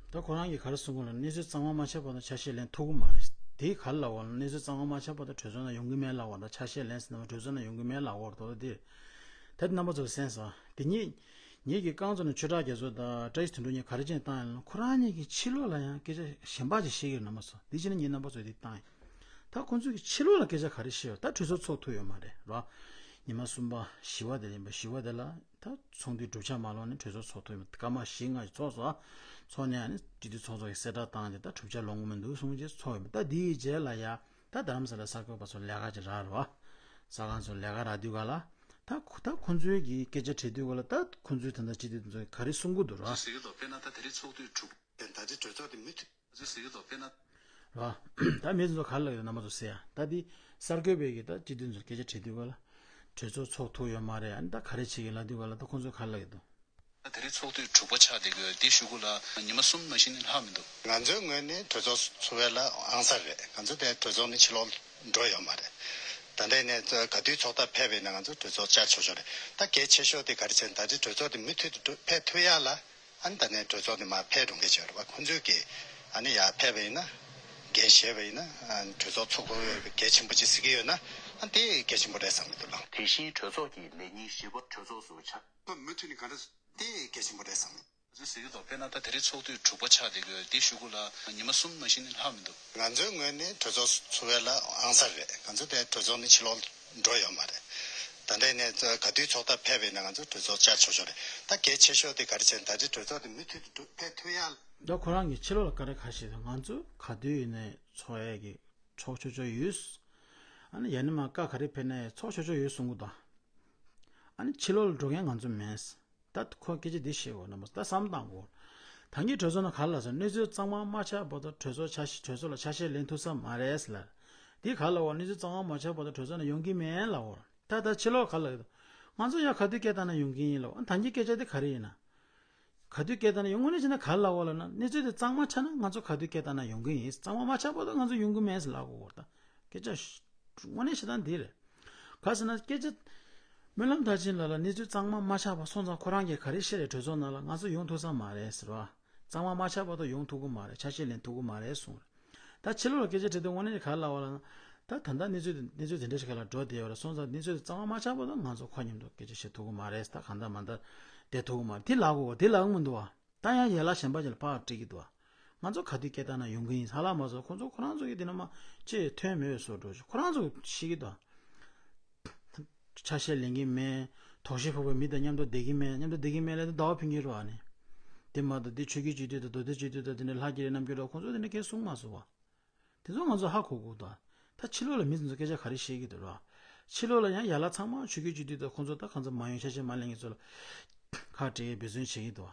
ད་ཁོ་རང་གིས་ག་རེ་གསུང་གི་ལབ་ན། གནས་ཚུལ་གཙང་མ་མ་ཆགས་བར་དུ་ཆ་ཤས་ལེན་ཐུབ་ཀྱི་མ་རེད། དེ་ག་རེ་ལབ་པ་ལབ་ན། གནས་ཚུལ་གཙང་མ་མ་ཆགས་བར་དུ་གྲོས་ཚོགས་ནང་ཡོང་གི་མེད་ལབ་པ་དང་། ཆ་ཤས་ལེན་ཟེར་ན་གྲོས་ཚོགས་ནང་ཡོང་གི་མེད་ལབ་པ་རེད་དོ། དེ་ད་དེ་རྣམ་པ་ཚོས་གསན་སོང་། དེ་ཉིད་ངེད་ཀྱིས་རྐང་བཙུགས་ནས་ཆོས་གྲགས་རྒྱ་མཚོ་དང་བཀྲ་ཤིས་དོན་གྲུབ་གཉིས་ག་རེ་བྱས་བཏང་ཡིན་ལབ་ན། ཁོ་རང་གཉིས་ཀྱིས་ཕྱི་ལོགས་ལ་ཡང་སྐད་ཆ་གཞན་པ་ཅིག་བཤད་ཀྱི་རེད། རྣམ་པ་ཚོ། དེ་བྱས་ན་ངས་རྣམ་པ་ཚོས་དེ་བཏང་ཡིན། ད་ཁོང་ཚོས་ཀྱིས་ཕྱི་ལོགས་ལ་སྐད་ཆ་ག་རེ་བཤད་ཡོད། ད་གྲོས་ཚོགས་ཚོགས་ཐུབ་ཡོད་མ་རེད་ར། ཉི་མ་གསུམ་པ་བཞི་པ་དེ་ཡིན་པ། བཞི་པ་དེ་ལ་ད་ཚོགས་འདུའི་གྲུབ་ཆ་མ་ལོན་ནས་གྲོས་ཚོགས་ཚོགས་ཐུབ་ཡོད་མ་རེད། སྐར་མ་བཞི་ལྔ་ཞིག་ཚོགས་སོང་། ཚོགས་ནས་ཨ་ནི་སྤྱི་འཐུས་ཚོགས་གཙོ་གིས་གསལ་བསྒྲགས་བཏང་རྗེས་ད་གྲུབ་ཆ་ལོན་གྱི་མི་འདུག་གསུངས་རྗེས་ཚོགས་ཡོད་མ་རེད། ད་དེའི་རྗེས་ལ་ཡ་ད་རྡ་རམ་ས་ལ་གསར་འགོད་པ་ཚོ་ལས་ཀ་ཅིག་རག་རེད་བ། གསར་ཁང་ཚོ་ལས་ཀ་རག་དུས་ག་ལ། ད་ཁོ་ད་ཁོང་ཚོའི་གི་སྐད་ཆ་དྲིས་དུས་ག་ལ། ད་ཁོང་ཚོའི་ད་ལྟ་སྤྱི་འཐུས་ཚོ་ག་རེ་གསུང་གི་འདུག་ར། ཟེར་གྱི་འདུག་དཔེར་ན་ད་དེ་རིང་ཚོགས་དུས་དྲུག་ད་ལྟའི་གྲོས་ཚོགས་དེ་མུ་མཐུད། ཟེར་གྱི་འདུག་དཔེར་ན། ར། ད་མི་ཚོ་ག་རེ་ལབ་ཀྱི་འདུག་རྣམ་པ་ཚོ་གསན་ཡ། ད་འདི་གསར་འགོད་པས་གི་ད་སྤྱི་འཐུས་ཚོ་སྐད་ཆ་དྲིས་དུས་ག་ལ། གྲོས་ཚོགས་ཚོགས་ཐུབ་ཡོད་མ་རེད། ཨ་ནི་ད་ག་རེ་བྱེད་ཀྱི་ལབ་དུས་ག་ལ། ད་ཁོང་ཚོས་ག་རེ་ལབ་ཀྱི་འདུག་ད་དེ་རིང་ཚོགས་དུས་དྲུག་པ་ཆགས་བསྡད་ཀྱི་ཡོད། དེ་གཞུག་གུ་ལ་ཉི་མ་གསུམ་མ་གཞི་ནས་ལྷག་མི་འདུག་ང་ཚོའི་ངོས་ནས་གྲོས་ཚོགས་ཚུགས་པ་ལ་ཨང་གསར་རེད། ང་ཚོ་དེ་གྲོས་ཚོགས་ནས་ཕྱི་ལོགས་འགྲོ་ཡོད་མ་རེད། ད་ལྟའི་ནས་ག་དུས་ཚོགས་ཐབས་ཕེབས་པ་ཡིན་ན་ང་ཚོ་གྲོས་ཚོགས་བཅར་ཆོག་ཆོག་རེད། ད་གལ་ཆེ་ཤོས་དེ་ག་རེ་བྱས་ན། ད་ལྟའི་གྲོས་ཚོགས་དེ་མུ་མཐུད་དུ་འགྲོ་ཕེབས་ཐུབ་ཡ་ལ། ཨ་ནི་ད་ནས་གྲོས་ཚོགས་དེ་མར་ཕེབས་འགྲོ་མཁན་ཅིག་ཡོད་རེད་བ། ཁོང་ཚོས་ཀྱིས་ཨ་ནི་ཡར་ཕེབས་པ་ཡིན་ན། འགན་བཞེས་པ་ཡིན་ན། ཨ་ནི་གྲོས་ཚོགས་ཚོགས་དགོས་ཡོད་པའི་གལ་ཆེན་པོ་ཅིག་གཟིགས་ཀྱི་ཡོད་ན། ཨ་ནི་དེ་གལ་ཆེན་པོ་རེད་བསམ་གྱི་འདུག་ལགས། དེ་བཞིན་གྲོས་ཚོགས་ཀྱི་ལས་ཉིན་བཞི་པ་གྲོས་ཚོགས་སུ་ཆགས། མུ་མཐུད་ནས་ག་འདྲ། དེ་གལ་ཆེན་པོ་རེད་བསམ། ཟེར་གྱི་འདུག་དཔེར་ན་ད་དེ་རིང་ཚོགས་དུས་དྲུག་པ་ཆགས་བསྡད་ཀྱི་ཡོད། དེ་གཞུག་གུ་ལ་ཉི་མ་གསུམ་མ་གཞི་ནས་ལྷག་མི་འདུག་ང་ཚོའི་ངོས་ནས་གྲོས་ཚོགས་ཚུགས་པ་ལ་ཨང་གསར་རེད། ང་ཚོ་དེ་གྲོས་ཚོགས་ནས་ཕྱི་ལོགས་འགྲོ་ཡོད་མ་རེད། ད་ལྟའི་ནས་ག་དུས་ཚོགས་ཐབས་ཕེབས་པ་ཡིན་ན་ང་ཚོ་གྲོས་ཚོགས་བཅར་ཆོག་ཆོག་རེད། ད་གལ་ཆེ་ཤོས་དེ་ག་རེ་བྱས་ན། ད་ལྟའི་གྲོས་ཚོགས་དེ་མུ་མཐུད་དུ་འགྲོ་ཕེབས་ཐུབ་ཡ། ད་ཁོ་རང་གིས་ཕྱི་ལོགས་ལ་ག་རེ་ག་རེ་བཤད་འདུག་ང་ཚོ་ག་དུས་ཡིན་ནའི་ཚོགས་ཡས་ཀྱི་ཚོགས་ཆོག་ཆོག་ཡོད། ཨ་ནི་ཡང་ན་མ་བཀའ་ག་རེ་ཕེབས་ནའི་ཚོགས་ཆོག་ཆོག་ཡོད་གསུང་གི་འདུག་ཨ་ནི་ཕྱི་ལོགས་ལ་འགྲོ་མཁན་ང་ཚོ་མིན། ད་ཁོ་སྐད་ཆ་འདི་བཤད་དགོས་རྣམ་པ་ད་བསམ་བཏང་དགོས། ད་གིན་གྲོས་ཚོགས་ནང་ག་རེ་ལབ་སོང་། གནས་ཚུལ་གཙང་མ་མ་ཆགས་བར་དུ་གྲོས་ཚོགས་ཆ་ཤས་གྲོས་ཚོགས་ལ་ཆ་ཤས་ལེན་ཐུབ་ས་མ་རེད་ལབ། འདི་ག་རེ་ལབ་པ། གནས་ཚུལ་གཙང་མ་མ་ཆགས་བར་དུ་གྲོས་ཚོགས་ནང་ཡོང་གི་མིན་ལབ་པ། ད་ད་ཕྱི་ལོགས་ག་རེ་ལབ་ཀྱི་འདུག་ང་ཚོ་ཡང་ག་དུས་སྐད་བཏང་ན་ཡོང་གི་ཡིན་ལབ་པ། ད་གིན་སྐད་ཆ་འདི་ག་རེ་ཡིན་ན། ག་དུས་སྐད་བཏང་ན་ཡོང་། དངོས་གནས་བྱས་ན་ག་རེ་ལབ་པ་ལབ་ན། གནས་ཚུལ་དེ་གཙང་མ་ཆགས་ན་ང་ཚོ་ག་དུས་སྐད་བཏང་ན་ཡོང་གི་ཡིན། གཙང་མ་མ་ཆགས་བར་དུ་ང་ཚོ་ཡོང་གི་མིན་ཟེར་ལབ་དགོས་ཀྱི་ཡོད་རེད། ད་སྐད་ཆ་དངོས་གནས་བཤད་སྟངས་འདི་རེད། ག་ཟེར་ན་སྐད་ཆ། སྨོན་ལམ་མཐར་ཕྱིན་ལགས་ལ་གནས་ཚུལ་གཙང་མ་མ་ཆགས་པ་སོང་ཙང་ཁོ་རང་གིས་ག་རེ་བཤད་རེད། གྲོས་ཚོགས་ནང་ལ་ང་ཚོ་ཡོང་ཐུབ་ས་མ་རེད་ཟེར་བ། གཙང་མ་མ་ཆགས་བར་དུ་ཡོང་ཐུབ་ཀྱི་མ་རེད། ཆ་ཤས་ལེན་ཐུབ་ཀྱི་མ་རེད་གསུངས་རེད། ད་ཕྱི་ལོགས་ལ་སྐད་ཆ་དྲིས་དུས་དངོས་གནས་ག་རེ་ལབ་པ་ལབ་ན། ད་ད་ལྟ་གནས་ཚུལ་དེ་གནས་ཚུལ་དེ་འདྲ་ཞིག་ག་ལ་འགྲོ་བསྡད་ཡོད་རེད། སོང་ཙང་གནས་ཚུལ་དེ་གཙང་མ་མ་ཆགས་བར་དུ་ང་ཚོ་ཁོ་མཉམ་དུ་སྐད་ཆ་བཤད་ཐུབ་ཀྱི་མ་རེད། ད་གང་ལྟར་མ་ལྟར་བསྡད་ཐུབ་ཀྱི་མ་རེད། དེ་ལབ་དགོས་པ་དེ་ལབ་ཀྱི་མི་འདུག་བ། ད་ཡང་ཡན་ལག་གཞན་པ་ཅིག་ལ་ཕར་སྤྲད་ཀྱི་འདུག་བ། ང་ཚོ་ག་དུས་སྐད་བཏང་ན་ཡོང་གི་ཡིན། ཧ་ལམ་མ་སོང་ཁོང་ཚོ་ཁོ་རང་ཚོ་གི་དེ་ནས་མ་ཅེས་ཐོན་མེད་པའི་བཟོ་འདྲ་ཞིག་ཁོ་རང་ཚོ་ཤེས་ཀྱི་འདུག་ཆ་ཤས་ལེན་གྱི་མེད། དོགས་གཞི་ཕོག་པའི་མི་དང་མཉམ་དུ་བསྡད་ཀྱི་མེད། མཉམ་དུ་བསྡད་ཀྱི་མེད་ལབ་དུས་ཟླ་བ་ཕུན་སྐྱིད་རེད་པ། ཨ་ནི་དེ་མ་གཏོགས་དེ་ཆོས་བརྒྱུད་སྤྱི་འཐུས་དང་མདོ་སྟོད་སྤྱི་འཐུས་དང་དེ་འདྲ་ལྷ་རྒྱལ་རྣམ་རྒྱལ་འདྲ་ཁོང་ཚོ་དེ་འདྲ་ཁས་གསུངས་མ་སོང་བ། དེ་ཚོ་ང་ཚོ་ཧ་གོ་དགོས་འདུག་ད་ཕྱི་ལོགས་ལ་མི་ཚོ་སྐད་ཆ་ག་རེ་བཤད་ཀྱི་འདུག་ར། ཕྱི་ལོགས་ལ་ཡང་ཡ་ལ་ཚང་མ་ཆོས་བརྒྱུད་སྤྱི་འཐུས་དང་ཁོང་ཚོ་ད་གང་ཚོ་མ་ཡོང་ཆ་ཆེ་མ་ལེན་གྱི་ཚོ་ལ་ཁ་བྲལ་འབད་བརྩོན་བྱེད་ཀྱི་འདུག་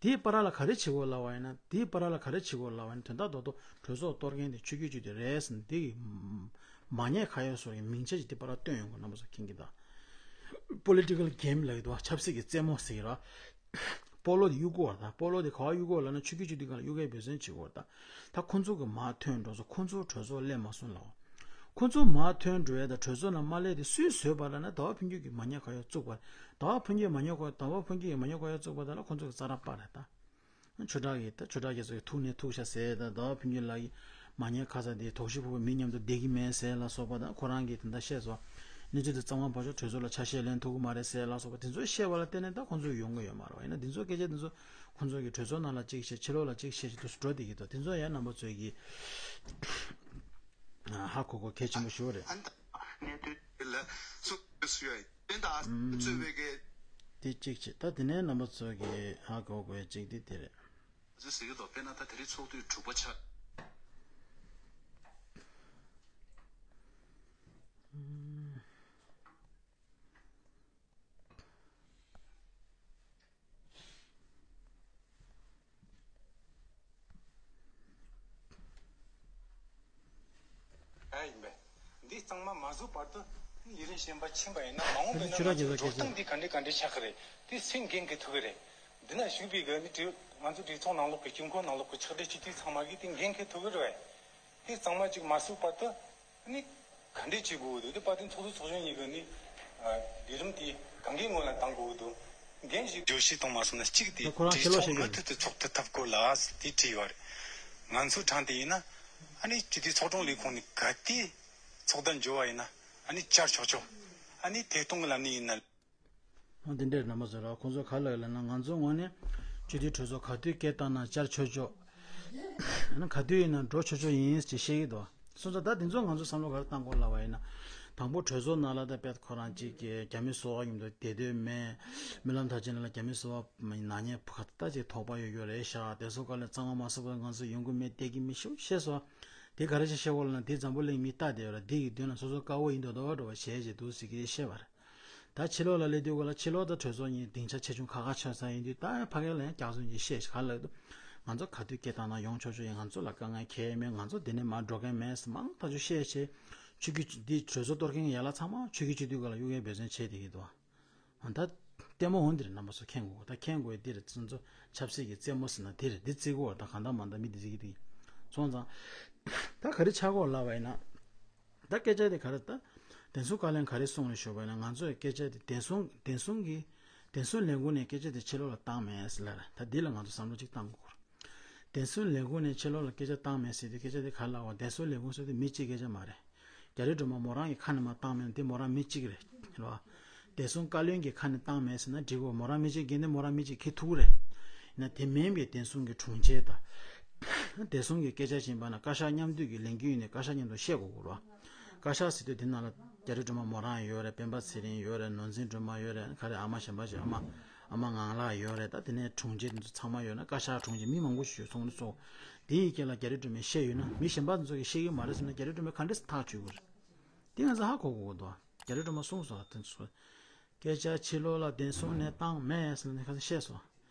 དེའི་བར་ལ་ག་རེ་བྱེད་དགོས་ལབ་པ་ཡིན་ན། དེའི་བར་ལ་ག་རེ་བྱེད་དགོས་ལབ་པ་ཡིན་ན། དོན་དག་རྡོག་རྡོག་གྲོས་ཚོགས་གཏོར་མཁན་དེ་ཆོས་བརྒྱུད་སྤྱི་འཐུས་རེད་ཟེར་ནས་དེ་གི་མ་ཉེས་ཁ་གཡོག་སོགས་ཀྱི་མིང་ཆད་ཅིག་དེ་བར་ལ་བཏོན་ཡོང་དགོས། རྣམ་པ་ཚོ་མཁྱེན་གྱི་འདུག Political game ལབ་ཀྱི་འདུག་ཆབ་སྲིད་ཀྱི་རྩེད་མོ་ཟེར་གྱི་ར། སྤོ་ལོ་དེ་གཡུག་དགོས་པ་རེད། ད་སྤོ་ལོ་དེ་ག་པར་གཡུག་དགོས་ལབ་ན་ཆོས་བརྒྱུད་སྤྱི་འཐུས་སྒང་ལ་གཡུག་གའི་འབད་བརྩོན་བྱེད་དགོས་པ་རེད། ད་ད་ཁོང་ཚོ་གི་མར་ཐོན་འགྲོ་ཚོ་ཁོང་ཚོ་གྲོས་ཚོགས་སླེབས་མ་སོང་ལབ། ཁོང་ཚོ་མར་ཐོན་འགྲོ་ཡས་དང་གྲོས་ཚོགས་ནང་མ་སླེབས་དེ་སུས་བཟོས་པ་ལབ་ན་ཟླ་བ་ཕུན་སྐྱིད་ཀྱིས་མ་ཉེས་ཁ་གཡོག་བཙུགས་པ་རེད། ཟླ་བ་ཕུན་སྐྱིད་མ་ཉེས་ཁ་ཟླ་བ་ཕུན་སྐྱིད་ཀྱིས་མ་ཉེས་ཁ་གཡོག་བཙུགས་པ་དེ་ལ་ཁོང་ཚོ་གི་རྩ་ར་པ་རེད་ད། ཆོས་གྲགས་ཀྱིས་ད་ཆོས་གྲགས་རྒྱ་མཚོ་གི་ཐུག་ནས་ཐུག་ཤག་ཟེར་དང་ཟླ་བ་ཕུན་སྐྱིད་ལགས་ཀྱིས་མ་ཉེས་ཁ་ཚ་དེ་དོགས་གཞི་ཕོག་པའི་མི་མཉམ་དུ་བསྡད་ཀྱི་མེད་ཟེར་ལ་སོགས་པ་དང་ཁོ་རང་གིས་དེ་འདྲ་བཤད་སོང་། གནས་ཚུལ་དེ་གཙང་མ་བར་ཆོད་གྲོས་ཚོགས་ལ་ཆ་ཤས་ལེན་ཐུབ་ཀྱི་མ་རེད་ཟེར་ལ་སོགས་པ་དེ་ཚོ་བཤད་པ་ལ་བརྟེན་ནས་ད་ཁོང་ཚོ་ཡོང་གི་ཡོད་མ་རེད་བ། ཡིན་ན་དེ་ཚོ་སྐད་ཆ་དེ་ཚོ་ཁོང་ཚོ་གིས་གྲོས་ཚོགས་ནང་ལ་གཅིག་བཤད། ཕྱི་ལོགས་ལ་གཅིག་བཤད་ཅིག་ཏུ་འགྲོ་བསྡད་ཀྱི་འདུག་དེ་ཚོ་ཡང་རྣམ་པ་ཚོས་ཀྱིས་ཧ་གོ་དགོས་གལ་ཆེན་པོ་ཞིག་རེད། གནད་དོན་དེ་ལ་སུ་སུ་ཡོད། དེ་ད་གཙོས་པའི་གི་དེ་གཅིག་བྱས། ད་དེ་ནས་རྣམ་པ་ཚོ་གིས་ཧ་གོ་དགོས་གཅིག་དེ་དེ་རེད། ཟེར་གྱི་འདུག་དཔེར་ན་ད་དེ་རིང་ཚོགས་དུས་དྲུག་པ་ཆགས། ཨ་ཡིན་པས། འདི་གཙང་མ་མ་བཟོས་བར་དུ་ལས་རིམ་གཞན་པ་ཕྱིན་པ་ཡིན་ན་མ་འོངས་པའི་ནང་ང་ཚོའི་འགྲོ་སྟངས་འདི་ག་འདྲས་ག་འདྲས་ཆགས་ཀྱི་རེད། དེ་སུས་འགན་འཁྱེར་ཐུབ་ཀྱི་རེད། འདི་ན་བཞུགས་པའི་གི་ནི་གྲོས་ང་ཚོ་གྲོས་ཚོགས་ནང་ལོགས་ཀྱི་དཀྱིལ་འཁོར་ནང་ལོགས་ཀྱི་ཕྱག་སྦྲེལ་སྤྱི་འཐུས་ཚང་མ་གིས་དེ་འགན་འཁྱེར་ཐུབ་ཀྱི་རེད་བས། དེ་གཙང་མ་ཅིག་མ་བཟོས་བར་དུ་ནི་ག་འདྲས་བྱེད་དགོས་འདུག་དེ་དཔལ་ལྡན་ཚོགས་གཙོ་ཚོགས་གཞོན་གཉིས་ཀྱིས་ནི་ལས་རིམ་དེ་གང་གའི་ངོས་ལ་བཏང་དགོས་འདུག་འགན་ཞིག་བརྗོད་གཞི་བཏང་མ་སོང་ན་གཅིག་དེ་ཁོ་རང་གྲོས་ཚོགས་མུ་མཐུད་དུ་ཚོགས་ཐུབ་ཐབས་སྐོར་ལ་དེ་བྲིས་ཡོད་རེད། ང་ཚོའི་གྲས་དེ་ཡིན་ན་ཨ་ནི་སྤྱི་འཐུས་ཚོགས་དྲུང་ལས་ཁུངས་ནས་ག་དུས་ཚོགས་བརྡ་འབྱོར་བ་ཡིན་ན་ཨ་ནི་བཅར་ཆོག་ཆོག་ཨ་ནི་ཐད་གཏོང་གི་ལམ་ནས་ཡིན་ན། འོ་དེ་འདྲས་རྣམ་པ་ཚོ་ར། ཁོང་ཚོ་ག་ལབ་ཡོད་ལབ་ན། ང་ཚོ་ངོས་ནས་སྤྱི་འཐུས་གྲོས་ཚོགས་ག་དུས་སྐད་བཏང་ན་བཅར་ཆོག་ཆོག་ཨ་ནི་ག་དུས་ཡིན་ན་འགྲོ་ཆོག་ཆོག་ཡིན་ཅེས་བཤད་ཀྱི་འདུག་སོང་ཙང་ད་དེ་ཚོ་ང་ཚོ་བསམ་བློ་ག་རེ་བཏང་དགོས་ལབ་པ་ཡིན་ན། དང་པོ་གྲོས་ཚོགས་ནང་ལ་ད་དཔེ་ཁོ་རང་གཅིག་གིས་རྒྱ་མི་སོགས་མཉམ་དུ་བསྡད་འདོད་མེད། རྨི་ལམ་མཐའ་ཅན་ལ་རྒྱ་མི་སོགས་ནག་ཉེས་ཁ་ཏ་ཅིག་དོགས་པ་ཡོད་ཡོད་རེད་ཤག་དེ་ཚོ་ག་ལ་གཙང་མ་མ་བཟོས་བར་ང་ཚོ་ཡོང་གི་མེད་བསྡད་ཀྱི་མེད་ཞེས་བཤད་སོང་། དེ་ག་རེ་ཞིག་བཤད་དགོས་ལབ་ན། དེ་འཛམ་བུ་གླིང་མི་ལྟ་བསྡད་ཡོད་ར། དེ་ཡི་མདུན་ལ་སོ་སོ་དཀར་པོ་ཡིན་མདོག་མདོག་འདྲ་བ་བྱས་བྱས་འདུག་ཟེར་གྱི་བཤད་པ་རེད། ད་ཕྱི་ལོགས་ལ་སླེབས་དུས་སྐབས་ལ་ཕྱི་ལོགས་དང་གྲོས་ཚོགས་གཉིས་སྡིངས་ཆ་ཆེ་ཆུང་ཁ་ཁ་ཆགས་ས་ཡིན་དུས། ད་ཕ་གི་ལ་ཡང་སྐྱག་རྫུན་གྱིས་བཤད་ཤག་ལབ་འདུག་ང་ཚོ་ག་དུས་སྐད་བཏང་ན་ཡོང་ཆོག་ཆོག་ཡིན། ང་ཚོ་ལ་དཀའ་ངལ་གང་ཡང་མེད། ང་ཚོ་འདི་ནས་མར་འགྲོ་མཁན་མེད་ཟེར་མང་ཐག་ཆོད་བཤད་བྱས། ཆོས་བརྒྱུད་འདི་གྲོས་ཚོགས་གཏོར་མཁན་གྱི་ཡན་ལག་ཚང་མ་ཆོས་བརྒྱུད་སྤྱི་འཐུས་སྒང་ལ་གཡུག་ཡའི་འབད་བརྩོན་བྱས་བསྡད་ཀྱི་འདུག་ད་ལྟད་མོ་འོ་འདི་རེད། རྣམ་པ་ཚོ་མཁྱེན་དགོས། ད་མཁྱེན་དགོས་འདི་རེད། ཚོ་ཚོ་ཆབ་སྲིད་ཀྱི་རྩེད་མོ་ཟེར་ན་འདི་རེད། འདི་རྩེ་གི་ཡོད་རེད། ད་གང་ལྟར་མ་ལྟར་མི་འདི་རྩེ་གི་འདུག་སོང་ཙང་ད་ག་རེ་ཆགས་ཀྱི་ཡོད་ལབ་པ་ཡིན་ན། ད་སྐད་ཆ་དེ་ག་རེ། ད་བདེ་སྲུང་བཀའ་བློན་ག་རེ་གསུངས་རེད་ཞུས་པ་ཡིན་ན། ང་ཚོས་སྐད་ཆ་དེ་བདེ་སྲུང་བདེ་སྲུང་གི་བདེ་སྲུང་ལས་ཁུངས་ནས་སྐད་ཆ་དེ་ཕྱི་ལོགས་ལ་བཏང་མེད་ཟེར་ལབ་རེད། ད་འདི་ལ་ང་ཚོ་བསམ་བློ་གཅིག་བཏང་དགོས་རེད། བདེ་སྲུང་ལས་ཁུངས་ནས་ཕྱི་ལོགས་ལ་སྐད་ཆ་བཏང་མེད་ཟེར་དུས། སྐད་ཆ་དེ་ག་རེ་ལབ་པ། བདེ་སྲུང་ལས་ཁུངས་ཟེར་དུས་མི་གཅིག་སྐད་ཆ་མ་རེད། རྒྱ་རི་སྒྲོལ་མ་མོ་རང་གི་ཁ་ནས་མར་བཏང་མེད་ན་དེ་མོ་རང་མི་གཅིག་རེད། རེད་བ། བདེ་སྲུང་བཀའ་བློན་གྱི་ཁ་ནས་བཏང་མེད་ཟེར་ན་འགྲིག་གོ། མོ་རང་མི་གཅིག་གི་ནི་མོ་རང་མི་གཅིག་གིས་ཐུག་རེད། ཡིན་ན་དེ་མིན་པའི་བདེ་སྲུང་གི་དྲུང་ཆེ་དང་། བདེ་སྲུང་གི་སྐད་ཆ་བྱིན་པ་ན་བཀའ་ཤག་མཉམ་འདུས་ཀྱི་ལས་འགུལ་ཡིན་ནའི་བཀའ་ཤག་མཉམ་དུ་བཤད་དགོས་ཀྱི་རེད་བ། བཀའ་ཤག་ཟེར་དུས་དེ་ནང་ལ་རྒྱ་རི་སྒྲོལ་མ་མོ་རང་ཡོད་རེད། སྤེན་པ་ཚེ་རིང་ཡོད་རེད། ནོར་འཛིན་སྒྲོལ་མ་ཡོད་རེད། ག་རེ་ཨ་མ་གཞན་པ་ཞིག་ཨ་མ་ཨ་མ་ངང་ལགས་ཡོད་རེད། ད་དེ་ནས་དྲུང་ཆེ་དེ་ཚོ་ཚང་མ་ཡོད་ན་བཀའ་ཤག་དྲུང་ཆེ་མི་མང་པོ་ཞིག་ཡོད་སོང་ནི་སོང་། དེ་ཡི་རྐྱེན་ལ་རྒྱ་རི་སྒྲོལ་མས་བཤད་ཡོད་ན་མི་གཞན་པ་དེ་ཚོ་གིས་བཤད་ཀྱི་མ་རེད་ཟེར་ན་རྒྱ་རི་སྒྲོལ་མས་ག་འདྲས་སེ་ཐག་གཅོད་དགོས་རེད། དེ་ང་ཚོ་ཧ་གོ་དགོས་འདུག་རྒྱ་རི་སྒྲོལ་མ་གསུངས་སོང་། དེ་ཚོ་སྐད་ཆ་ཕྱི་ལོགས་ལ་བདེ་སྲུང་ནས་བཏང་མེད་ཟེར་ནས་ཁ་སང་བཤད་སོང་།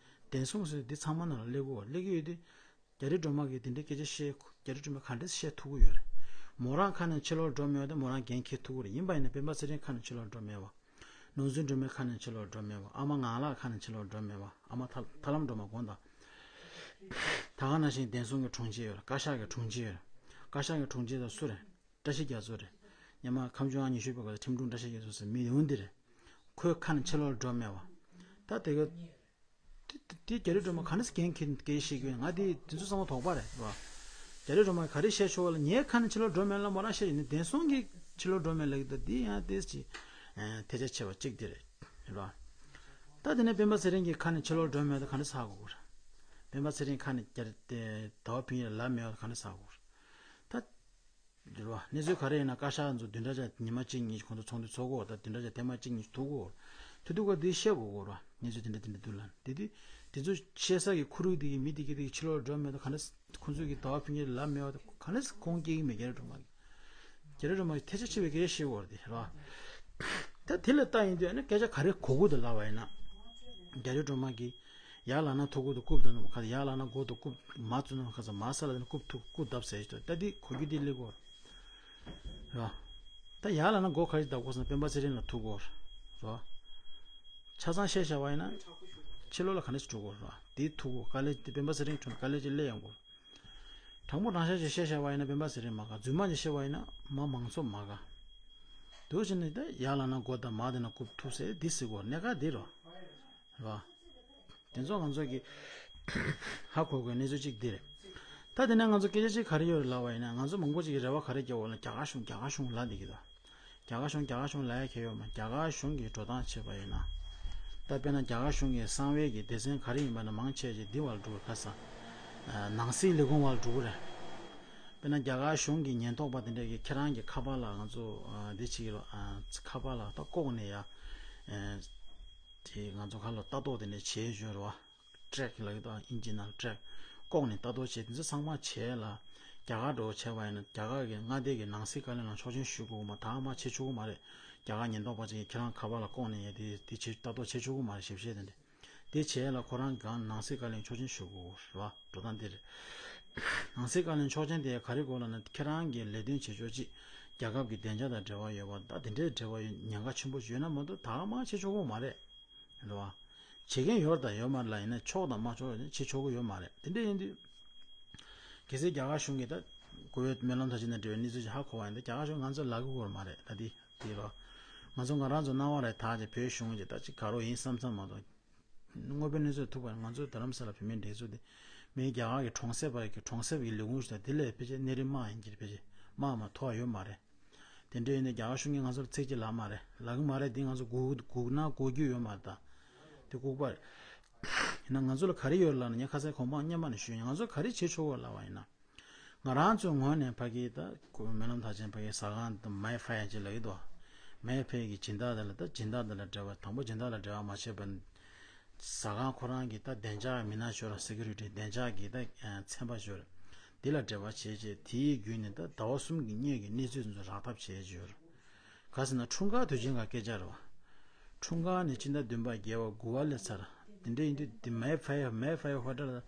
བདེ་སྲུང་ཟེར་འདི་ཚང་མ་ནང་ལ་སླེབས་ཀྱི་ཡོད། སླེབས་ཀྱི་ཡོད་དུས། རྒྱ་རི་སྒྲོལ་མ་གིས་དེ་འདྲའི་སྐད་ཆ་བཤད། རྒྱ་རི་སྒྲོལ་མ་ག་འདྲས་བཤད་ཐུབ་ཀྱི་ཡོད་རེད། མོ་རང་ཁ་ནས་ཕྱི་ལོགས་འགྲོ་མེད་པ་དེ་མོ་རང་འགན་འཁྱེར་ཐུབ་ཀྱི་རེད། ཡིན་པ་ཡིན་ན་སྤེན་པ་ཚེ་རིང་ཁ་ནས་ཕྱི་ལོགས་འགྲོ་མེད་པ། ནོར་འཛིན་སྒྲོལ་མའི་ཁ་ནས་ཕྱི་ལོགས་འགྲོ་མེད་པ། ཨ་མ་ངང་ལགས་ཁ་ནས་ཕྱི་ལོགས་འགྲོ་མེད་པ། ཨ་མ་ཐར་ཐར་ལམ་སྒྲོལ་མ་དགོངས་དག་ད་ག་ནང་བཞིན་བདེ་སྲུང་གི་དྲུང་ཆེ་ཡོད་རེད། བཀའ་ཤག་གི་དྲུང་ཆེ་ཡོད་རེད། བཀའ་ཤག་གི་དྲུང་ཆེ་དང་སུ་རེད། བཀྲ་ཤིས་རྒྱ་མཚོ་རེད། སྔོན་མ་ཁམས་བྱང་ཉི་ཤུ་པའི་སྐབས་སུ་ཁྲིམས་དྲུང་བཀྲ་ཤིས་རྒྱ་མཚོ་ཟེར་མི་ཡོང་འདི་རེད། ཁོའི་ཁ་ནས་ཕྱི་ལོགས་འགྲོ་མེད་པ། ད་དེ་ག་དེ་དེ་རྒྱ་རི་སྒྲོལ་མ་ག་འདྲས་སེ་འགན་འཁྱེར་འགན་བཞེས་ཀྱི་ཡོད། ང་དེ་དེ་ཚོ་ཚང་མ་དོགས་པ་རེད་བ། རྒྱ་རི་སྒྲོལ་མ་ག་རེ་བཤད་ཆོག་ལ་ངའི་ཁ་ནས་ཕྱི་ལོགས་འགྲོ་མེད་ལ་མོ་རང་བཤད་ཡིན་ན། བདེ་སྲུང་གིས་ཕྱི་ལོགས་འགྲོ་མེད་ལབ་ཀྱི་འདུག་འདི་ཡང་ཏོག་ཙམ་ཨ་ཐལ་ཆ་ཆེ་བ་གཅིག་དེ་རེད། རེད་བ། ད་དེ་ནས་སྤེན་པ་ཚེ་རིང་གི་ཁ་ནས་ཕྱི་ལོགས་འགྲོ་མེད་ད་ག་འདྲས་ཧ་གོ་དགོས་རེད། སྤེན་པ་ཚེ་རིང་ཁ་ནས་རྒྱ་རི་དེ་ཟླ་བ་ཕུན་ཡེ་ལ་ལབ་མེད་པ་ག་འདྲ་ཟ་དགོས། ད། འདིར་བ་གནས་ཚུལ་ག་རེ་ཡིན་ན་བཀའ་ཤག་ཚོ་བདུན་ཕྲག་ཉི་མ་གཅིག་གཉིས་ཁོང་ཚོ་ཚོགས་འདུ་ཚོགས་དགོས། ད་བདུན་ཕྲག་ཐེངས་མ་གཅིག་གཉིས་ཐུག་དགོས། ཐུག་དུས་ག་དེ་བཤད་དགོས་གོ་ར། གནས་ཚུལ་དེ་འདྲ་དེ་འདྲ་འདུག་ལ། དེ་དུས་དེ་ཚོ་བཤད་ས་གི་ཁོ་རང་དེ་གི་མི་དེ་གི་དེ་གི་ཕྱི་ལོགས་འགྲོ་མེད་དུ་ག་འདྲ་ཁོང་ཚོ་གི་ཟླ་བ་ཕུན་ཡེ་ལབ་མེད་པ་ག་འདྲ་ཁོང་སྐྱེ་གི་མེད་རྒྱ་རི་སྒྲོལ་མ་གི། རྒྱ་རི་སྒྲོལ་མ་གི་ཐལ་ཆ་ཆེ་བའི་སྐད་ཆ་བཤད་དགོས་ར་དེ་ར། ད་དེ་ལ་ལྟ་ཡིན་དུས་ཨ་ནི་སྐད་ཆ་ག་རེ་གོ་དགོས་འདུག་ལབ་པ་ཡིན་ན། རྒྱ་རི་སྒྲོལ་མ་གི། ཡར་ལངས་ན་ཐུག་གི་འདུག་རྐུབ་བརྡབ་ན་ཁ་ཚ། ཡར་ལངས་ན་མགོ་འདུག་རྐུབ་མ་བཙུགས་ན་ཁ་ཚ། མར་ས་ལ་ན་རྐུབ་ཐུག་རྐུབ་བརྡབ་ཟེར་གྱི་འདུག་ད་འདི་གོ་རྒྱུ་འདི་སླེབས་གོ་ར། ད་ཡར་ལངས་ན་མགོ་ག་རེ་བརྡབ་དགོས་ཟེར་ན་སྤེན་པ་ཚེ་རིང་ལ་ཐུག་གོ་ར། ཆ་ཚང་བཤད་བྱ་བ་ཡིན་ན། ཕྱི་ལོགས་ལ་ག་འདྲ་ཞིག་འགྲོ་དགོས་ར། འདི་ཐུག་གོ་དཀའ་ལས་འདི་སྤེན་པ་ཚེ་རིང་ཁྲོད་དཀའ་ལས་ཅིག་སླེབས་ཡོང་གོ། དྲང་པོ་དྲང་བཞག་ཅིག་བཤད་བྱ་བ་ཡིན་ན་སྤེན་པ་ཚེ་རིང་མ་དགའ། རྫུན་མ་ཅིག་བཤད་པ་ཡིན་ན་མ་མང་ཚོགས་མ་དགའ། འདུག་བྱས་ནས་ད་ཡར་ལངས་ན་མགོ་བརྡབ་མར་བསྡད་ན་རྐུབ་ཐུག་ཟེར་འདི་ཟེར་གོ་གནད་འགག་འདི་རོ། རེད་བ། དེ་ཚོ་ང་ཚོ་གི་ཧ་གོ་དགོས་གནས་ཚུལ་གཅིག་འདི་རེད། ད་དེ་ནས་ང་ཚོ་སྐད་ཆ་གཅིག་ག་རེ་ཡོད་རེད་ལབ་པ་ཡིན་ན། ང་ཚོ་མང་པོ་ཅིག་གི་རེ་བ་ག་རེ་བརྒྱབ་འོ་ལ་རྒྱ་གར་གཞུང་རྒྱ་གར་གཞུང་ལབ་བསྡད་ཀྱི་འདུག་རྒྱ་གར་གཞུང་རྒྱ་གར་གཞུང་ལབ་ཡ་གལ་ཡོད་མ། རྒྱ་གར་གཞུང་གིས་འགྲོ་སྟངས་བྱས་པ་ཡིན་ན། ད་དཔེར་ན་རྒྱ་གར་གཞུང་གི་གསང་བའི་གི་སྡེ་ཚན་ག་རེ་ཡིན་པ་ན་མང་ཆེ་ཅིག་འདི་བར་འགྲོ་ག་ས། ནང་སྲིད་ལས་ཁུངས་བར་འགྲོ་གི་རེད། དཔེར་ན་རྒྱ་གར་གཞུང་གི་ཉེན་རྟོག་པ་དེ་འདྲས་ཀྱིས་ཁྱེད་རང་གི་ཁ་པར་ལ་ང་ཚོ་འདི་བྱེད་ཀྱི་རེད། ཁ་པར་ལ་ད་ལྐོག་ནས་ཡ། དེ་ང་ཚོ་ཁ་ལ་ལྟ་རྟོག་དེ་འདྲས་བྱེད་བཞིན་རེད་བ། ཊེག་ལབ་ཀྱི་འདུག་ཨིན་ཇི་ནང་ཊེག་ལྐོག་ནས་ལྟ་རྟོག་བྱས་དེ་ཚོ་ཚང་མ་བྱས་ལ། རྒྱ་གར་འགྲོ་བྱས་པ་ཡིན་ན་རྒྱ་གར་གྱི་མངའ་སྡེ་གི་ནང་སྲིད་བཀའ་བློན་ལ་ཆོག་མཆན་ཞུ་དགོས་མ། ད་མ་བྱེད་ཆོག་གི་མ་རེད། རྒྱ་གར་ཉེན་རྟོག་པ་ཅིག་གིས་ཁྱེད་རང་ཁ་པར་ལ་ལྐོག་ནས་ཡ་དེ་དེ་བྱེད་ལྟ་རྟོག་བྱེད་ཆོག་གི་མ་རེད། ཞིབ་བཤེར་དེ་འདྲ་དེ་བྱས་ལ་ཁོ་རང་གང་ནང་སྲིད་བཀའ་བློན་ཆོག་མཆན་ཞུ་དགོས་རེད་བ། འགྲོ་སྟངས་དེ་རེད། ནང་སྲིད་བཀའ་བློན་ཆོག་མཆན་དེ་ག་རེ་དགོས་ལབ་ན་ཁྱེད་རང་གི་ལས་དོན་བྱེད་ཕྱོགས་ཅིག་རྒྱལ་ཁབ་ཀྱི་བདེ་འཇགས་དང་འབྲེལ་བ་ཡོད་པ་ད་དེ་འདྲའི་འབྲེལ་བ་ཡོད་ཉེན་ཁ་ཆེན་པོ་ཡོད་ན་མ་གཏོགས་ད་མ་བྱེད་ཆོག་གི་མ་རེད། རེད་བ། བྱེད་མཁན་ཡོད་དང་ཡོད་མ་རེད་ལ་ཡིན་ན་ཆོག་དང་མ་ཆོག་ཡོད་ན་བྱེད་ཆོག་གི་ཡོད་མ་རེད། དེ་འདྲ་ཡིན་དུས། གལ་སྲིད་རྒྱ་གར་གཞུང་གིས་ད་ཀུ་ཝེད་སྨོན་ལམ་མཐར་ཕྱིན་ནས་འབྲེལ་བའི་གནས་ཚུལ་ཞིག་ཧ་གོ་བ་ཡིན་ད་རྒྱ་གར་གཞུང་ང་ཚོ་ལབ་ཀྱི་ཡོད་མ་རེད་ད་དེ་དེ་རོ། ང་ཚོ་ང་རང་ཚོ་སྣང་བ་རེད་ད་ཅིག་བོད་གཞུང་གིས་ད་ཅིག་ག་རོ་ཡིན་བསམ་བསམ་མ་གཏོགས། དངོས་པོའི་གནས་ཚུལ་ཐུག་པ་ང་ཚོ་རྡ་རམ་ས་ལ་བོད་མིའི་སྒྲིག་འཛུགས་དེ་མིའི་རྒྱ་གར་གྱི་གྲོང་གསེབ་པ་གི་གྲོང་གསེབ་ཀྱི་ལས་ཁུངས་ཞིག་དང་དེ་ལས་ཕལ་ཆེར་གནས་རིམ་དམག་ཡིན་གྱི་རེད། ཕལ་ཆེར་དམག་མ་མཐོ་བ་ཡོད་མ་རེད། དེ་འདྲ་ཡིན་ན་རྒྱ་གར་གཞུང་གིས་ང་ཚོར་ཚིག་གཅིག་ལབ་མ་རེད། ལབ་གི་མ་རེད། དེ་ང་ཚོ་སྒུག་སྒུག་ན་སྒུག་རྒྱུ་ཡོད་མ་རེད་ད། དེ་ལྐུགས་པ་རེད། ཡིན་ན་ང་ཚོ་ལ་ག་རེ་ཡོད་ལབ་ན་ངས་ཁ་སང་གོང་མ་སྔོན་མ་ནས་ཞུས་ཡིན། ང་ཚོ་ག་རེ་བྱེད་ཆོག་གོ་ལབ་པ་ཡིན་ན། ང་རང་ཚོའི་ངོས་ནས་ཕ་གི་ད་སྨོན་ལམ་མཐར་ཕྱིན་ཕ་གི་ཟ་ཁང་དང་མའི་ཕ་ཡ་ཅིག་ལབ་ཀྱི་འདུག་མའི་ཕ་གི་སྦྱིན་བདག་དེ་ལ་ད་སྦྱིན་བདག་དེ་ལ་འབྲེལ་བ་དང་པོ་སྦྱིན་བདག་ལ་འབྲེལ་བ་མ་བྱས་པ། ཟ་ཁང་ཁོ་རང་གི་ད་བདེ་འཇགས་མི་སྣ་ཞོར་སེ་ཀུ་རི་ཊི་བདེ་འཇགས་ཀྱི་ད་ཚན་པ་ཞོར་འདི་ལ་འབྲེལ་བ་བྱས་རྗེས་དེའི་བརྒྱུད་ནས་ད་ཟླ་བ་གསུམ་གྱི་སྔོན་གྱི་གནས་ཚུལ་ཚོ་རག་ཐབས་བྱས་ཞོར། ག་ཟེར་ན་འཁྲུངས་སྐར་དུས་ཆེན་ག་སྐད་ཆ་རེད་བ། འཁྲུངས་སྐར་ནས་ཕྱི་ཟླ་བདུན་པ་བརྒྱད་པ་དགུ་པ་སླེབས་ཚར། དེ་འདྲ་ཡིན་དུས་དེ་མའི་ཕ་ཡ་མའི་ཕ་ཡ་ཧོ་ཊེལ་ལ་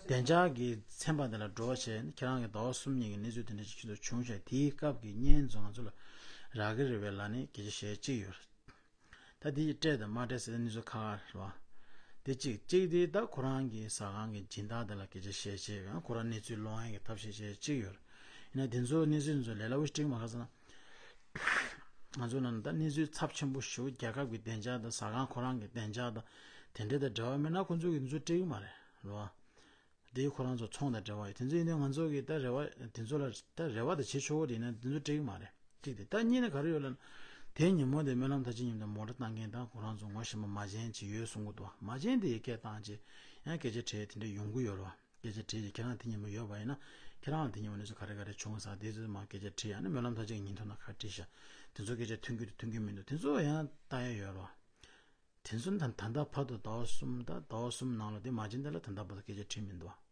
བདེ་འཇགས་ཀྱི་ཚན་པ་དེ་ལ་འགྲོ་བ་བྱས་ནས་ཁྱེད་རང་གི་ཟླ་བ་གསུམ་གཉིས་ཀྱི་གནས་ཚུལ་དེ་འདྲ་ཞིག་ཁྱེད་ཚོ་བྱུང་ཤག་དེའི་སྐབས་ཀྱི་བརྙན་ཚོ་ང་ཚོ་ལ་རག་གི་རེད་པས་ལབ་ནས་སྐད་ཆ་བཤད་ཅིག་ཡོད་རེད། ད་དེ་སྤྲད་དང་མ་སྤྲད་ཟེར་ན་གནས་ཚུལ་ཁག་ཁག་རེད་བ། དེ་གཅིག་གཅིག་དེ་ད་ཁོ་རང་གི་ཟ་ཁང་གི་སྦྱིན་བདག་དེ་ལ་སྐད་ཆ་བཤད་བྱས་ཡང་ཁོ་རང་གནས་ཚུལ་སློང་ཡ་གི་ཐབས་ཤེས་བྱས་གཅིག་ཡོད་རེད། ཡིན་ན་དེ་ཚོ་གནས་ཚུལ་ཚོ་ལས་སླ་པོ་ཞིག་སྒྲིག་མ་ཁ་ས་ན། ང་ཚོ་ནང་ད་གནས་ཚུལ་ཚབས་ཆེན་པོ་ཞེ་པོ་རྒྱལ་ཁབ་ཀྱི་བདེ་འཇགས་དང་ཟ་ཁང་ཁོ་རང་གི་བདེ་འཇགས་དང་དེ་འདྲ་དང་འབྲེལ་བ་མེད་ན་ཁོ་ཚོ་གི་འདི་ཚོ་སྤྲད་ཀྱི་མ་རེད་རེད་བ། དེ་ཁོ་རང་ཚོ་ཚོང་དང་འབྲེལ་བ་ཡོད། དེ་ཚོ་ཡིན་དུས་ང་ཚོ་གི་ད་རེ་བ་དེ་ཚོ་ལ་ད་རེ་བ་དང་བྱེད་ཆོག་གི་རེད་ན་དེ་ཚོ་སྤྲད་ཀྱི་མ་རེད། གཅིག་དེ་ད་གཉིས་ནས་ག་རེ་ཡོད་ལབ་ན། དེའི་ཉིན་མོ་དེ་སྨོན་ལམ་མཐར་ཕྱིན་ཉིན་དང་མོ་ཊ་བཏང་མཁན་དང་ཁོ་རང་ཚོ་ངོ་ཤེས་པ་མ་བྱན་ཅིག་ཡོད་གསུང་གི་འདུག་མ་བྱན་དེ་ཡི་སྐད་བཏང་རྗེས་ཡང་སྐད་ཆ་དྲིས་དེ་འདྲ་ཡོང་གི་ཡོད་རེད་བ། སྐད་ཆ་དྲིས་རྗེས་ཁྱེད་རང་དེ་ཉིན་མོ་ཡོད་པ་ཡིན་ན་ཁྱེད་རང་དེ་ཉིན་མོ་གནས་ཚུལ་ག་རེ་ག་རེ་བྱུང་ས་དེ་ཚོ་མ་སྐད་ཆ་དྲིས་ཡང་ན་སྨོན་ལམ་མཐར་ཕྱིན་གྱི་ཉིན་ཐོ་ན་ག་རེ་བྲིས་ཤག་དེ་ཚོ་སྐད་ཆ་མཐུན་གྱི་འདུག་མཐུན་གྱི་མི་འདུག་དེ་ཚོ་ཡང་ལྟ་ཡ་ཡོད་རེད་བ། དེ་ཚོ་ད་ད་ལྟ་བར་དུ་ཟླ་བ་གསུམ་ད་ཟླ་བ་གསུམ་ནང་ལ་དེ་མ་བྱན་དེ་ལ་ད་ལྟ་བར་དུ་སྐད་ཆ་དྲིས་མི་འདུག་བ།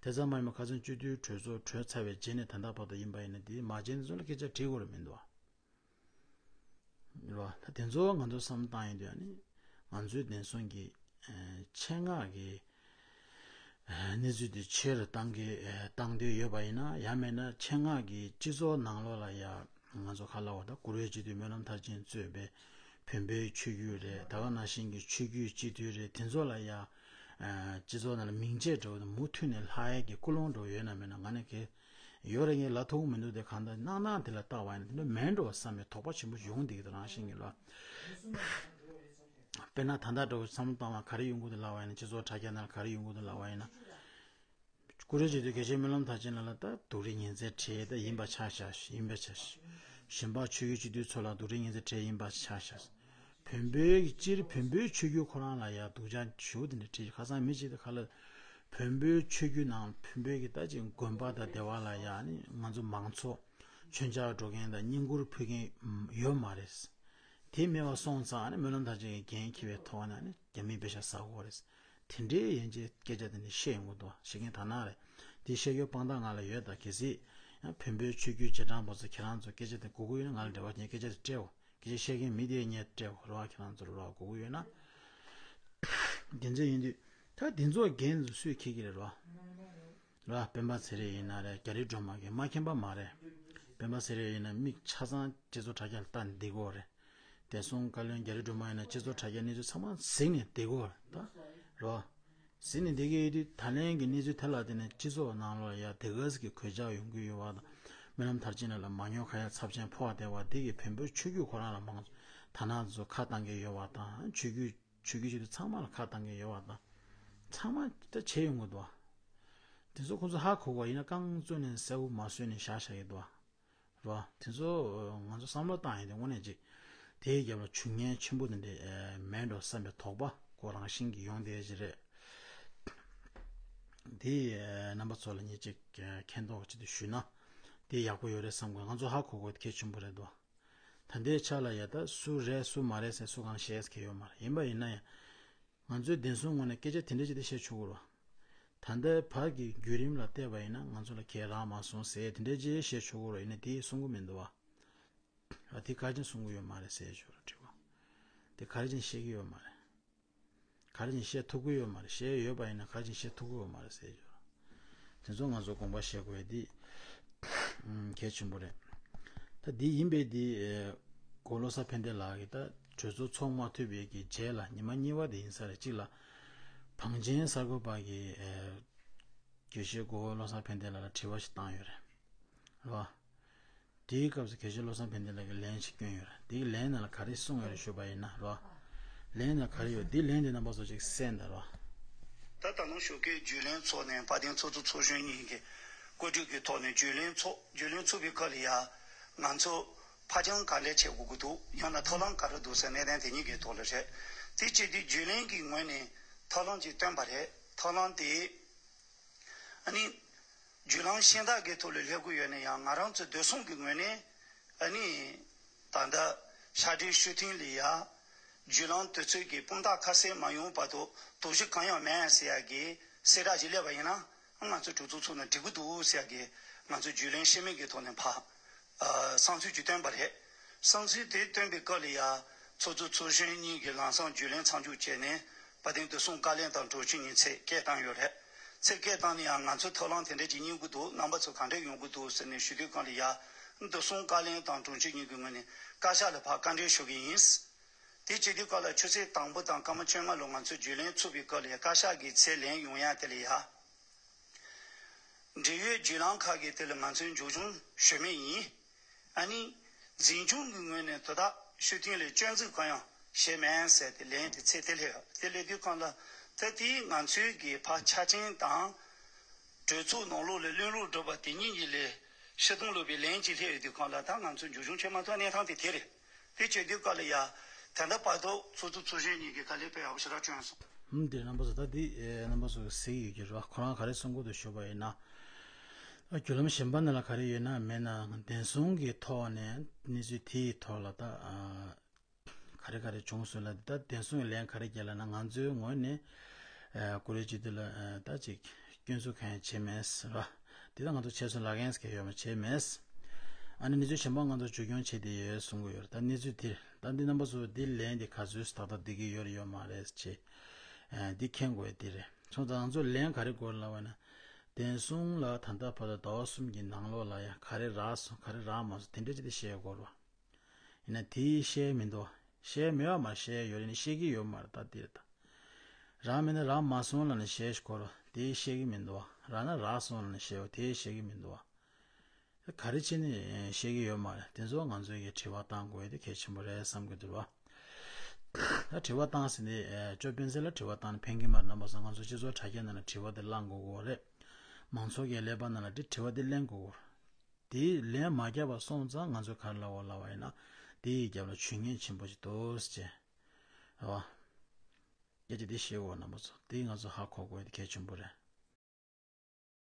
དེ་ཙམ་མ་ཡིན་པར་ཁ་སང་སྤྱི་འཐུས་གྲོས་ཚོགས་གྲོལ་ཚར་བའི་རྗེས་ནས་ད་ལྟ་བར་དུ་ཡིན་པ་ཡིན་ན་དེ་མ་བྱན་དེ་ཚོ་ལ་སྐད་ཆ་དྲིས་དགོས་རེད་མི་འདུག་བ། རེད་བ། ད་དེ་ཚོ་ང་ཚོ་བསམ་བློ་བཏང་ཡོང་དུས་ཨ་ནི་ང་ཚོའི་བདེན་སྲུང་གི་ཆེད་མངགས་ཀྱི་གནས་ཚུལ་དེ་ཆེ་རུ་བཏང་གི་བཏང་འདོད་ཡོད་པ་ཡིན་ན་ཡང་མིན་ན་ཆེད་མངགས་ཀྱི་སྤྱི་ཚོགས་ནང་ལོགས་ལ་ཡ་ང་ཚོ་ཁ་ལ་བ་ད་གུ་རུའི་སྤྱི་འཐུས་སྨོན་ལམ་མཐར་ཕྱིན་གཙོས་པའི་བོན་པོའི་ཆོས་བརྒྱུད་རེད། ད་ག་ནང་བཞིན་གྱི་ཆོས་བརྒྱུད་སྤྱི་འཐུས་རེད། དེ་ཚོ་ལ་ཡ་སྤྱི་ཚོགས་ནང་ལ་མིང་ཆད་འགྲོ་བ་དང་མུ་མཐུད་ནས་ལྷག་ཡས་ཀྱི་ཀུན་སློང་འགྲོ་ཡོད་ན་མེད་ན་ང་ནི་གལ་ཡོད་རེད། ངས་ལབ་ཐུབ་ཀྱི་མི་འདུག་དེ་གང་ལྟར་སྣང་སྣང་དེ་ལ་བལྟ་བ་ཡིན་ན་དེ་འདྲ་མེད་འགྲོ་བསམ་པའི་དོགས་པ་ཆེན་པོ་ཡོང་བསྡད་ཀྱི་འདུག་རང་བཞིན་གྱིས་ལ། དཔེར་ན་ད་ལྟ་འདྲ་བོ་བསམ་བློ་བཏང་བ་ག་རེ་ཡོང་གི་འདུག་ལབ་པ་ཡིན་ན་སྤྱི་ཚོགས་དྲ་རྒྱ་ནང་ལ་ག་རེ་ཡོང་གི་འདུག་ལབ་པ་ཡིན་ན། གུ་རུའི་སྤྱི་འཐུས་དགེ་བཤེས་སྨོན་ལམ་མཐར་ཕྱིན་ལགས་ལ་ད་སྡུག་རུས་ཉེས་འཛུགས་བྱས་ད་ཡིན་པ་ཆགས་བཞག་ཡིན་པ་ཆགས་བཞག་གཞན་པ་ཆོས་བརྒྱུད་སྤྱི་འཐུས་ཚོ་ལ་སྡུག་རུས་ཉེས་འཛུགས་བྱས་ཡིན་པ་ཆགས་བཞག་བོན་པོའི་སྤྱིར་བོན་པོའི་ཆོས་བརྒྱུད་ཁོ་རང་ལ་ཡ་སྡུག་ཅག་ཞེ་པོ་དེ་འདྲ་བྲིས། ཁ་སང་མི་གཅིག་དེ་ཁ་ལ་ བོན་པོའི་ཆོས་བརྒྱུད་ནང་བོན་པོའི་གི་ད་ཅིག་དགོན་པ་དང་སྡེ་བ་ལ་ཡང་ནི་ང་ཚོ་མང་ཚོགས་མཆོད་མཇལ་འགྲོ་མཁན་དང་བསྙེན་བཀུར་ཕུལ་མཁན་ཡོད་མ་རེད། དེ་མེད་པ་སོང་ཙང་ནི་སྨོན་ལམ་མཐར་ཕྱིན་གྱི་འགན་འཁྱེར་བའི་ཐོག་ནས་ནི་རྒྱ་མིའི་པེ་ཤག་ཟ་དགོས་རེད། དེ་འདྲའི་ཡན་ཆད་སྐད་ཆ་དེ་འདྲ་བཤད་ཡོང་གི་འདུག་བཤད་མཁན་དག་སྣང་རེད། དེ་བཤད་རྒྱུ་དཔང་རྟགས་ང་ལ་ཡོད། ད་གལ་སྲིད་ཡང་བོན་པོའི་ཆོས་བརྒྱུད་རྗེས་འབྲང་པ་ཚོ་ཁྱེད་རང་ཚོ་སྐད་ཆ་དེ་གོ་གི་ཡོད་ན་ང་ལ་འབྲེལ་བ་བྱས་སྐད་ཆ་དེ་སྤྲད་འོ། སྐད་ཆ་བཤད་མཁན་མི་དེ་ངས་སྤྲད་འོ། རེད་བ། ཁྱེད་རང་ཚོ་རེད་བ། གོ་གི་ཡོད་ན། དེ་འདྲ་ཡིན་དུས་ད་དེ་ཚོ་འགན་ཚོ་སུས་འཁྱེར་གྱི་རེད་རོ། ར། སྤེན་པ་ཚེ་རིང་ཡིན་ན་རེད། རྒྱ་རི་སྒྲོལ་མ་གིས་མ་མཁྱེན་པ་མ་རེད། སྤེན་པ་ཚེ་རིང་ཡིན་ན་མིག་ཆ་ཚང་སྤྱི་ཚོགས་དྲ་རྒྱ་ལ་ལྟ་བསྡད་ཀྱི་ཡོད་རེད། བདེ་སྲུང་བཀའ་བློན་རྒྱ་རི་སྒྲོལ་མ་ཡིན་ན་སྤྱི་ཚོགས་དྲ་རྒྱའི་གནས་ཚུལ་ཚང་མ་གཟིགས་ནས་བསྡད་ཀྱི་ཡོད་རེད་ད། རོ། གཟིགས་ནས་བསྡད་ཀྱི་ཡོད་དུས་ད་ལན་གྱི་གནས་ཚུལ་དེ་ལ་བརྟེན་ནས་སྤྱི་ཚོགས་ནང་ལོགས་ལ་ཡ་དེ་ག་ཟིག་གི་གོད་ཆག་ཡོང་གི་ཡོད་པ་དང་། སྨོན་ལམ་མཐར་ཕྱིན་ལ་ལ་མ་ཉོ་ཁ་ཡ་ཚབས་ཆེན་ཕོག་བསྡད་པ་འདི་གི་བོན་པོའི་ཆོས་བརྒྱུད་ཁོ་རང་ལ་མང་ད་ནང་ཚོ་ཁ་བཏང་གི་ཡོད་པ་དང་། ཆོས་བརྒྱུད་ཆོས་བརྒྱུད་ཆོས་དུ་ཚང་མ་ལ་ཁ་བཏང་གི་ཡོད་པ་དང་། ཚང་མ་ད་བྱེད་ཡོང་གི་འདུག་དེ་ཚོ་ཁོ་ཚོ་ཧ་གོ་གོ་ཡིན་ན་རྐང་བཙུགས་ནས་གསལ་པོ་མ་བཟོས་ནས་བཞག་བཞག་གི་འདུག་རོ། དེ་ཚོ་ང་ཚོ་བསམ་བློ་བཏང་ཡིན་དེ་དངོས་གནས་ཅིག་དེའི་རྒྱབ་ལ་བྱུས་ངན་ཆེན་པོ་དེ་འདྲ་མེད་འགྲོ་བསམ་པའི་དོགས་པ་ཁོ་རང་བཞིན་གྱིས་ཡོང་བསྡད་ཀྱི་རེད། དེ་རྣམ་པ་ཚོ་ལ་ངས་ཅིག་མཁྱེན་རྟོགས་ཅིག་ཏུ་ཞུས་ན་དེ་ཡག་པོ་ཡོད་རེད་བསམ་གི། ང་ཚོ་ཧ་གོ་དགོས་གལ་ཆེན་པོ་རེད་འདུག་ད་ལྟའི་ཆ་ལ་ཡ་ད་སུ་རེད་སུ་མ་རེད་ཟེར་སུ་གང་བཤད་ས་གལ་ཡོད་མ་རེད། ཡིན་པ་ཡིན་ན་ཡང་ང་ཚོའི་བདེན་སྲུང་ངོས་ནས་སྐད་ཆ་དེ་འདྲ་ཅིག་དེ་བཤད་ཆོག་གི་རེད། ད་ལྟའི་བར་གྱི་བརྒྱུད་རིམ་ལ་བལྟས་པ་ཡིན་ན་ང་ཚོ་ལ་ཁས་རག་མ་སོང་ཟེར་དེ་འདྲ་ཅིག་བཤད་ཆོག་གི་རེད། ཡིན་ན་དེ་གསུང་གི་མི་འདུག་བ། ཨ་དེ་ག་རེ་གསུང་གི་ཡོད་མ་རེད་ཟེར་ཆོག་རེད་དྲི་བ། དེ་ག་རེ་བཤད་ཀྱི་ཡོད་མ་རེད། ག་རེ་བཤད་ཐུབ་ཀྱི་ཡོད་མ་རེད། བཤད་ཡོད་པ་ཡིན་ན་ག་རེ་བཤད་ཐུབ་ཀྱི་ཡོད་མ་རེད་ཟེར་ཆོག་རེད། དེ་ཚོ་ང་ཚོ་དགོངས་པ་བཞེས་དགོས་དེ་གལ་ཆེན་པོ་རེད། ད་འདི་ཡིན་པས་འདི་གོ་བློ་བཟང་ཕན་བདེ་ལགས་ཀྱིས་ད་གྲོས་ཚོགས་ཚོགས་མ་ཐུབ་པའི་གི་རྗེས་ལ་ཉི་མ་གཉིས་པ་དེ་ཡིན་ས་རེད། གཅིག་ལ་བང་ཆེན་གསར་འགོད་པ་གིས་དགེ་བཤེས་གོ་བོ་བློ་བཟང་ཕན་བདེ་ལགས་ལ་དྲི་བ་ཞིག་བཏང་ཡོད་རེད། རེད་བ། དེའི་སྐབས་སུ་དགེ་བཤེས་བློ་བཟང་ཕན་བདེ་ལགས་ཀྱིས་ལན་ཞིག་བསྐྱོན་ཡོད་རེད། དེའི་ལན་ནང་ལ་ག་རེ་གསུངས་ཡོད་རེད་ཞུས་པ་ཡིན་ན་རེད་བ། ལན་ནང་ག་རེ་ཡོད། དེའི་ལན་དེ་རྣམ་པ་ཚོ་ཅིག་གསན་དང་རེད་བ། ད་ད་ལྟ་ཞོགས་ཀས་བརྒྱུད་ལམ་ཚོགས་ནས་དཔལ་ལྡན་ཚོགས་གཙོ་ཚོགས་གཞོན་གཉིས་ཀྱིས་བཀོད་སྒྲིག་གི་ཐོག་ནས་བརྒྱུད་ལམ་ཚོགས། བརྒྱུད་ལམ་ཚོགས་པའི་སྐབས་ལ་ཡ་ང་ཚོ་ཕར་འགྱངས་ག་འདྲས་བྱེད་དགོས་ཀྱི་འདུག་ཡང་ན་ཐབས་ལམ་ག་རེ་འདུག་ཟེར་གནད་དོན་དེ་གཉིས་ཀྱི་ཐོག་ལ་རེད། དེ་བྱས་དུས་བརྒྱུད་ལམ་གྱི་ངོས་ནས་ཐབས་ལམ་ཅིག་བཏོན་པ་རེད། ཐབས་ལམ་དེ་ཨ་ནི་བརྒྱུད་ལམ་གཞན་དག་གི་ཐོག་ལ་སླེབས་ཀྱི་ཡོད་ན་ཡང་། ང་རང་ཚོ་བདེ་སྲུང་གི་ངོས་ནས་ཨ་ནི་ད་ལྟ་ཕྱག་སྦྲེལ་ཞུ་ཐེངས་ལ་ཡ་བརྒྱུད་ལམ་དུས་ཚོད་ཀྱི་དཔང་རྟགས་ཁ་གསལ་མ་ཡོང་བར་དུ་དོགས་གཞི་གང་ཡང་མེད་ཟེར་ཡ་གི་གསལ་བསྒྲགས་ཅིག་སླེབས་པ་ཡིན་ན། ང་ཚོ་གྲོས་ཚོགས་ཚོགས་ན་འགྲིག་གི་འདུག་ཟེར་ཡ་གི་ང་ཚོ་བརྒྱུད་ལམ་ཤེས་མེད་ཀྱི་ཐོག་ནས་ཕར་ཨ་བསམ་ཚུལ་ཅིག་བཏོན་པ་རེད། བསམ་ཚུལ་དེ་བཏོན་པའི་སྐབས་ལ་ཡ་ཚོགས་གཙོ་ཚོགས་གཞོན་གཉིས་ཀྱིས་ལམ་སང་བརྒྱུད་ལམ་མཚམས་འཇོག་བྱས་ནས་དཔལ་ལྡན་བདེ་སྲུང་བཀའ་བློན་དང་དྲུང་ཆེ་གཉིས་ཚེ་སྐད་བཏང་ཡོད་རེད། ཚེ་སྐད་བཏང་ནས་ཡང་ང་ཚོ་ཐབས་ལམ་དེ་འདྲ་ཅིག་རྙེད་ཀྱི་འདུག་རྣམ་པ་ཚོ་ག་འདྲ་ཡོང་གི་འདུག་ཟེར་ནས་ཞུ་དུས་སྒང་ལ་ཡ། བདེ་སྲུང་བཀའ་བློན་དང་དྲུང་ཆེ་གཉིས་ཀྱི་ངོས་ནས་བཀའ་ཤག་ལ་ཕར་བཀའ་འདྲི་ཞུ་གི་ཡིན། དེ་བྱེད་དུས་སྐབས་ལ་ཆུ་ཚོད་དང་པོ་དང་སྐར་མ་བཅོ་ལྔ་ལོ་ང་ཚོ་བརྒྱུད་ལམ་ཚུགས་པའི་སྐབས་ལ་ཡ་བཀའ་ཤག་གིས་ཚེ་ལན་ཡོང་ཡ་དེ་ལ་ཡ། འབྲེལ་ཡོད་བརྒྱུད་ལམ་ཁག་གི་དེ་ལ་ང་ཚོས་མཇུག་སྐྱོང་ཞུ་མུས་ཡིན། ཨ་ནི་འཛིན་སྐྱོང་གི་ངོས་ནས་དོ་བདག་ཞུ་ཐེངས་ལ་སྐྱོན་འཛུགས་གང་ཡང་བྱས་མེད་ཟེར་ཏེ་ལན་དེ་ཚེ་དེ་སླེབས། དེ་སླེབས་དུས་སྒང་ལ་ད་དེ་ང་ཚོའི་གི་ཕར་ཆ་རྐྱེན་དང་གྲོས་ཚོགས་ནང་ལོགས་ལ་གླེང་ལུགས་སྒྲུབ་པ་དེ་གཉིས་ཀྱི་ལས་ཕྱི་ཐོང་ལུགས་པའི་ལན་ཅིག་སླེབས་ཡོད་དུས་སྒང་ལ་ད་ང་ཚོས་མཇུག་སྐྱོང་བྱེད་མ་ཐུབ་གནས་སྟངས་དེ་དེ་རེད། དེ་བྱེད་དུས་སྐབས་ལ་ཡ། ད་ལྟ་བར་དུ་ཚོགས་གཙོ་ཚོགས་གཞོན་གཉིས་ཀྱིས་དཀའ་ལས་དཔེ་ཡག་པོ་ཞེ་དྲག་བསྐྱོན་སོང་། ཧུམ། དེ་རྣམ་པ་ཚོ་ད་འདི་ཨེ་རྣམ་པ་ཚོ་གཟིགས་ཡོད་ཀྱི་རེད་བ། ཁོ་རང་ག་རེ་གསུང་གི་འདུག་ཞུས་པ་ཡིན་ན། ཨ་བརྒྱུད་ལམ་གཞན་པ་ནང་ལ་ག་རེ་ཡོད་ན་མེད་ན་བདེན་སྲུང་གི་ཐོག་ནས་གནས་ཚུལ་དེའི་ཐོག་ལ་ད་ཨ་ག་རེ་ག་རེ་བྱུང་སོང་ལབ་དེ། ད་བདེན་སྲུང་གི་ལན་ག་རེ་བརྒྱབ་ལབ་ན། ང་ཚོའི་ངོས་ནས་ཨ་ཀུ་རེ་སྤྱི་འཐུས་ལ་ཨ་ད་ཅིག་སྐྱོན་འཛུགས་གང་ཡང་བྱས་མེད་ཟེར་བ། དེ་ད་ང་ཚོ་བྱས་སོང་ལབ་མཁན་ཟེར་མཁན་ཡོད་མ། བྱས་མེད། ཨ་ནི་གནས་ཚུལ་གཞན་པ་ང་ཚོ་མཇུག་སྐྱོང་བྱས་ཏེ་ཡོད་གསུང་གི་ཡོད་རེད། ད་གནས་ཚུལ་དེ་ད་འདི་རྣམ་པ་ཚོ་འདི་ལན་འདི་ག་ཚོད་ཏག་ཏག་བསྡད་ཀྱི་ཡོད་རེད་ཡོད་མ་རེད་ཅེས་ཨ་འདི་མཁྱེན་དགོས་ཡ་འདི་རེད། སོང་ཙང་ང་ཚོ་ལན་ག་རེ་དགོས་ལབ་པ་ན། བདེན་སྲུང་ལ་ད་ལྟ་བར་དུ་ཟླ་བ་གསུམ་གྱི་ནང་ལོགས་ལ་ཡང་ག་རེ་རག་སོང་ག་རེ་རག་མ་སོང་དེ་འདྲ་ཅིག་དེ་བཤད་དགོས་རེད་བ། ཡིན་ན་དེའི་བཤད་མི་འདུག་བཤད་མེད་པ་མ་བཤད་ཡོད་རེད། ནི་བཤད་ཀྱི་ཡོད་མ་རེད། ད་འདི་རེད་ད། རག་མེད་ན་རག་མ་སོང་ལབ་ནས་བཤད་དགོས་རེད་བ། དེའི་བཤད་ཀྱི་མི་འདུག་བ། རག་ན་རག་སོང་ལབ་ནས་བཤད་ཡོད་དེའི་བཤད་ཀྱི་མི་འདུག་བ། ག་རེ་བྱས་ནས་བཤད་ཀྱི་ཡོད་མ་རེད། དེ་ཚོ་ང་ཚོས་ཀྱི་དྲི་བ་བཏང་དགོས་ཡ་དེ་གལ་ཆེན་པོ་རེད་བསམ་གྱི་འདུག་བ། ད་དྲི་བ་བཏང་ཟིན་ནས་ཨེ་ཅོ་སྤེན་ཚེ་ལ་དྲི་བ་བཏང་ན་ཕན་གྱི་མ་རེད། རྣམ་པ་ཚོ་ང་ཚོ་སྤྱི་ཚོགས་དྲ་རྒྱ་ནང་ལ་དྲི་བ་དེ་བླང་དགོས་ཀྱི་རེད། མང་ཚོགས་ཀྱི་ཀླད་པ་ནང་ལ་དེ་དྲི་བ་དེ་ལེན་དགོས་ཀྱི་རེད། དེ་ལན་མ་བརྒྱབ་པ་སོང་ཙང་ང་ཚོས་ག་རེ་ལབ་དགོས་ལབ་པ་ཡིན་ན། དེའི་རྒྱབ་ལ་བྱུས་ངན་ཆེན་པོ་ཞིག་འདུག་ཟེར། རེད་བ། སྐད་ཆ་དེ་བཤད་དགོས་རྣམ་པ་ཚོ། དེ་ང་ཚོ་ཧ་གོ་དགོས་ཡ་དེ་གལ་ཆེན་པོ་རེད།